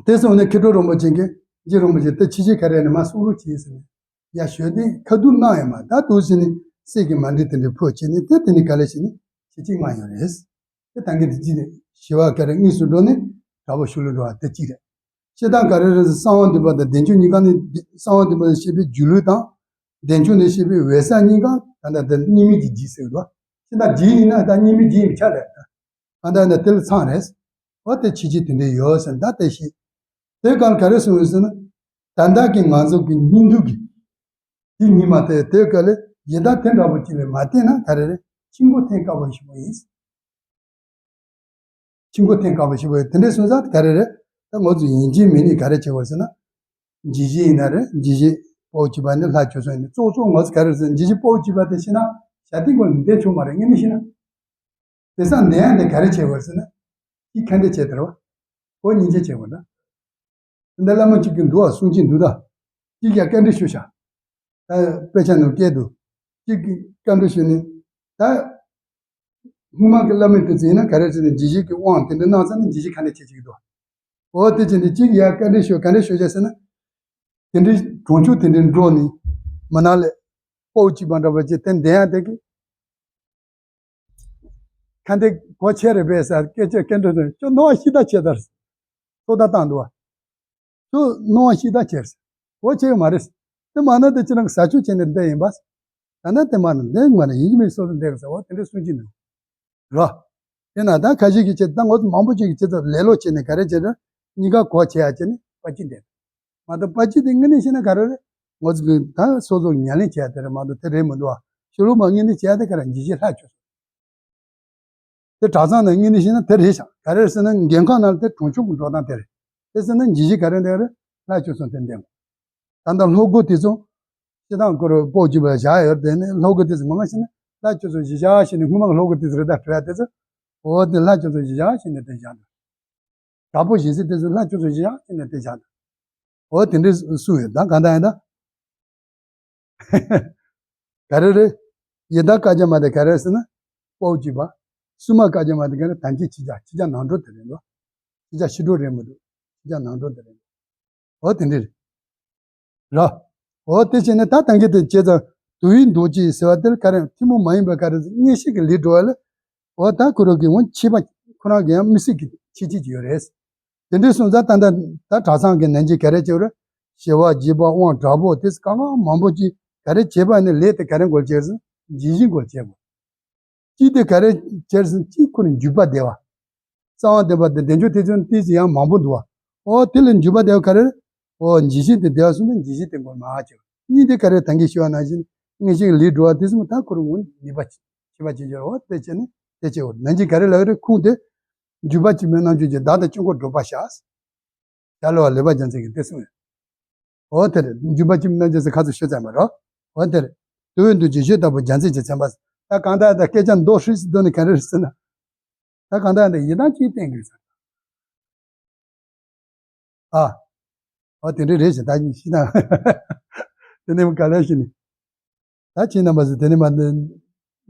དེ་སོང་ནས་མཁས་གྲུབ་རིན་པོ་ཆེ་གིས་རྗེ་རིན་པོ་ཆེ་དེ་ཕྱི་ཕྱི་ག་རེ་ནས་མ་གསུང་རོགས་གྱིས་ཟེར་ནས་ཡར་ཞུས་ཏེ་ཁ་ཐུག་གནང་ཡོད་མ་ད་དུས་ཟེར་ནས་གསེར་གྱི་མཎྜལ་དེ་འདྲ་ཕུལ་བྱས་ནས་དེ་དེ་ནས་ག་ལེ་བྱས་ནས་ཞལ་གྱིས་མངགས་ཡོད་རེད། དེ་ད་གིན་དེ་གཅིག་རེད། ཞི་བ་ག་རེ་དངོས་སུ་འགྲོ་ནས་དྲག་པོ་ཤུལ་ལ་འགྲོ་བ་དེ་གཅིག་རེད། བཤད་སྟངས་ག་རེ་རེད་ཟེར་གསང་བ་འདུས་པ་དང་བདེ་མཆོག་གཉིས་ཀ་ནས་གསང་བ་འདུས་པ་ནས་བཤད་པའི་སྒྱུ་ལུས་དང་། བདེ་མཆོག་ནས་བཤད་པའི་འོད་གསལ་གཉིས་ཀ་ད་ལྟ་དེ་གཉིས་མེད་ཀྱི་རྗེས་ཟེར་གི་འདུག་བཤད་སྟངས་རྗེས་ཡིན་ན་ད་གཉིས་མེད་རྗེས་ཡིན་པའི་ཆ་རེད། ཨ་ད་ནི་དེ་ལ་ཚང་རེད། འོ་དེ་ཕྱི་ཕྱི་དེ་འདྲ་ཡོད་ཟེར་ད་དེ་ཤེས། དེ་ག་ལ་ག་རེ་གསུངས་ཡོད་ཟེར་ན། ད་ལྟ་གི་ང་ཚོ་གི་སྙིང་སྡུག་གི། དེ་ཉིད་མ་དེ་དེ་ག་ལ་ཡི་དམ་དེ་འདྲ་པོ་ཅིག་ལ་མ་བརྟེན་ན་ག་རེ་རེད། ཕྱི་མགོ་འཐེན་དཀའ་བ་ཞིག་པོ་ཡིན། ཕྱི་མགོ་འཐེན་དཀའ་བ་ཞིག་པོ་ཡིན། དེ་འདྲ་གསུངས་ས་དེ་ག་རེ་རེད། ད་ང་ཚོ་ཡིན་གཅིག་མིན་གཉིས་ག་རེ་བྱེད་དགོས་ཟེར་ན། འཇིགས་བྱེད་ཡིན་ན་རེད། འཇིགས་བྱེད་དཔའ་བོ་གཅིག་པ་ནི་ལྷ་བཅུ་གསུམ་ཡིན་ནི་གཙོ་བོ་གཙོ་བོ་ང་ཚོ་ག་རེ་རེད་ཟེར་ན་འཇིགས་བྱེད་དཔའ་བོ་གཅིག་པ་དེ་ཤེས་ན་ཞལ་ཏིང་གོ་ལ་འདས་ཆོག་མ་རེད་ངས་ནི་ཤེས་ན། དེ་སང་ནད་ཡང་དེ་ག་རེ་བྱེད་དགོས་ཟེར་ན། གཅིག་ཁ་འདྲེ་བྱེད་དར་བ། ཁོ་སྙིང་རྗེ་བྱེད་དགོས་ན། འདི་བླ་མ་གཅིག་གིས་འདུག་བ་གསུང་གཅིག་འདུག་ད། གཅིག་ཡང་བཀའ་འདྲི་ཞུ་བྱ། ད་དཔེ་ཆ་ནང་བཀལ་འདུག་གཅིག་གིས་བཀའ་འདྲི་ཞུ་ནས། ད། སྔོན་མ་གི་བླ་མའི་དུས་ཚོད་ཡིན་ན་ག་རེ་བྱས་ནས་འཇིགས་བྱེད་ཀྱི་དབང་དེ་འདྲ་གནང་ཚར་ནས་འཇིགས་བྱེད་ཁ་འདྲེ་བྱེད་ཅིག་འདུག་འོ་དེ་བྱས་ནས་གཅིག་ཡང་བཀའ་འདྲི་ཞུ་བཀའ་འདྲི་ཞུ་བྱ་ཟེར་ན། དེ་འདྲའི་གྲོང་ཆོག་དེ་འདྲའི་འགྲོ་ནས་མི་ནང་ལ་དཔའ་བོ་གཅིག་པ་འདྲ་བ་ཅིག་དེ་འདྲ་ཡང་དེ་གི་ཁ་འདི་གོ་ཆེ་རེད་པས་ཟེར་སྐད་ཆ་སྐད་འདྲ་དང་ཅོ་སྣང་བ་ཤི་ད་ཆེ་ད་རེད། ཚོད་ལྟ་བཏང་འདུག་བ། ཚོ་སྣང་བ་ཤི་ད་ཆེ་རེད། གོ་ཆེ་གི་མ་རེད། དེ་མ་ན་དེ་ཅི་རང་ཟ་ཆོག་བྱས་ནས་བསྡད་ཡིན་པ། ད་ན་དེ་མ་ན་འདི་མ་རེད། ཡིན་གཅིག་མིན་གཅིག་སོ་སོ་འདེགས་ཟེར་བ་དེ་འདྲ་གསུང་གི་འདུག་རོ། དེ་ན་ད་ཁ་ཤས་ཀྱིས་བྱེད་ད་ངོ་མང་པོ་ཅིག་གིས་བྱེད་ད་ལས་ལོ་བྱས་ནས་ག་རེ་བྱེད་ད་གཉིས་ཀ་གོ་བྱེད་ཡ་བྱས་ནས་པ་ཅི་འདེགས། མ་གཏོགས་པ་ཅི་དེ་དངོས་གནས་བཤད་ན་ག་རེ་རེད། ངོ་ཚ་གི་ད་སོ་སོ་ཉམས་ལེན་བྱས་ཡ་དེ་རེད་མ་གཏོགས་དེ་རེད་མི་འདུག་ཨ། ཤོ་ལོ་མ་དངོས་གནས་བྱས་ཡ་དེ་ག་རེ་འཇིགས་བྱེད་ལྷ་ཆོས་སོ། དེ་གྲྭ་ཚང་ནང་དངོས་གནས་བཤད་ན་དེ་རེད་ཤག་ག་རེ་ཟེར་ན་འགན་ཁག་ནང་དེ་གྲོང་ཆོག་གི་འགྲོ་སྟངས་དེ་རེད། དེ་ཟེར་ན་འཇིགས་བྱེད་ག་རེ་འདེགས་རེད། ལྷ་ཆོས་སོ་དེ་འདེགས། ད་ལྟ་སློབ་སྒོ་དེ་ཚོ་སྤྱི་བཏང་སྐོར་སྤོ་བཅུག་པ་བཞག་ཡོད་དེ་ནི་སློབ་སྒོ་དེ་ཚོ་ངོ་མ་བཤད་ན་ལྷ་ཆོས་སོ་གཞི་བཞག་བྱས་ནས་སྔོན་མ་གི་སློབ་སྒོ་དེ་ཚོ་རེད་ད་བྲོས་ཡ་དེ་ཚོ། འོ་དེ་ལྷ་ཆོས་སོ་གཞི་བཞག་བྱས་ནས་དེ་བཞག་འདུག་དྲག་པོ་ཞིག་ཟེར་དེ་ཚོ་ལྷ་ཆོས་སོ་གཞི་བཞག་བྱས་ནས་དེ་བཞག་འདུག་འོ་དེ་འདྲའི་སུ་ཡོད་ད་གང་ལྟར་ཡིན་ད། ག་རེ་རེད། ཡི་དྭགས་བཀའ་རྒྱ་མ་དེ་ག་རེ་ཟེར་ན། དཔའ་བོ་གཅིག་པ། སྲུང་མ་བཀའ་རྒྱ་མ་དེ་ག་རེ་དམ་ཅན་ཕྱི་རྒྱལ་ཕྱི་རྒྱལ་ནང་གྲོལ་དེ་རེད་འདུག་ཕྱི་རྒྱལ་ཕྱི་གྲོལ་རེད་མི་འདུག་ཕྱི་རྒྱལ་ནང་གྲོལ་དེ་རེད་འདུག་འོ་དེ་འདྲ་རེད། ར། འོ་དེ་བྱས་ནས་ད་ད་གིན་དེ་བྱས་ཙང་དུ་བའི་མདོག་ཅིག་ཟེར་བ་དེར་ག་རེ་ཐུན་མོང་མ་ཡིན་པ་ག་རེ་ཟེར་མངོན་ཤེས་ཀྱི་ལས་འགྲོ་བ་ལ། འོ་ད་ཁོ་རང་གི་འོ་ཆེས་པ་ཁོ་རང་གི་ཡང་མི་སྲིད་ཀྱི་ཆེས་ཆེས་ཀྱི་ཡོད་རེད། དེ་འདྲའི་སོང་ཙང་ད་ད་ད་གྲྭ་ཚང་གི་ནན་གྱི་ག་རེ་བྱེད་རེད། ཞི་བ་རྒྱས་པ་དབང་དྲག་པོ་དེ་གང་གང་མང་པོ་ཅིག་ག་རེ་བྱེད་པ་ནི་ལས་དེ་ག་རེ་འགོལ་བྱེད་ཟེར་ན་ཇི་བཞིན་འགོལ་བྱེད་དགོས། ཅི་དེ་ག་རེ་བྱེད་ཟེར་ན་ཅི་ཁོ་ནི་འཇུག་པ་བདེ་བ། གསང་བ་བདེ་བ་དེ་བདེ་མཆོག་ཐེག་ཆུང་ཏིས་ཡང་མང་པོ་འདུག་བ། འོ་དེ་ལ་འཇུག་པ་བདེ་བ་ག་རེ་རེད། འོ་ཇི་བཞིན་དུ་བདེ་བ་གསུངས་ན་ཇི་བཞིན་དུ་འགོལ་མ་བྱེད། གཉིས་དེ་ག་རེ་ད་གིན་ཞུ་བ་ནང་བཞིན་མངོན་ཤེས་ལས་འགྲོ་བ་དེ་གསུམ་ད་ཁོ་རང་ངོ་ནུས་པ་ཆེ་བ་ཅན་ཡོད་རེད། འོ་དེ་བྱས་ནས་དེ་བྱེད་འོ་ནན་གྱི་ག་རེ་ལབ་རེད་ཁུངས་དེ། འཇུག་པ་གཅིག་མིན་རྣམ་འཇུག་གི་བདག་དང་ཆོས་འཁོར་སྒྲུབ་པ་བྱ། ཡར་ལ་བ་ལེགས་པ་རྒྱལ་མཚན་གྱིས་དེ་གསུངས་ཡོད། འོ་དེ་རེད། འཇུག་པ་གཅིག་མིན་རྣམ་འཇུག་ཟེར་ཁ་ཚུར་ཤོད་ཚར་མ་རོ། འོ་དེ་རེད། དུ་བའི་མདོག་ཅན་ཞེས་བཏགས་པ་རྒྱལ་མཚན་གྱི་མཚན་པ། ད་གང་ལྟར་ད་སྐད་ཆ་མདོ་ཧྲིལ་སི་འདོན་ནི་ག་རེ་རེད་ཟེར་ན། ད་གང་ལྟར་ད་ཡི་དམ་གཅིག་བསྟན་དགོས་ཟེར། ཨ། ཨ་དེ་འདྲ་རེད་ཞེས་ད་ཡིན་ཤི་ན། དེ་ནས་ག་ལེར་ཤི་ནི། ད་ཁྱེད་རྣམ་པ་ཚོ་དེ་ནས་མ་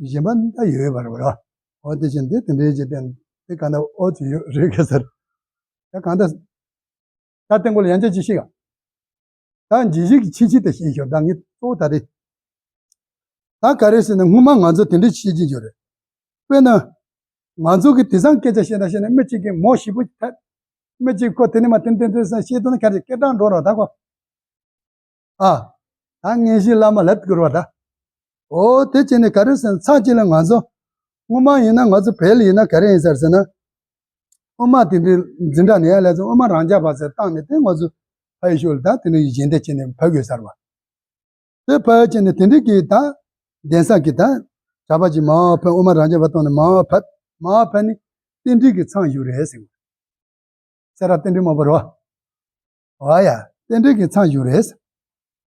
གཞན་པ་ད་ཡོད་པ་རེད་བ། ཨོ་དེ་བཞིན་དེ་དེ་འདྲའི་རྗེས་བསྟན་དེ་ག་ན་ཨོ་ཚོ་ཡོད་རེད་ག་ཟེར། ད་གང་ལྟར། ད་སྟེང་གོ་ལ་ཡང་ཅི་ཅི་ཤི་ག་ད་འཇིགས་བྱེད་ཀྱི་ཆེ་ཆེ་དེ་ཤེས་ཤོག་ད་ངས་གཙོ་བོ་ད་རེད། ད་ག་རེ་ཟེར་ན་སྔོན་མ་ང་ཚོ་དེ་འདྲ་བྱེད་ཀྱི་ཡོད་རེད། དཔེར་ན། ང་ཚོ་གི་དེང་སང་སྐད་ཆ་བཤད་ན་བཤད་ན་མི་གཅིག་གིས་མོ་ཞེ་པོ་ཐད། མི་གཅིག་ཁོ་དེ་ནི་མ་ཏན་ཏན་ཏན་སང་བཤད་དོན་སྐད་ཆ་སྐད་གྲགས་འགྲོ་རོགས་ད་ཁོ། ཨ། ད་ངན་ཞིག་བླ་མ་ལབ་དགོས་རོགས་ད། འོ་དེ་བྱས་ནས་ག་རེ་ཟེར་ན་ཚར་གཅིག་ལ་ང་ཚོ། སྔོན་མ་ཡིན་ན་ང་ཚོ་བལ་ཡིན་ན་ག་རེ་ཡིན་ཟེར་ཟེར་ན། དབུ་མ་དེ་འདྲའི་འཛིན་གྲྭ་ནས་ཡར་ལས་ཚོ་དབུ་མ་རང་རྒྱལ་བ་ཟེར་བཏང་ནས་དེ་ང་ཚོ་ཕ་ཡི་ཤོད་ལ་ད་དེ་འདྲའི་གཞན་དེ་བྱས་ནས་ཕ་དགོས་ཟེར་བ། དེ་ཕ་ཡི་བྱས་ནས་དེ་འདྲའི་གི་ད་གདན་ས་གི་ད་གྲྭ་པ་ཅིག་མར་ཕབ་དབུ་མ་རང་རྒྱལ་བ་བཏང་ནས་མར་ཕབ་མར་ཕབ་ནས་རྟེན་འབྲེལ་གི་ཚང་བཞུགས་རེད་ཟེར། སེ་ར་རྟེན་འབྲེལ་མ་བར་བ། ཨ་ཡ། རྟེན་འབྲེལ་གྱི་མཚམས་བཞུགས་རེད།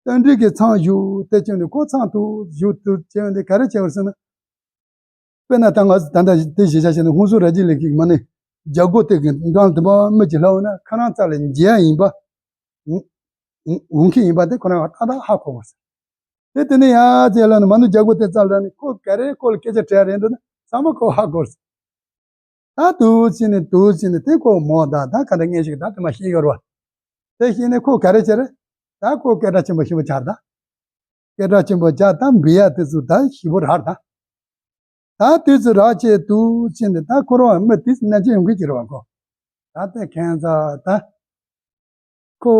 རྟེན་འབྲེལ་གྱི་མཚམས་བཞུགས་ཏེ་བྱས་ནས་ཁོ་མཚམས་དུ་བཞུགས་དུ་བྱས་ནས་ག་རེ་བྱས་པར་ཟེར་ན། དཔེར་ན་ད་ང་ད་ལྟ་དེ་གཞི་བཞག་བྱས་ན་ཧུན་སུར་ར་ཇི་ལི་ཀིག་མ་ནི་རྒྱ་སྒོ་སྟེགས་ཀྱི་འགྲམ་དུ་མ་མི་གཅིག་ལྷག་ན་ཁ་ནང་རྩ་ལ་འཇལ་ཡ་ཡིན་པ། འོང་མཁན་ཡིན་པ་དེ་ཁོ་རང་ཏག་ཏག་ཧ་གོ་བར་ཟེར། དེ་དེ་ནས་ཡ་རྗེས་ལ་ནི་མ་ནུ་རྒྱ་སྒོ་སྟེགས་རྩ་ལ་ནི་ཁོ་ག་རེ་ཁོ་ལ་སྐད་ཆ་དྲིས་རེད་འདུག་ན་ཚང་མ་ཁོ་ཧ་གོ་བར་ཟེར། ད་དུ་ཕྱིན་ནས་དུ་ཕྱིན་ནས་དེ་ཁོ་མོ་ད་ད་ག་འདྲ་ངན་ཞིག་ད་དེ་མ་ཤེས་ཡོད་རོ། དེ་ཤེས་ནས་ཁོ་ག་རེ་བྱེད་རེད། ད་ཁོ་སྐད་གྲགས་ཆེན་པོ་ཞེ་པོ་ཆགས་ད། སྐད་གྲགས་ཆེན་པོ་ཆགས་ད་འབི་ཡ་དེ་ཚོ་ད་ཞེ་པོ་རག་ད། ད་དེ་ཚོ་རག་བྱས་དུ་ཕྱིན་ནས་ད་ཁོ་རང་མི་དེ་ཚོ་ནན་ཆེན་ཡོང་གི་ཅི་རེད་བ་ཁོ། ད་དེ་ཁན་ཚ་ད། ཁོ།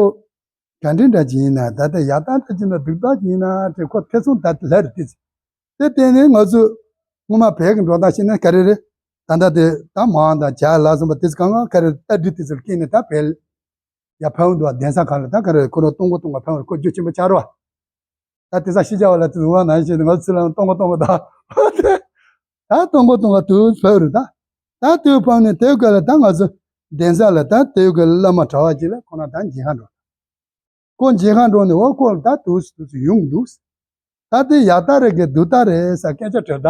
ག་འདྲ་འདྲ་ཅིག་ཡིན་ན་ད་ལྟ་ཡག་ཐག་འདྲ་ཅིག་ན་སྡུག་ཐག་ཅིག་ཡིན་ན་དེ་ཁོ་ཐེ་ཚོམ་ད་ལྷ་རེ་ཏི་ཚེ། དེ་བརྟེན་ནས་ང་ཚོས་སྔོན་མ་བལ་གྱི་འགྲོ་སྟངས་ཤེས་ན་ག་རེ་རེད། ད་ལྟ་དེ་ད་མང་དང་བྱ་ལ་སོགས་པ་དེ་ཚོ་གང་གང་ག་རེ་ལྟ་འདྲི་དེ་ཚོར་སྐྱེས་ནས་ད་བལ་ཡ་ཕན་འདུག་གདན་ས་གང་ལ་ད་ག་རེ་ཁོ་རང་གཏོང་གོ་གཏོང་ག་ཕན་ཁོ་རྒྱུ་ཆེན་པོ་ཆགས་རོགས། ད་དེ་ས་ཤི་བྱ་བ་ལ་དེ་ཚོ་བ་ན་ཤེས་ནས་ང་ཚོ་ཚུར་ལ་གཏོང་གོ་གཏོང་གོ་ད། ད་གཏོང་གོ་གཏོང་གོ་དུ་ཕེབས་རུ་ད། ད་དུ་ཕེབས་ནས་དེ་ག་ལ་ད་ང་ཚོ་གདན་ས་ལ་ད་དེ་ག་བླ་མ་གྲྭ་བ་ཅིག་ལ་ཁོ་ན་ད་མཇལ་ཁ་འགྲོ། ཁོ་མཇལ་ཁ་འགྲོ་ནས་འོ་ཁོ་ལ་ད་དུ་སུ་དུ་སུ་ཡོང་འདུག་ད་དེ་ཡག་ད་རེད་གི་སྡུག་ད་རེད་ས་སྐད་ཆ་དྲིས་ད།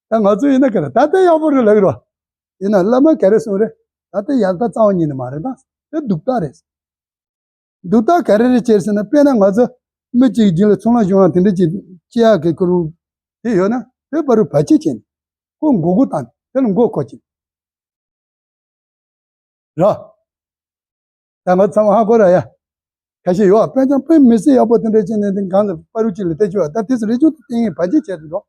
ད་ང་ཚོ་ཡིན་ན་ག་རེ་ད་དེ་ཡག་པོ་རེད་ལབ་གི་རོ། ཡིན་ན་བླ་མ་ག་རེ་གསུངས་རེད། ད་དེ་ཡག་ད་རྩ་བ་ཉིད་ནས་མ་རེད་ད། དེ་སྡུག་ད་རེད། སྡུག་ད་ག་རེ་རེད་ཅེས་ཟེར་ན་དཔེར་ན་ང་ཚོ་མི་གཅིག་རྒྱུད་ལ་ཚོང་ལ་ཤོང་ལ་དེ་འདྲ་ཅིག་སྐྱེ་ཡག་གི་ཁུ་རུ་དེ་ཡོད་ན་དེ་བར་རུ་བར་ཆད་བྱེད་ནས་ཁོ་མགོ་སྒུར་བཏང་དེ་ལ་མགོ་འཁོར་བྱེད་ར། ད་ང་ཚང་མ་ཧ་གོ་ར་ཡ། ཁ་ཤས་ཡོད་ཨ་དཔེ་ཅང་དཔེ་མི་སྲིད་ཡག་པོ་དེ་འདྲ་བྱེད་ནས་དེ་གང་ལ་པ་རུ་གཅིག་ལ་བལྟས་ཆོག་ཨ་ད་དེ་ཚོ་རེ་ཆུང་དུ་བསྟན་ཡིན་བར་ཆད་བྱེད་དུ་འགྲོ།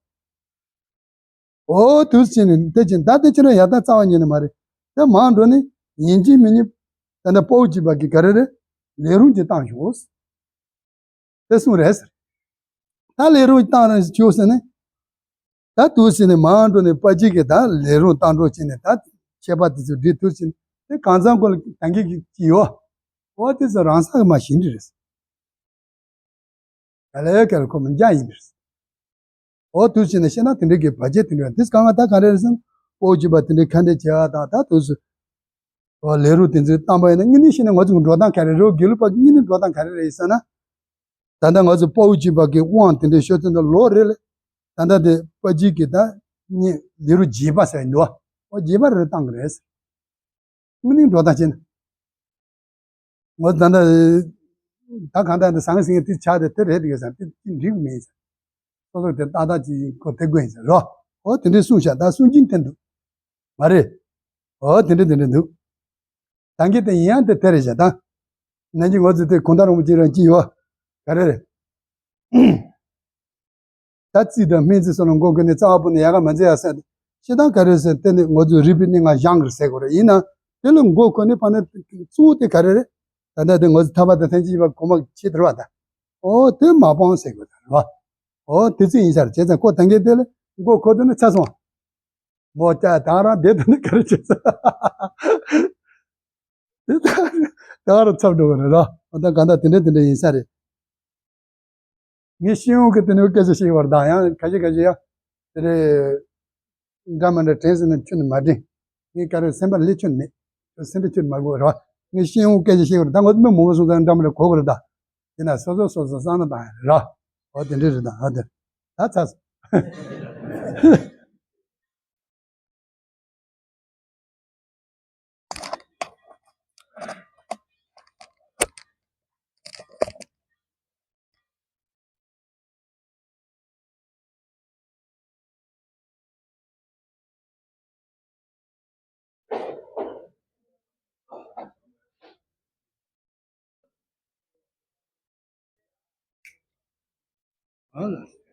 འོ་དུས་ཕྱིན་ནས་དེ་ཕྱིན་ད་དེ་ཕྱིན་ན་ཡག་ད་རྩ་བ་ཉིད་ནས་མ་རེད། དེ་མར་འགྲོ་ནས་ཡིན་གཅིག་མིན་གཉིས་ད་ལྟ་དཔའ་བོ་གཅིག་པ་གི་ག་རེ་རེད། ལས་རུང་གཅིག་བཏང་ཤོག་དེ་གསུངས་རེད་ཟེར། ད་ལས་རུང་བཏང་རེད་ཤོག་ཟེར་ནས། ད་དུས་ཕྱིན་ནས་མར་འགྲོ་ནས་དཔའ་སྐྱིད་ཀྱི་ད་ལས་རུང་བཏང་འགྲོ་ཕྱིན་ནས་ད་ཁྱད་པར་དེ་ཚོ་འདྲི་དུས་ཕྱིན་ནས་དེ་གང་ཚང་ཁོ་ལ་ད་གིན་གྱི་ཡོད། འོ་དེ་ཚོ་རང་སག་མ་ཤིན་འདྲི་རེད། ག་ལེ་ག་ལེ་ཁོ་མི་འཇའ་ཡིན་པས། འོ་དུས་ཕྱིན་ནས་བཤད་ན་དེ་འདྲའི་གི་བར་ཆད་དེ་འདྲ་དེ་གང་ང་ད་ག་རེ་རེད་ཟེར་ན། དཔའ་བོ་གཅིག་པ་དེ་འདྲའི་ཁ་འདྲ་བྱེད་ཡ་དང་ད་དུས་སུ། འོ་ལས་རུང་དེ་ཚོའི་གཏམ་པ་ཡིན་ན་དངོས་གནས་བཤད་ན་ང་ཚོ་གི་འགྲོ་སྟངས་ག་རེ་རེད། དགེ་ལུགས་པ་དངོས་གནས་འགྲོ་སྟངས་ག་རེ་རེད་ཟེར་ན། ད་ལྟ་ང་ཚོ་དཔའ་བོ་གཅིག་པ་གི་དབང་དེ་འདྲའི་ཤོད་ཚུལ་འདི་ལོག་རེད་ལ། ད་ལྟ་དེ་དཔའ་སྐྱིད་ཀྱི་ད་གཉིས་ལས་རུང་རྒྱས་པ་ཟེར་འདུག་འོ་རྒྱས་པ་རེ་བཏང་གི་རེད། དངོས་གནས་འགྲོ་སྟངས་བྱས་ན། ངོ་ད་ལྟ་ད་གང་ལྟར་འདི་ཟང་ཟིང་དེ་ཆགས་ཏེ་དེ་རེད་འདུག་ཟེར་དེ་འགྲིག་གི་མིན་ཟེར། སོ་སོ་དེ་ཏག་ཏག་ཅིག་གོ་དེ་དགོས་ཡིན་ཟེར་རོ། འོ་དེ་འདྲའི་གསུངས་ཤག་ད་གསུང་གིན་དེ་འདུག་མ་རེད། འོ་དེ་འདྲ་དེ་འདྲ་འདུག་ད་གིན་དེ་ཡིན་ཡང་དེ་དེ་རེད་ཤག་ད་ནང་གི་ང་ཚོ་དེ་གུང་ཐང་རིན་པོ་ཆེ་རང་གཅིག་ཡོད། ག་རེ་རེད། ད་རྩིས་དང་སྨན་རྩིས་སོགས་ལ་མགོ་འཁོར་ནས་རྩ་བ་པོ་ནས་ཡག་ག་མ་མཛད་ཡ་ཟེར་ཏེ། སྤྱིར་བཏང་ག་རེ་ཟེར་དེ་ནི་ང་ཚོའི་རིག་པའི་གནས་ལྔ་སྦྱང་དགོས་ཟེར་དགོས་རེད། ཡིན་ན་དེ་ལ་མགོ་འཁོར་ནས་ཕ་ནས་གཙོ་བོ་དེ་ག་རེ་རེད། ད་ལྟ་དེ་ང་ཚོ་ཐར་པ་དང་ཐམས་ཅད་མཁྱེན་པ་གོང་མ་ཆེ་དར་བ་དང་། ཨོ་དེ་མ་སྤང་ཟེར་དགོས་རེད་བ། ཨོ་དེ་ཚོ་ཡིན་ས་རེད། བྱས་ཙང་ཁོ་ད་གིན་དེ་ལ་མགོ་འཁོར་དུས་ནི་ཚར་སོང་། མོ་ཅག་ད་རང་བསྡད་དུས་ནི་ག་རེ་བྱེད་ས། དེ་ད་ད་རུ་ཚབ་འགྲོ་གི་རེད་ར། ཨ་ད་ག་ད་དེ་འདྲ་དེ་འདྲ་ཡིན་ས་རེད། ངས་ཤེས་ཡོན་གྱི་དེ་ནས་སྐད་ཆ་བཤད་པར་དང་ཡང་ཁ་ཤས་ཁ་ཤས་ཡང་དེ་རེད། འདྲ་མི་འདྲ་དྲན་ཟིན་ན་ཁྱོན་ནས་མ་དྲན། ངས་ག་རེ་སེམས་པ་ལས་ཁྱོན་མེད། སེམས་པ་ཁྱོན་མ་དགོས་ར། ངས་ཤེས་ཡོན་སྐད་ཆ་བཤད་པར་ད་ངོ་མི་མང་པོ་སོང་ཙང་འདྲ་མི་འདྲ་གོ་གི་རེད་ད། ཡིན་ན་སོ་སོ་སོ་སོ་བསམ་བློ་བཏང་ཡ་རེད་ར། འོ་དེ་འདྲ་རེད་ད། འོ་དེ་ད་ཚར་སོང་ཨ་ལ།